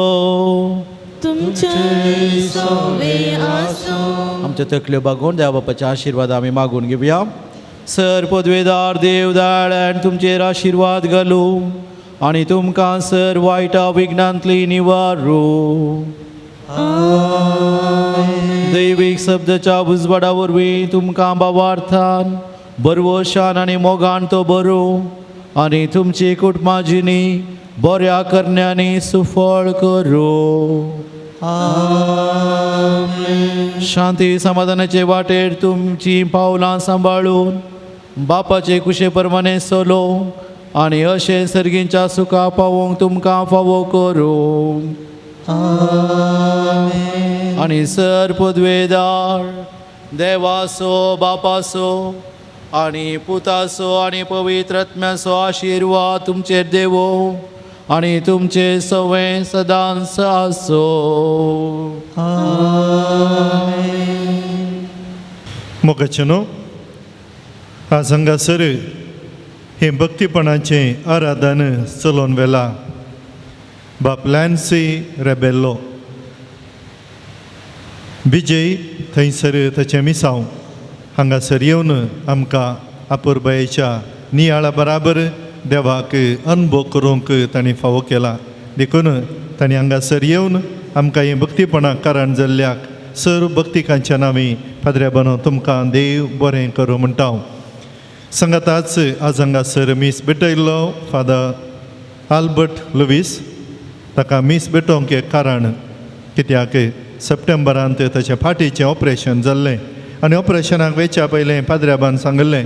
तुमचे सोवे आसो. आमच्या तकल्यो बागोवन देवा बापाचे आशिर्वाद आमी मागून घेवया. सर पदवेदार देव दाळ तुमचेर आशिर्वाद घालूं आनी तुमकां सर वायटा विघ्नांतली निवारू. दैवीक शब्दाच्या उजवाडा वरवीं तुमकां बावार्थान बरवशान आनी मोगान तो बरो आनी तुमची कुटुंबा जिणी बऱ्या करण्यांनी सुफळ करूं. शांती समाधानाचे वाटेर तुमची पावलां सांबाळून बापाचे कुशे प्रमाणे चलो आनी अशें सर्गींच्या सुखा पावोवंक तुमकां फावो करूं. आनी सर पदवेदार देवासो बापासो आनी पुताचो आनी पवित्र आत्म्याचो आशिर्वाद तुमचेर देवो आनी तुमचे सवें सदांच आसो. मोगाचे न्हू आज हांगासर हें भक्तीपणाचें आराधन चलोवन व्हेलां बाप लॅन्सी रेबेल्लो विजय थंयसर ताचें मिसांव हांगासर येवन आमकां आपुरबायेच्या नियाळा बराबर देवाक अनुभव करूंक तांणी फावो केला. देखून तांणी हांगासर येवन आमकां हें भक्तीपणाक कारण जाल्ल्याक सर्व भक्तिकांच्या नांवी पाद्र्या बनो तुमकां देव बरें करूं म्हणटा हांव. सांगाताच आज हांगासर मीस भेटयल्लो फादर आल्बर्ट लुवीस ताका मीस भेटोवंक एक कारण कित्याक सप्टेंबरांत ताचें फाटीचें ऑपरेशन जाल्लें आनी ऑपरेशनाक वयच्या पयलें पाद्र्याबान सांगिल्लें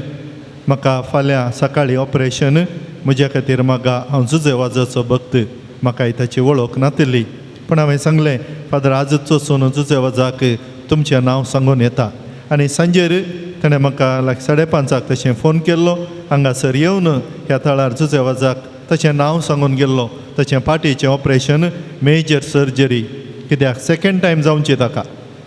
म्हाका फाल्यां सकाळीं ऑपरेशन म्हज्या खातीर म्हाका हांव जुजे वाजाचो भक्त म्हाकाय ताची वळख नातिल्ली पूण हांवें सांगलें फादर आजच वचून जुजे वाजाक तुमचें नांव सांगून येता. आनी सांजेर ताणें म्हाका लायक 5:30 तशें फोन केल्लो हांगासर येवन ह्या थळार जुजे वाजाक ताचें नांव सांगून गेल्लो. ताचें फाटीचें ऑपरेशन मेजर सर्जरी कित्याक सेकेंड टायम जावचें ताका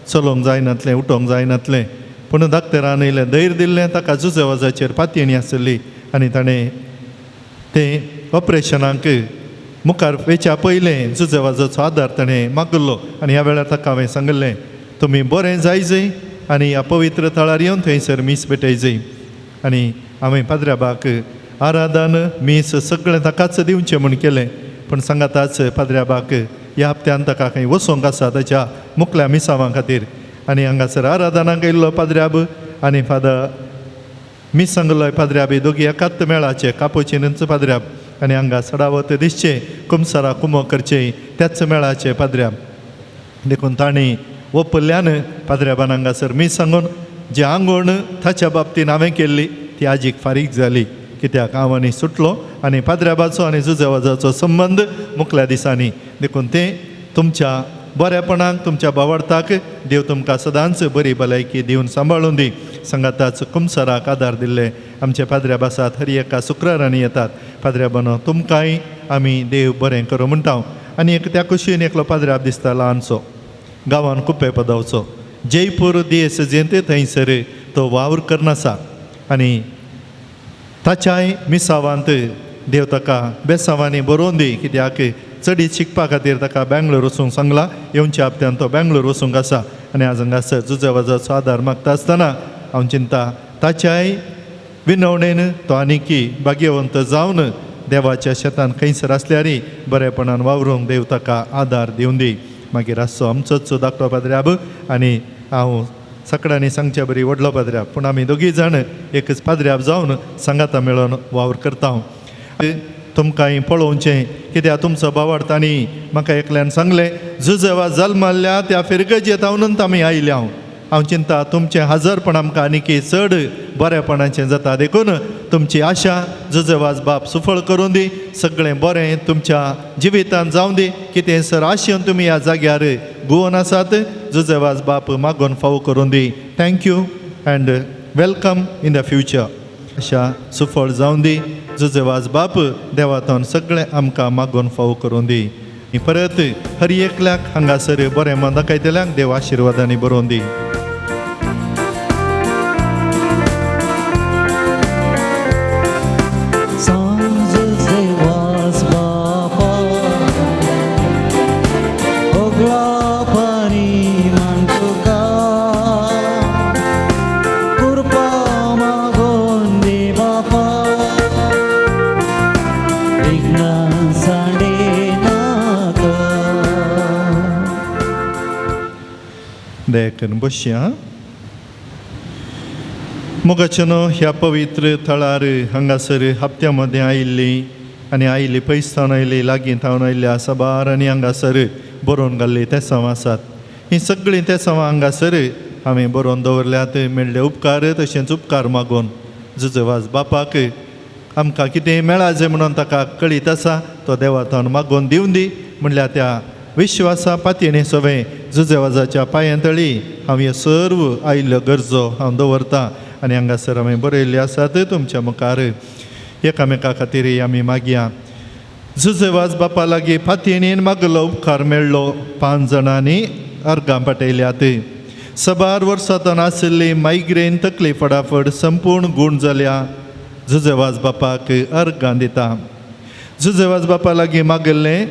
चलोवंक जायनातलें उठोवंक जायनातलें पूण डॉक्टरान इल्लें धैर्य दिल्लें ताका जुजे वाजाचेर पातयेणी आसली आनी ताणें तें ऑपरेशनाक मुखार वयच्या पयलें जुजे वाजाचो आदार ताणें मागिल्लो. आनी ह्या वेळार ताका हांवें सांगिल्लें तुमी बरें जायजय आनी ह्या पवित्र थळार येवन थंयसर मीस भेटयजय. आनी हांवें पाद्र्याबाक आराधन मीस सगळें ताकाच दिवचें म्हूण केलें पूण सांगाताच पाद्र्याबाक ह्या हप्त्यान ताका खंय वचोंक आसा ताच्या मुखल्या मिसांवां खातीर. आनी हांगासर आराधनाक येयल्लो पाद्र्याब आनी फादर मीस सांगलो पाद्र्याब दोगी एकाच मेळाचे कापोचिनच पाद्र्याब आनी हांगा सडावत दिसचें कुमसारा कुमो करचें त्याच मेळाचे पाद्र्याब. देखून तांणी ओपल्ल्यान पाद्र्याबान हांगासर मीस सांगून जी आंगवण ताच्या बाबतीन हांवें केल्ली ती आजीक फारीक जाली कित्याक हांव आनी सुटलो आनी पाद्र्याबाचो आनी जुजेवाजाचो संबंद मुखल्या दिसांनी. देखून तें तुमच्या बरेपणाक तुमच्या बावडताक देव तुमकां सदांच बरी भलायकी दिवन सांबाळून दी. सांगाताच कुमसराक आदार दिल्ले आमचे पाद्र्याब आसात हर एका शुक्रारांनी येतात. पाद्र्याबानो तुमकांय आमी देव बरें करूं म्हणटा हांव. आनी एक त्या कुशीन एकलो पाद्र्याब दिसता ल्हानसो गांवान कुप्पे पदावचो जयपूर दियेसजेंत थंयसर तो वावर करनासा आनी ताच्याय मिसावांत देव ताका बेसांवांनी बरोवन दी कित्याक चडीत शिकपा खातीर ताका बेंगलोर वचूंक सांगला. येवच्या हप्त्यान तो बेंगलोर वचूंक आसा आनी आज हांगासर जुजे वाजाचो आदार मागता आसतना हांव चिंता ताच्याय विनवणेन तो आनीकी भाग्यवंत जावन देवाच्या शेतान खंयसर आसल्यारय बरेपणान वावरूंक देव ताका आदार दिवन दी. मागीर आसचो आमचोच धाकटो पाद्र्याब आनी हांव सगळ्यांनी सांगचे बरी व्हडलो पाद्र्याब पूण आमी दोगी जाण एकच पाद्र्याब जावन सांगाता मेळोन वावर करता हांव. तुमकांय पळोवचें कित्याक तुमचो बावडता आनी म्हाका एकल्यान सांगलें जुजेवा जल्मल्ल्या त्या फिरगजेत हांव आमी आयल्या. हांव हांव चिंता तुमचें हाजरपण आमकां आनीकी चड बरेपणाचें जाता. देखून तुमची आशा जुजेवाज बाप सुफळ करूं दी सगळें बरें तुमच्या जिवितांत जावं दी. कितें सर आशेन तुमी ह्या जाग्यार गुवोन आसात जुजेवाज बाप मागोन फावो करूं दी. Thank you and welcome in the future. आशा सुफळ जावं दी जुजेवाज बाप देवातून सगळें आमकां मागोन फावो करूं दी. परत हर एकल्याक हांगासर बरें मन दाखयतल्यांक देव आशिर्वादांनी बरोवन दी. दयाकरून बसया. मोगाच्यानो ह्या पवित्र थळार हांगासर हप्त्या मदें आयिल्ली आनी आयिल्ली पयस थावन आयिल्ली लागीं थावन आयिल्ली साबार आनी हांगासर बरोवन घाल्ली तेसांवां आसात. हीं सगळीं तेसांवां हांगासर हांवें बरोवन दवरल्यात मेळ्ळे उपकार तशेंच उपकार मागून जुजवाज बापाक आमकां कितें मेळाजे म्हणून ताका कळीत आसा तो देवा थावन मागून दिवन दी म्हणल्यार त्या विश्वासा पातयेणे सवें जुजेवाजाच्या पांयां तळी हांव हे सर्व आयिल्ल्यो गरजो हांव दवरतां. आनी हांगासर आमी बरयल्ली आसात तुमच्या मुखार. एकामेका खातीर आमी मागया. जुजेवाज बापा लागीं फातीणीन मागलो उपकार मेळ्ळो. 5 जाणांनी अर्गां पाटयल्यात. सबार वर्सांतून आशिल्ली मायग्रेन तकली फटाफट संपूर्ण गूण जाल्या. जुजेवाज बापाक अर्गां दिता. जुजेवाज बापा लागीं मागिल्लें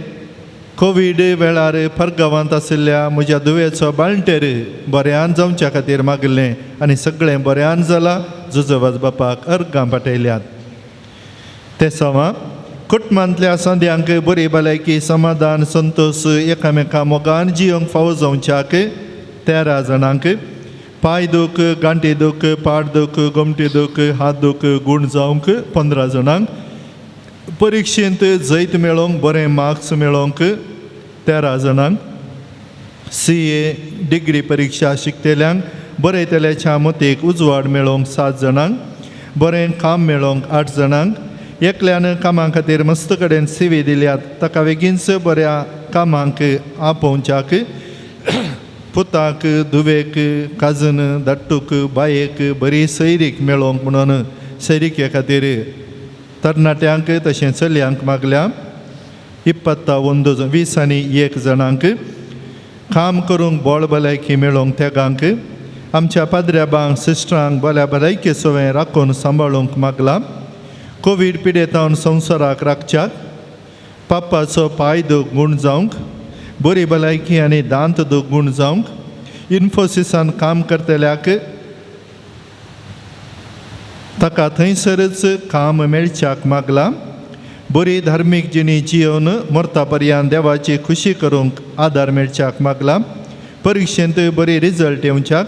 कोवीड वेळार परगांवांत आशिल्ल्या म्हज्या दुयेचो बाळंटेर बऱ्यान जावच्या खातीर मागिल्लें आनी सगळें बऱ्यान जालां. जुजेवाज बापाक अर्गां पाटयल्यात. ते सवा कुटुंबांतल्या संद्यांक बरी भलायकी समाधान संतोश एकामेका मोगान जियोंक फावो जावच्याक 13 जाणांक पांय दूख गांठी दूख पाड दूख गोमटी दूख हात दूख गूण जावंक 15 जाणांक परिक्षेंत जैत मेळोवंक बरें मार्क्स मेळोवंक 13 जाणांक CA degree परिक्षा शिकतल्यांक बरयतल्याच्या मतीक उजवाड मेळोवंक 7 जाणांक बरें काम मेळोवंक 8 जाणांक एकल्यान कामां खातीर मस्त कडेन सिवी दिल्यात ताका बेगीनच बऱ्या कामांक आपोवच्याक पुताक धुवेक काजन धाडटूक बायेक बरी सैरीक मेळोवंक म्हणून सैरिके खातीर तरणाट्यांक तशें चलयांक मागल्या 21 21 जाणांक काम करूंक बोळ भलायकी मेळोवंक तेगांक आमच्या पाद्र्याबांक सिस्टरांक बऱ्या भलायकी सवंय राखून सांबाळूंक मागला. कोवीड पिडेतावन संवसाराक राखच्याक पापाचो पांय दूख गूण जावंक बरी भलायकी आनी दांत दूख गूण जावंक इन्फोसिसान काम करतल्याक ताका थंयसरच काम मेळच्याक मागला. बरी धार्मीक जिणी जियोवन मरता पर्यंत देवाची खुशी करूंक आदार मेळच्याक मागला. परिक्षेंत बरी रिजल्ट येवच्याक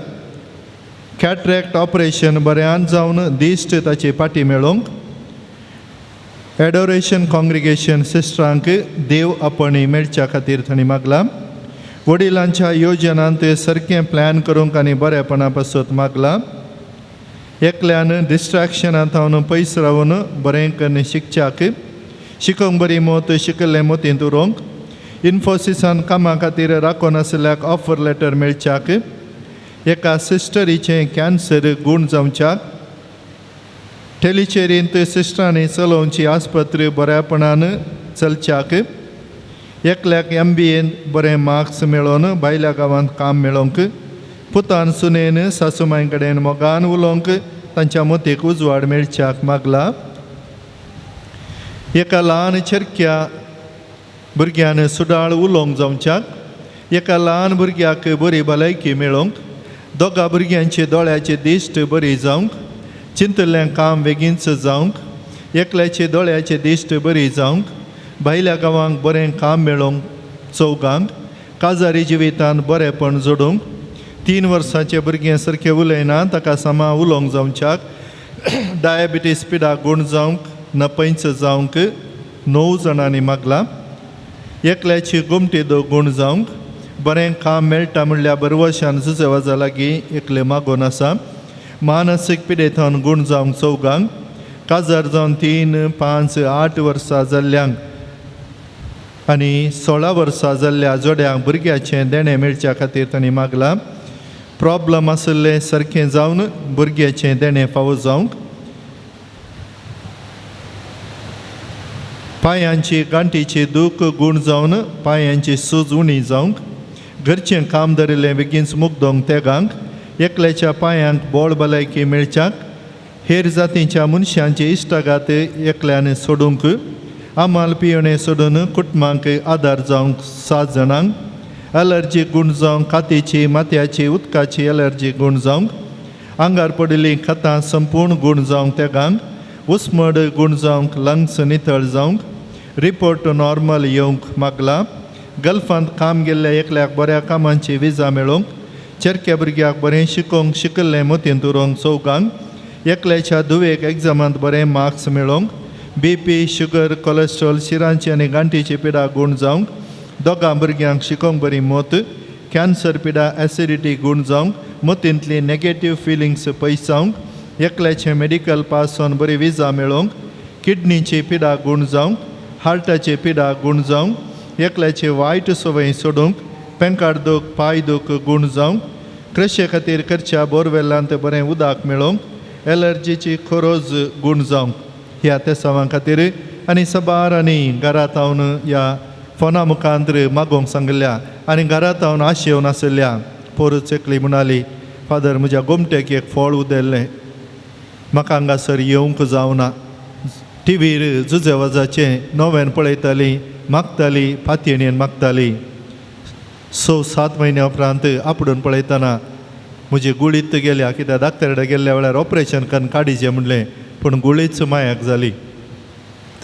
कॅटरॅक्ट ऑपरेशन बऱ्यान जावन दिश्ट ताची पाटी मेळोवंक एडोरेशन कॉंग्रिगेशन सिस्टरांक देव आपणी मेळच्या खातीर थंय मागला. वडिलांच्या योजनांत सारकें प्लॅन करूंक आनी बरेपणा पासत मागला. एकल्यान डिस्ट्रेक्शनांत हांव पयस रावन बरें करून शिकच्याक शिकोवंक बरी मत शिकल्लें मतींत उरोवंक इन्फोसिसान कामां खातीर राखून आशिल्ल्याक ऑफर लेटर मेळच्याक एका सिस्टरीचें कॅन्सर गूण जावच्याक टेलिचेरींत सिस्टरांनी चलोवची आस्पत्री बऱ्यापणान चलच्याक एकल्याक MBA बरें मार्क्स मेळोवन भायल्या गांवांत काम मेळोवंक पुतान सुनेन सासूमाय कडेन मोगान उलोवंक तांच्या मतीक उजवाड मेळच्याक मागला. एका ल्हान चेरक्या भुरग्यान सुडाळ उलोवंक जावच्याक एका ल्हान भुरग्याक बरी भलायकी मेळोवंक दोगा भुरग्यांची दोळ्याची दिश्ट बरी जावंक चिंतल्लें काम बेगीनच जावंक एकल्याची दोळ्याची दिश्ट बरी जावंक भायल्या गांवांक बरें काम मेळोवंक चौगांक काजारी जिवितान बरेंपण जोडूंक 3 वर्सांचें भुरगें सारकें उलयना ताका समा उलोवंक जावच्याक डायबिटीस पिडा गूण जावंक नपंयच जावंक 9 जाणांनी मागला. एकल्याची गोमटी गूण जावंक बरें काम मेळटा म्हणल्यार बरवशान जुजेवाजा लागीं एकलें मागून आसा. मानसीक पिडेथावन गूण जावंक चौगांक काजार जावन 3, 5, 8 वर्सां जाल्ल्यांक आनी 16 वर्सां जाल्ल्या जोड्यांक भुरग्याचें देणें मेळच्या खातीर तांणी मागलां. प्रॉब्लम आशिल्लें सारकें जावन भुरग्याचें देणें फावो जावंक पांयांची गांठीची दूख गूण जावन पांयांची सूज उणी जावंक घरचें काम धरिल्लें बेगीनच मुगदोंक तेगांक एकल्याच्या पांयांक बोळ भलायकी मेळच्याक हेर जातींच्या मनशांची इश्टागात एकल्यान सोडूंक आमाल पियोणे सोडून कुटुंबांक आदार जावंक 7 जाणांक एलर्जी गूण जावंक कातीची मातयाची उदकाची एलर्जी गूण जावंक आंगार पडिल्लीं खतां संपूर्ण गूण जावंक तेगांक उस्मड गूण जावंक लंग्स नितळ जावंक रिपोर्ट नॉर्मल येवंक मागला. गल्फांत काम गेल्ल्या एकल्याक बऱ्या कामांची विजा मेळोवंक चेरक्या भुरग्याक बरें शिकोवंक शिकल्लें मतींत उरोवंक चौगांक एकल्याच्या धुवेक एग्जामांत बरें मार्क्स मेळोवंक BP sugar cholesterol शिरांची आनी गांठीची पिडा गूण जावंक दोगां भुरग्यांक शिकोवंक बरी मत कॅन्सर पिडा एसिडिटी गूण जावंक मतींतली नेगेटीव फिलिंग्स पयस जावंक एकल्याचें मेडिकल पास जावन बरी विजा मेळोवंक किडनीची पिडा गूण जावंक हार्टाची पिडा गूण जावंक एकल्याची वायट संवय सोडूंक पेंकाड दूख पांय दूख गूण जावंक कृशे खातीर करच्या बोरवेलांत बरें उदक मेळोवंक एलर्जीची खोरोज गूण जावंक ह्या तेसांवां खातीर आनी सबार आनी घरांत हांव ह्या फोना मुखांत मागोवंक सांगिल्ल्या आनी घरांत हांव आशेवन आशिल्ल्या पोरूच एकली म्हणाली फादर म्हज्या गोमटेक एक फळ उदेल्लें म्हाका हांगासर येवंक जावना टिवीर जुजेवाजाचें नव्यान पळयताली मागताली पातयेणेन मागताली 6-7 म्हयन्या उपरांत आपडून पळयतना म्हजी गुळीत गेल्या कित्याक डाक्टर कडेन गेल्ल्या वेळार ऑपरेशन करून काडीचें म्हणलें पूण गुळीच मायाक जाली.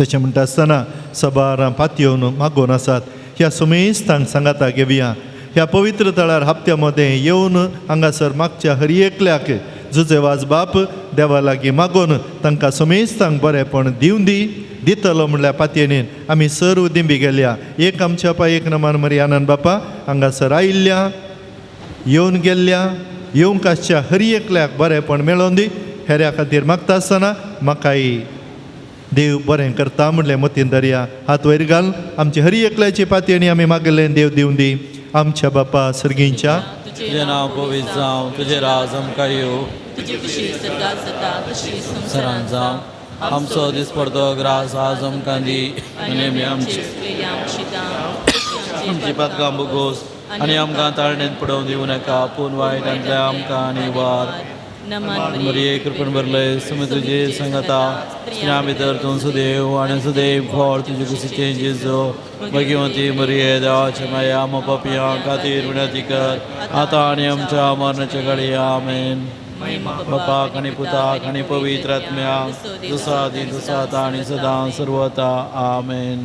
तशें म्हणटा आसतना सबारां पातयेवन मागोवन आसात ह्या सुमेस्तांक सांगाता घेवया. ह्या पवित्र तळार हप्त्या मदें येवन हांगासर मागच्या हर एकल्याक जुजेवाज बाप देवा लागीं मागोवन तांकां सुमेस्तांक बरेंपण दिवन दी दितलो म्हणल्यार पातयेनीन आमी सर्व दिंबी गेल्या. एक आमच्या पाय एक नमान मरी आनंद बापा हांगासर आयिल्ल्या येवन गेल्ल्या येवंक आसच्या हर एकल्याक बरेंपण मेळोवन दी. हेऱ्या खातीर मागता आसतना म्हाकाय देव बरें करता म्हणलें मतीन दर्या हात वयर घाल आमची हर एकल्याची पातयेणी आमी मागिल्लें देव दिवन दी. आमच्या बापा सर्गींच्या तुजें नांव पवित्र जावं, तुजें राज आमकां येवं, तुजी खुशी स्वर्गात जाता तशी सरान संवसारांत जावं. आमचो दिसपडतो ग्रास आज आमकां दी आनी आमी आमची आमची पातकां भोगोस आनी आमकां ताळणेंत पडोवन दिवं नाका, पूण वायटांतल्या आमकां आनी वार. मरिये कृपेन भरले सुमी तुजे संगता, स्त्रियां भितर तूं सुदेव आनी सुदेव फळ तुजे कुशीचें जेजू. भगिवंती मरिये देवाचे माया आम पापयां खातीर विनंती कर आतां आनी आमच्या मरणाच्या घडये. आमेन. बापाक आनी पुताक आनी पवित्र आत्म्याक, जसो आदी तसो आतां आनी सदां सर्वता. आमेन.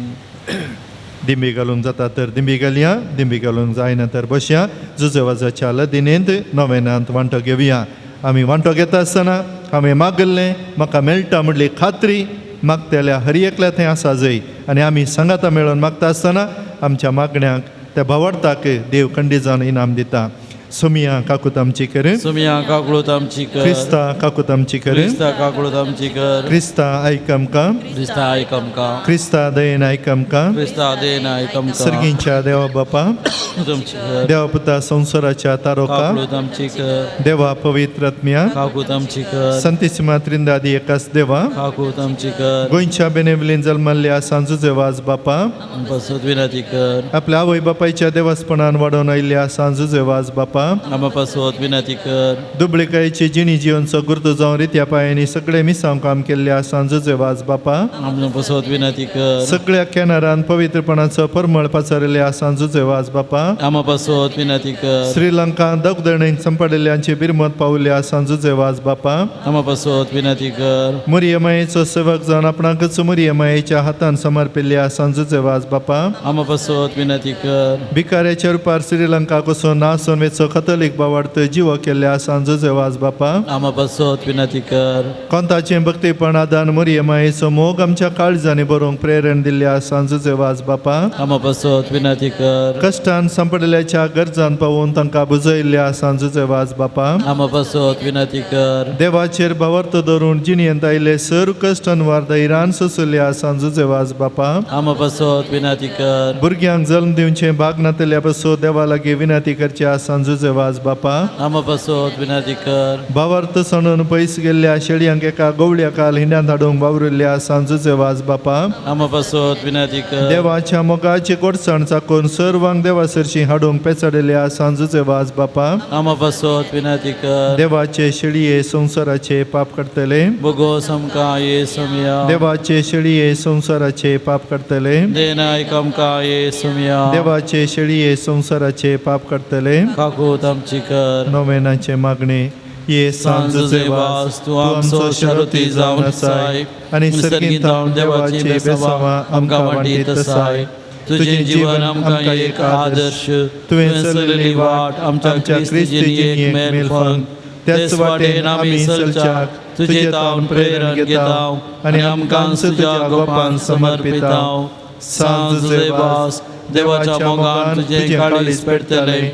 दिंबी घालूंक जाता तर दिंबी घालया, दिंबी घालूंक जायना तर बसया. जुजेवाजाच्या लदिनेंत नवेनांत वांटो घेवया. आमी वांटो घेता आसतना हांवें मागिल्लें म्हाका मेळटा म्हणली खात्री मागतल्या हर एकल्या थंय आसा जय आनी आमी सांगाता मेळोवन मागता आसतना आमच्या मागण्यांक त्या भावार्थाक देव खंडीत जावन इनाम दिता. सुमिया काकूत आमची कर, सुमिया काकूत आमची कर, क्रिस्ता काकूत आमची कर, क्रिस्ता काकूत आमची कर, क्रिस्ता आयक आमकां, क्रिस्ता आयक आमकां, क्रिस्ता दयेन आयक आमकां, क्रिस्ता दयेन आयक आमकां, सर्गींच्या देवा बापा, आमची कर, देवा पुता संवसाराच्या तारोका, काकूत आमची कर, देवा पवित्र आत्म्या, काकूत आमची कर, संतीसिमा त्रिंदादी एकाच देवा, काकूत आमची कर, गोंयच्या बेनेवलीन जल्मल्ल्या सांजुजे वाज बापा, पासत विनंती कर, आपल्या आवय बापायच्या देवासपणान वाडोवन आयिल्ल्या सांजुजे वाज बापा, आमा पासत विनंती कर, दुबळीकायची जिणी जिवनचो गुर्तू जावन रित्या पायांनी सगळे मिसांव काम केल्ल्या सांजुजे वाज बापा, आमच्या पासत विनंती कर, सगळ्या कॅनरान पवित्रपणाचो परमळ पाचारिल्ल्या सांजुजे वाज बापा, आमा पासत विनंती कर, श्रीलंका दगदणेन संपडिल्ल्यांची बिरमत पावल्या सांजुजे वाज बापा, आमा पासत विनंती कर, मुरियमायेचो सेवक जावन आपणाकच मुरियमायेच्या हातान समर्पिल्ल्या सांजुजे वाज बापा, आमा पासत विनंती कर, भिकाऱ्याच्या रुपार श्रीलंका कसो नासून वेचो कथोलीक बावार्थ जिवो केल्ल्या सांजुजे वाज बापा, आमा पासत विनंती कर, कोंताचें भक्तीपण आदान मुरियमायेचो मोग आमच्या काळजांनी बरोवंक प्रेरण दिल्ल्या सांजुजे वाज बापा, आमा पासत विनंती कर, कश्टान सांपडिल्ल्याच्या गरजान पावोवन तांकां बुजयल्ल्या सांजुजे वाज बापा, आमा पासत विनंती कर, देवाचेर भावार्थ धरून जिणेंत आयिल्ले सर कश्ट अनवार धैर्यान सोंसुल्ल्या सांजुजे वाज बापा, आमा पासत विनंती कर, भुरग्यांक जल्म दिवचें भाग नातल्या पासून देवा लागीं विनंती करच्या सांजुजे वाज बापा, आमा पासत विनंती कर, भावार्थ सणून पयस गेल्ल्या शेळयांक एका गोवळ्या काल हिंड्यांत हाडूंक वावरुल्ल्या सांजुजे वाज बापा, आमा पासत विनंती कर, देवाच्या मोगाची गोडसाण चाकून सर्वांक देवा सरशी हाडूंक पेचाडिल्ल्या सांजुजे वाज बापा, आमा पासत विनंती कर, देवाचे शेळये संवसाराचे पाप करतले, भोगोस आमकां ये सुमिया, देवाचे शेळये संवसाराचे पाप करतले, देनायक आमकां ये सुमिया, देवाचे शेळये संवसाराचे पाप करतले, काकूत आमची कर, नोवेनाचे मागणे. ये सांजुजे वास तूं आमचो शरती जावन आसाय आनी सर्गींत देवाचे बेसांवां आमकां वांटीत आसाय. तुजें जीवन आमकां एक आदर्श, तुवें चलयल्ली वाट आमच्या क्रिस्ती जिणेक मेलफंक, त्याच वाटेन आमी चलच्याक तुजे तावन प्रेरण घेताव आनी आमकां तुज्या गोपान समर्पिताव. सांजुजे वास देवाच्या मोगान तुजें काळीज पेटतलें,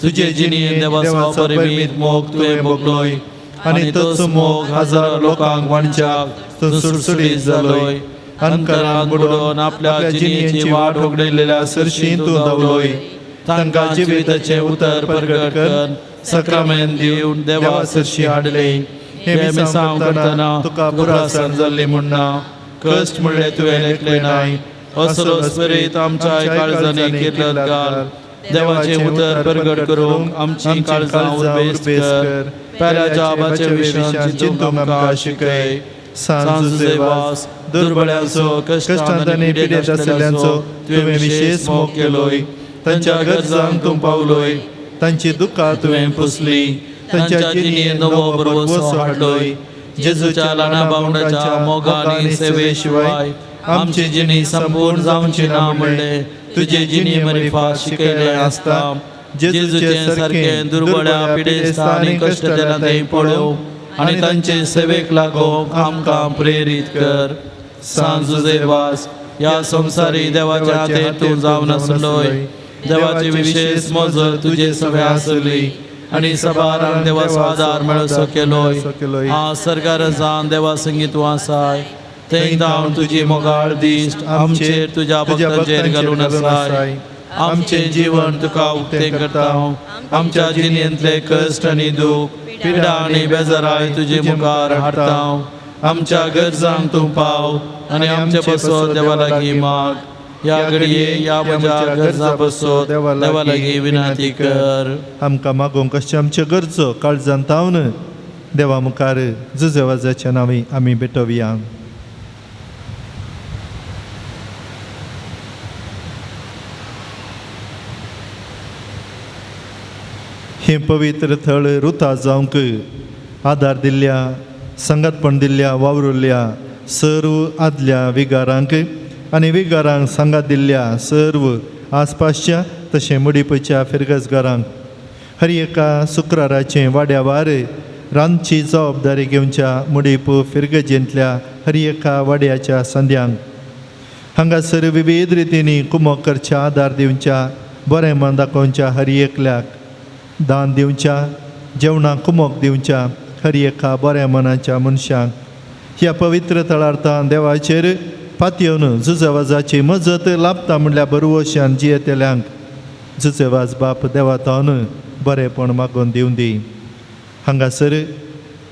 तुजे जिणेन देवाचो परिमीत मोग तुवें भोगलोय आनी तोच मोग हजारो लोकांक वांटच्याक तूं सुडसुडीत जालोय. अंतरान बुडोवन आपल्या जिणेची वाट उगडलेल्या सरशी तूं धांवलोय. तांकां जिविताचें उतर परगट कर सक्रामेंत दिवन देवा सरशी हाडलें. हें मिसांव करतना तुका पुरासण जाल्ली म्हूण ना. कश्ट म्हणलें तुवें लेखलें नाय. असलो स्पिरीत आमच्या काळजांनी किर्लत घाल. देवाचें उतर परगट करूंक आमची काळजां उर्बेस्त कर. पेल्याच्या आबाचे विशयान चिंतूंक आमकां शिकय. सांत जुझे वाज, दुर्बळ्यांचो, कश्टांत आनी पिडेंत आशिल्ल्यांचो तुवें विशेश मोग केलोय. तांच्या गरजांक तूं पावलोय, तांची दुकां तुवें पुसली, तांच्या जिणेंत नवो भरवंसो हाडलोय. जेजूच्या ल्हाना भावंडाच्या मोगान आनी सेवे शिवाय आमची जिणी संपूर्ण जावची ना म्हणलें तुजे जिणे मरिफा शिकयलें आसता. जेजूचे सारकें दुर्बळ्या पिडेस्तां आनी कश्टतेल्या थंय पळोवंक आनी तांचे सेवेक लागोवंक आमकां प्रेरीत कर. सांत जुझे वाज, ह्या संवसारी देवाच्या हातीन तूं जावन आसलोय. देवाची विशेश मजत तुजे सगळे आसली आनी सबारांक देवाचो आदार मेळसो केलोय. आ सरकार जावन देवा संगीत तूं आसाय, थंय जावन तुजी मोगाळ दिश्ट आमचेर तुज्या भक्तांचेर घालून आसाय. आमचें जीवन तुका उक्तें करता. आमच्या जिणेंतले कश्ट आनी दूख, पिडा आनी बेजाराय तुजे मुखार हाडटा. आमच्या गरजांक तूं पाव आनी आमचे बसो देवा लागीं माग. ह्या घडये ह्या म्हज्या गरजां बसो देवा लागीं विनंती कर. आमकां मागोवंक कशें आमच्यो गरजो काळजान तावन देवा मुखार जुझे वाजाच्या नांवी आमी भेटोवया. हें पवित्र थळ रुता जावंक आदार दिल्ल्या, संगतपण दिल्ल्या, वावरुल्ल्या सर्व आदल्या विगारांक आनी विगारांक सांगात दिल्ल्या सर्व आसपासच्या तशें मुडीपच्या फिरगजगारांक, हर एका शुक्राराचें वाड्यावार रांदची जबाबदारी घेवच्या मुडीप फिरगजेंतल्या हर एका वाड्याच्या संद्यांक, हांगासर विविध रितींनी कुमक करच्या, आदार दिवच्या, बरें मन दाखोवच्या हर एकल्याक, दान दिवच्या, जेवणाक कुमक दिवच्या हर एका बऱ्या मनाच्या मनशांक, ह्या पवित्र थळार्थान देवाचेर पातयेवन जुझे वाजाची मजत लाभता म्हणल्यार बरवशान जियेतल्यांक जुझे वाज बाप देवातावन बरेंपण मागोवन दिवं दी. हांगासर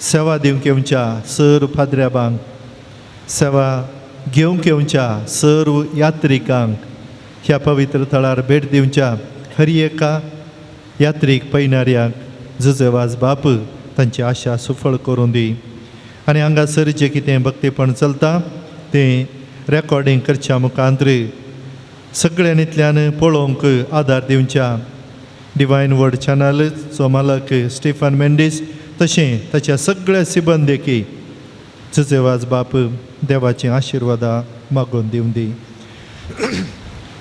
सेवा दिवंक येवच्या सर्व पाद्र्याबांक, सेवा घेवंक येवच्या सर्व यात्रिकांक, ह्या पवित्र थळार भेट दिवच्या हर एका यात्रीक पयणाऱ्यांक जुझे वाज बाप तांची आशा सुफळ करूं दी. आनी हांगासर जें कितें भक्तीपण चलता तें रेकॉर्डींग करच्या मुखांतर सगळ्यांतल्यान पळोवंक आदार दिवच्या डिवायन वर्ड चॅनलचो मालक स्टिफन मेंडीस तशें ताच्या सगळ्या सिबंदेकी जुझे वाज बाप देवाची आशिर्वादां मागून दिवं दी.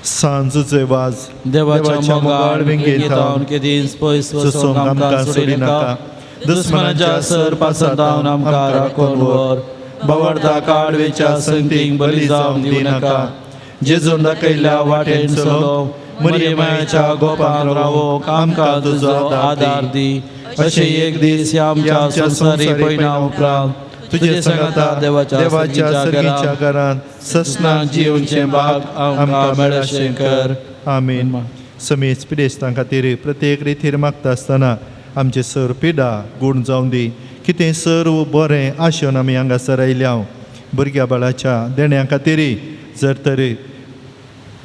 सांत जुझे वाज, देवाच्या मोगाळ वेंगेंत थावन केदींच पयस वचोंक आमकां सोडिनाका. दुस्मनाच्या सर पासांत आमकां राखून व्हर. बावडता काडवेच्या संगतीक बली जावन दिवनाका. जेजून दाखयल्ल्या वाटेन चलो मरियमाच्या गोपान रावोंक आमकां तुजो आदार दी. अशें एक दीस ह्या आमच्या संवसारी पयणा उपरांत तुजे सांगाता देवाच्या सर्गीच्या घरांत ससनाक जिवचें भाग आमकां मेळशें कर. आमीन. समेज पिडेस्तां खातीर प्रत्येक रितीर मागता आसतना आमचे सर पिडा गूण जावं दी. कितें सर्व बरें आशेवन आमी हांगासर आयल्या. भुरग्या बाळाच्या देण्या खातीर जर तर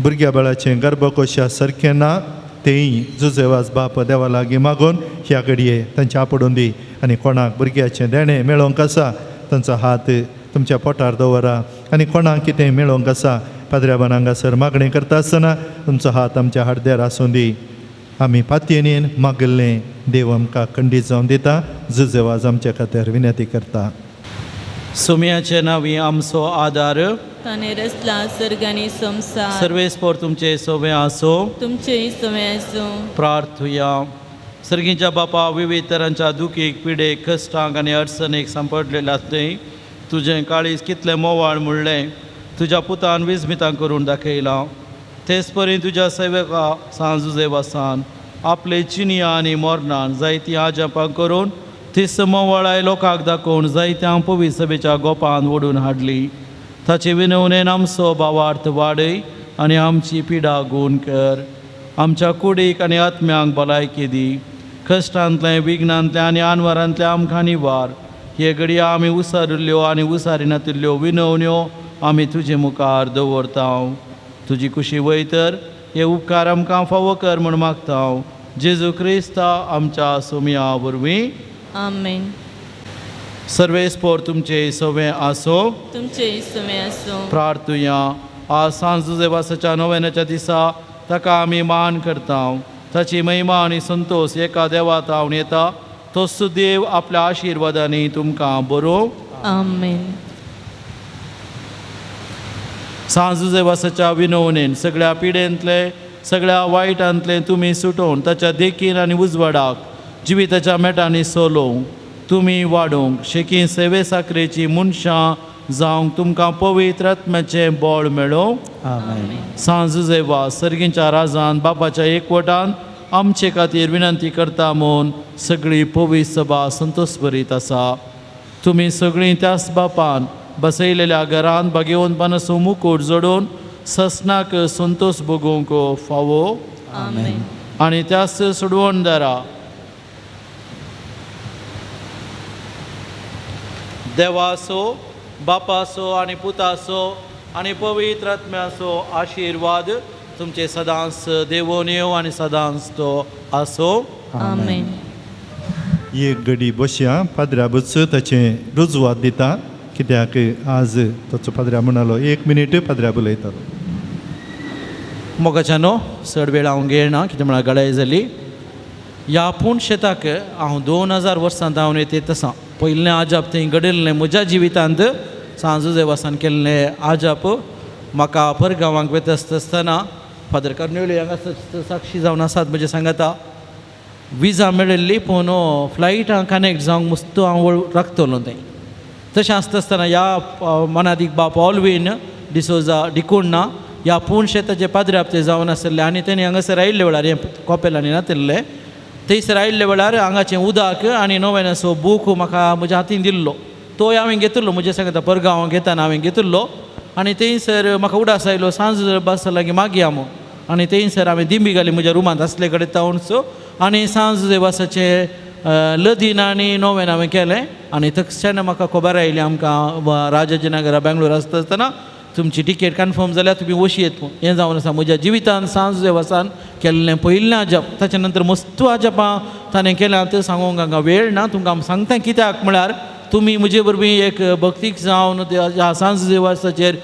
भुरग्या बाळाचें गर्भकोशा सारकें ना तेंय जुझे वाज बाप देवा लागीं मागून ह्या घडये तांचे आपडून दी. आनी कोणाक भुरग्याचें देणें मेळोवंक आसा तांचो हात तुमच्या पोटार दवरा. आनी कोणाक कितें मेळोवंक आसा पाद्र्याबान हांगासर मागणें करता आसतना तुमचो हात आमच्या हाडद्यार आसूं दी. आमी पातयेन मागिल्लें देव आमकां खंडीत जावन दिता. जुझे वाज आमच्या खातीर विनंती करता. सुम्याचे नांवी आमचो आदार. ताणें रचला सर्ग आनी संवसार. सर्वेस्पोर तुमचे सोबे आसो. तुमचेय सोबे आसूं. प्रार्थुया. सर्गीच्या बापा, विविध तरांच्या दुखीक, पिडेक, कश्टांक आनी अडचणीक सांपडलेल्या थंय तुजें काळीज कितलें मोवाळ म्हणलें तुज्या पुतान विस्मितां करून दाखयलां. तेच परी तुज्या सेवका सांत जुझे वासान आपले चिनिया आनी मोरनान जायतीं आजापां करून तीस मोवाळाय लोकांक दाखोवन जायत्या पवित्र सभेच्या गोपान ओडून हाडली. ताचे विनवणेन आमचो भावार्थ वाडय आनी आमची पिडा गूण कर. आमच्या कुडीक आनी आत्म्यांक भलायकी दी. कश्टांतलें, विघ्नांतलें आनी आनवारांतलें आमकां निवार. हे घडया आमी उसारिल्ल्यो आनी उसारिनातिल्ल्यो विनवण्यो आमी तुजे मुखार दवरता. तुजी कुशी वयतर हे उपकार आमकां फावो कर म्हूण मागता जेजू क्रिस्ता आमच्या सोमया वरवीं. आमेन. सर्वेस्पोर तुमचे सवे आसो. तुमचे सवे आसो. प्रार्थुया. आज सांज जुजेवासाच्या नोवेनाच्या दिसा ताका आमी मान करता. ताची महिमा आनी संतोष एका देवा तावन येता. तोच देव आपल्या आशिर्वादांनी तुमकां बरो. आमेन. सांज जुजेवासाच्या विनवणेन सगळ्या पिडेंतले सगळ्या वायटांतले तुमी सुटोवन ताच्या देखीन आनी उजवाडाक जिविताच्या मेटांनी सोलोवंक तुमी वाडोवंक शेकी सेवे साकरेची मनशां जावंक तुमकां पवित्र आत्म्याचें बळ मेळोवं. सांज जुजेवा सर्गींच्या राजान बापाच्या एकवटान आमचे खातीर विनंती करता म्हूण सगळी पवित्र सभा संतोष भरीत आसा. तुमी सगळीं त्याच बापान बसयलेल्या घरान भागेवनपणाचो मुकूट जोडून ससनाक संतोष भोगोवंक फावो. आनी त्याच सोडवणदारा देवाचो बापाचो आनी पुताचो आनी पवित्र आत्म्याचो आशिर्वाद तुमचे सदांच देवोन येवं आनी सदांच तो आसो. आमेन. एक घडी बसया. पाद्र्याबूच ताचें रुजवात दिता कित्याक आज ताचो पाद्र्या म्हणालो एक मिनीट पाद्र्या उलयतालो. मोगाच्यानो चड वेळ हांव घेयना कितें म्हळ्यार गळाय जाली. ह्या पूण शेताक हांव 2000 वर्सां धांवन येत आसा. पयलें आजाप थंय घडिल्लें म्हज्या जिवितांत सांज जुजेवासान केल्लें आजाप म्हाका परगांवांक वता आसतना फादर कर्नेली हांगा साक्षी जावन आसात म्हजे सांगाता. विजा मेळिल्ली पूण फ्लायटां कनेक्ट जावंक मस्त हांव राखतलो थंय. तशें आसता आसतना ह्या मनादीक बाप ऑलवीन डिसोजा डिकोण्णा ह्या पूण शेताचे पाद्रे ते जावन आसले आनी तेणी हांगासर आयिल्ले वेळार हें कॉपेलांनी नातिल्लें थंयसर आयिल्ले वेळार हांगाचें उदक आनी नोवेनाचो बूक म्हाका म्हज्या हातीन दिल्लो तोय हांवें घेतिल्लो. म्हजे सांगता परगांव घेतना हांवें घेतिल्लो आनी थंयसर म्हाका उडास आयलो सांज बस लागीं मागया म्हूण आनी थंयसर हांवें दिंबी घाली म्हज्या रुमांत आसले कडेन तावनसो आनी सांज देवासाचें लदीन आनी नोवेन हांवें केलें आनी तक्षण म्हाका खबर आयली आमकां राजाजीनगरा बेंगलोर आसता आसतना तुमची टिकेट कन्फर्म जाल्यार तुमी वशी येत म्हूण. हें जावन आसा म्हज्या जिवितान सांज देवासान केल्लें पयलें आजाप. ताच्या नंतर मस्तू आजापां ताणें केल्यां तें सांगूंक हांगा वेळ ना. तुमकां हांव सांगता कित्याक म्हळ्यार तुमी म्हजे वरवीं एक भक्तीक जावन ह्या सांज देवासाचेर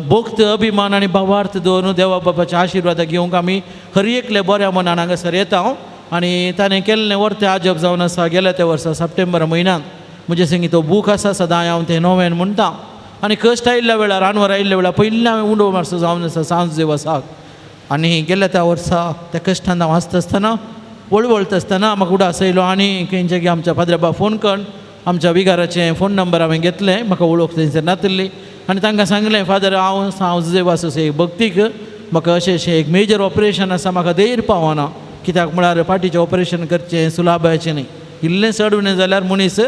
भक्त अभिमान आनी भावार्थ दवरून देवा बापाच्या आशिर्वादा घेवंक आमी हर एकले बऱ्या मनान हांगासर येता हांव. आनी ताणें केल्लें वर्तें आजप जावन आसा. गेल्या त्या वर्सा सप्टेंबर म्हयन्यांत म्हजे संगी तो बूक आसा सदां हांव तें नोवेन म्हणटा आनी कश्ट आयिल्ल्या वेळार रानवर आयिल्ल्या वेळार पयलीं हांवें उंडो मारचो जावन आसा सांज देवासाक. आनी गेल्या त्या वर्सा त्या कश्टान हांव आसता आसतना वळवळटा आसतना म्हाका उडास आयलो आनी खंयचे की आमच्या पाद्र्याबा फोन कर आमच्या विगाराचें फोन नंबर हांवें घेतलें. म्हाका वळख थंयसर नातिल्ली आनी तांकां सांगलें फादर हांव सांज देवास एक भक्तीक म्हाका अशें अशें एक मेजर ऑपरेशन आसा म्हाका धैर्य पावना कित्याक म्हळ्यार फाटीचें ऑपरेशन करचें सुलाभाचें न्ही इल्लें चड उणें जाल्यार मनीस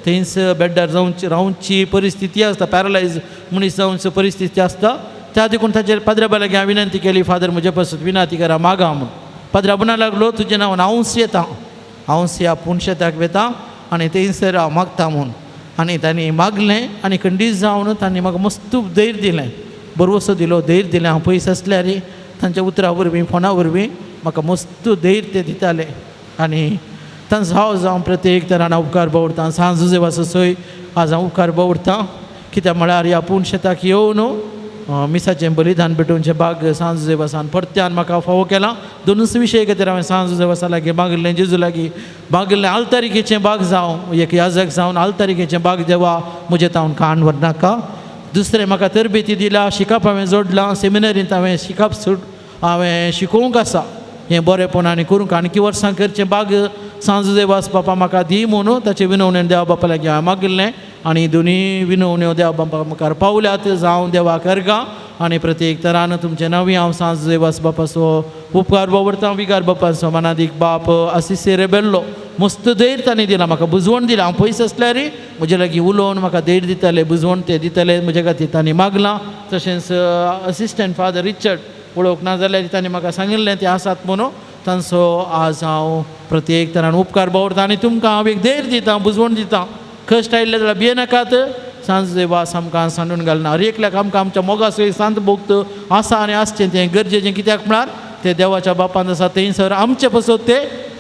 थंयच बेड्डार जावची रावची परिस्थिती आसता पॅरलायज मनीस जावची परिस्थिती आसता. त्या देखून ताचेर पाद्र्याबा लागीं हांवें विनंती केली फादर म्हजे पासून विनंती करा मागा म्हूण. पाद्र्या म्हणा लागलो तुजें नांव हांवच येता हांवच ह्या पुणशेताक वेता आनी थंयसर हांव मागता म्हूण. आनी तांणी मागलें आनी खंडीत जावन तांणी म्हाका मस्त धैर्य दिलें बरवसो दिलो धैर्य दिलें. हांव पयस आसल्यार तांच्या उतरां वरवीं फोना वरवीं म्हाका मस्त धैर्य ते दिताले आनी तांचो हांव जावं प्रत्येक तरान उपकार बावडटा. सांज जुजेवाचो सोय आज हांव उपकार बावडटा कित्याक म्हळ्यार ह्या पूण शेताक येवन मिसाचें बलिदान भेटोवचें भाग सांज जुजेवासान परत्यान म्हाका फावो केलां. दोनूच विशय खातीर हांवें सांज जुजेवासा लागीं मागिल्लें जेजू लागीं मागिल्लें आलतारिकेचें भाग जावं एक याजक जावन आलतारिकेचें भाग देवा म्हजें तावन कान व्हरनाका. दुसरें म्हाका तरबेती दिल्या शिकप हांवें जोडलां सेमिनरींत हांवें शिकप सुट हांवें शिकोवंक आसा हें बरेंपण आनी करूंक आणकी वर्सां करचें बाग सांज देवास बापा म्हाका दी म्हणून ताचे विनवणेन देवा बापा लागीं हांवें मागिल्लें आनी दोनूय विनवण्यो देवा बापा मुखार पावल्यात जावं देवाक अर्गां आनी प्रत्येक तरान तुमचें नवी हांव सांज देवास बापाचो उपकार बावडटा. विगार बापाचो मनादीक बाप आसिसे रेबेल्लो मस्त धैर्य तांणी दिलां म्हाका बुजवण दिलां. हांव पयस आसल्यार म्हजे लागीं उलोवन म्हाका धैर्य दिताले बुजवण ते दिताले म्हजे खातीर तांणी मागलां. तशेंच असिस्टंट फादर रिचर्ड वळख ना जाल्यार तांणी म्हाका सांगिल्लें ते आसात म्हणून तांचो आज हांव प्रत्येक तरान उपकार बावडटा आनी तुमकां हांव एक धैर्य दिता बुजवण दिता. कश्ट आयिल्ले जाल्यार भियेनाकात. सांज वास आमकां सांडून घालना. हर एकल्याक आमकां आमच्या मोगासो सांत भोगत आसा आनी आसचें तें गरजेचें. कित्याक म्हळ्यार ते देवाच्या बापान आसा थंयसर आमचे पसत ते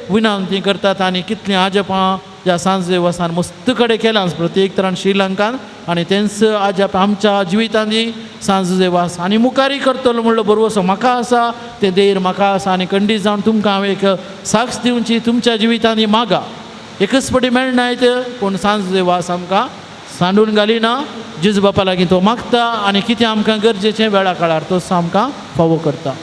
विनंती करतात. आनी कितलीं आजपां ह्या सांज वासान मस्त कडेन केलां प्रत्येक तरान श्रीलंकान आनी तेंच आजप आमच्या जिवितांनी सांज वास आनी मुखारय करतलो म्हणलो बरोसो म्हाका आसा, तें देर म्हाका आसा. आनी खंडीत जावन तुमकां हांव एक साक्ष दिवची तुमच्या जिवितांनी मागा एकच पटी मेळनायत पूण सांज वास आमकां सांडून घालिना. जेजू बापा लागीं तो मागता आनी कितें आमकां गरजेचें वेळा काळार तोच आमकां फावो करता.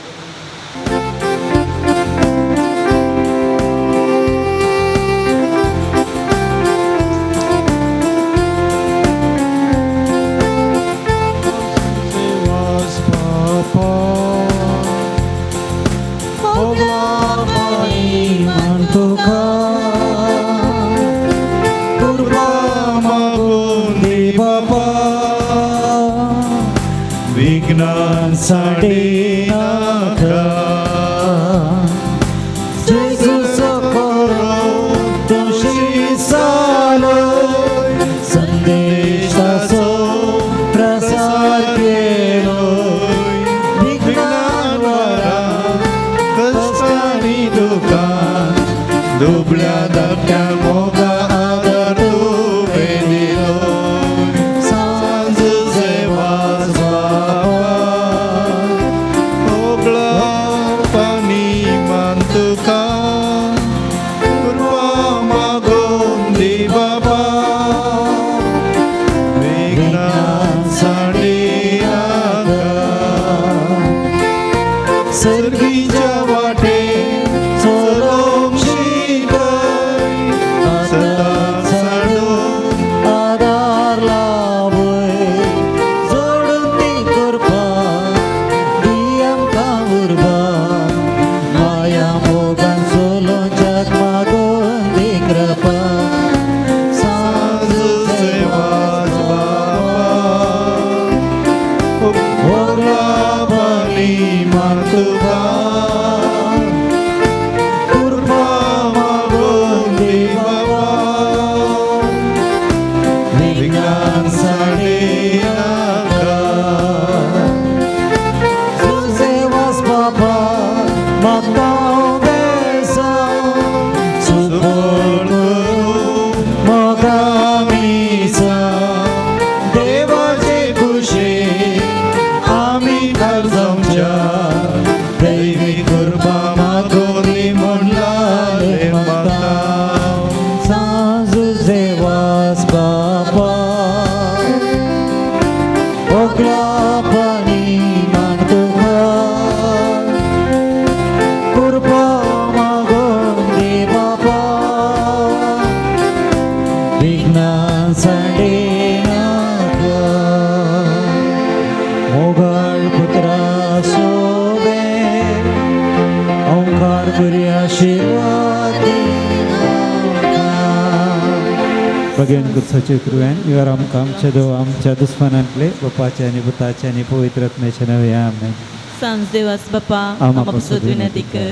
कृपेन आमकां आमच्या देव आमच्या दुस्मानांतले बापाचे आनी पुताचे आनी पवित्र आत्म्याचे नांवे आमेन. सांज देवास बापा आमकां विनंती कर.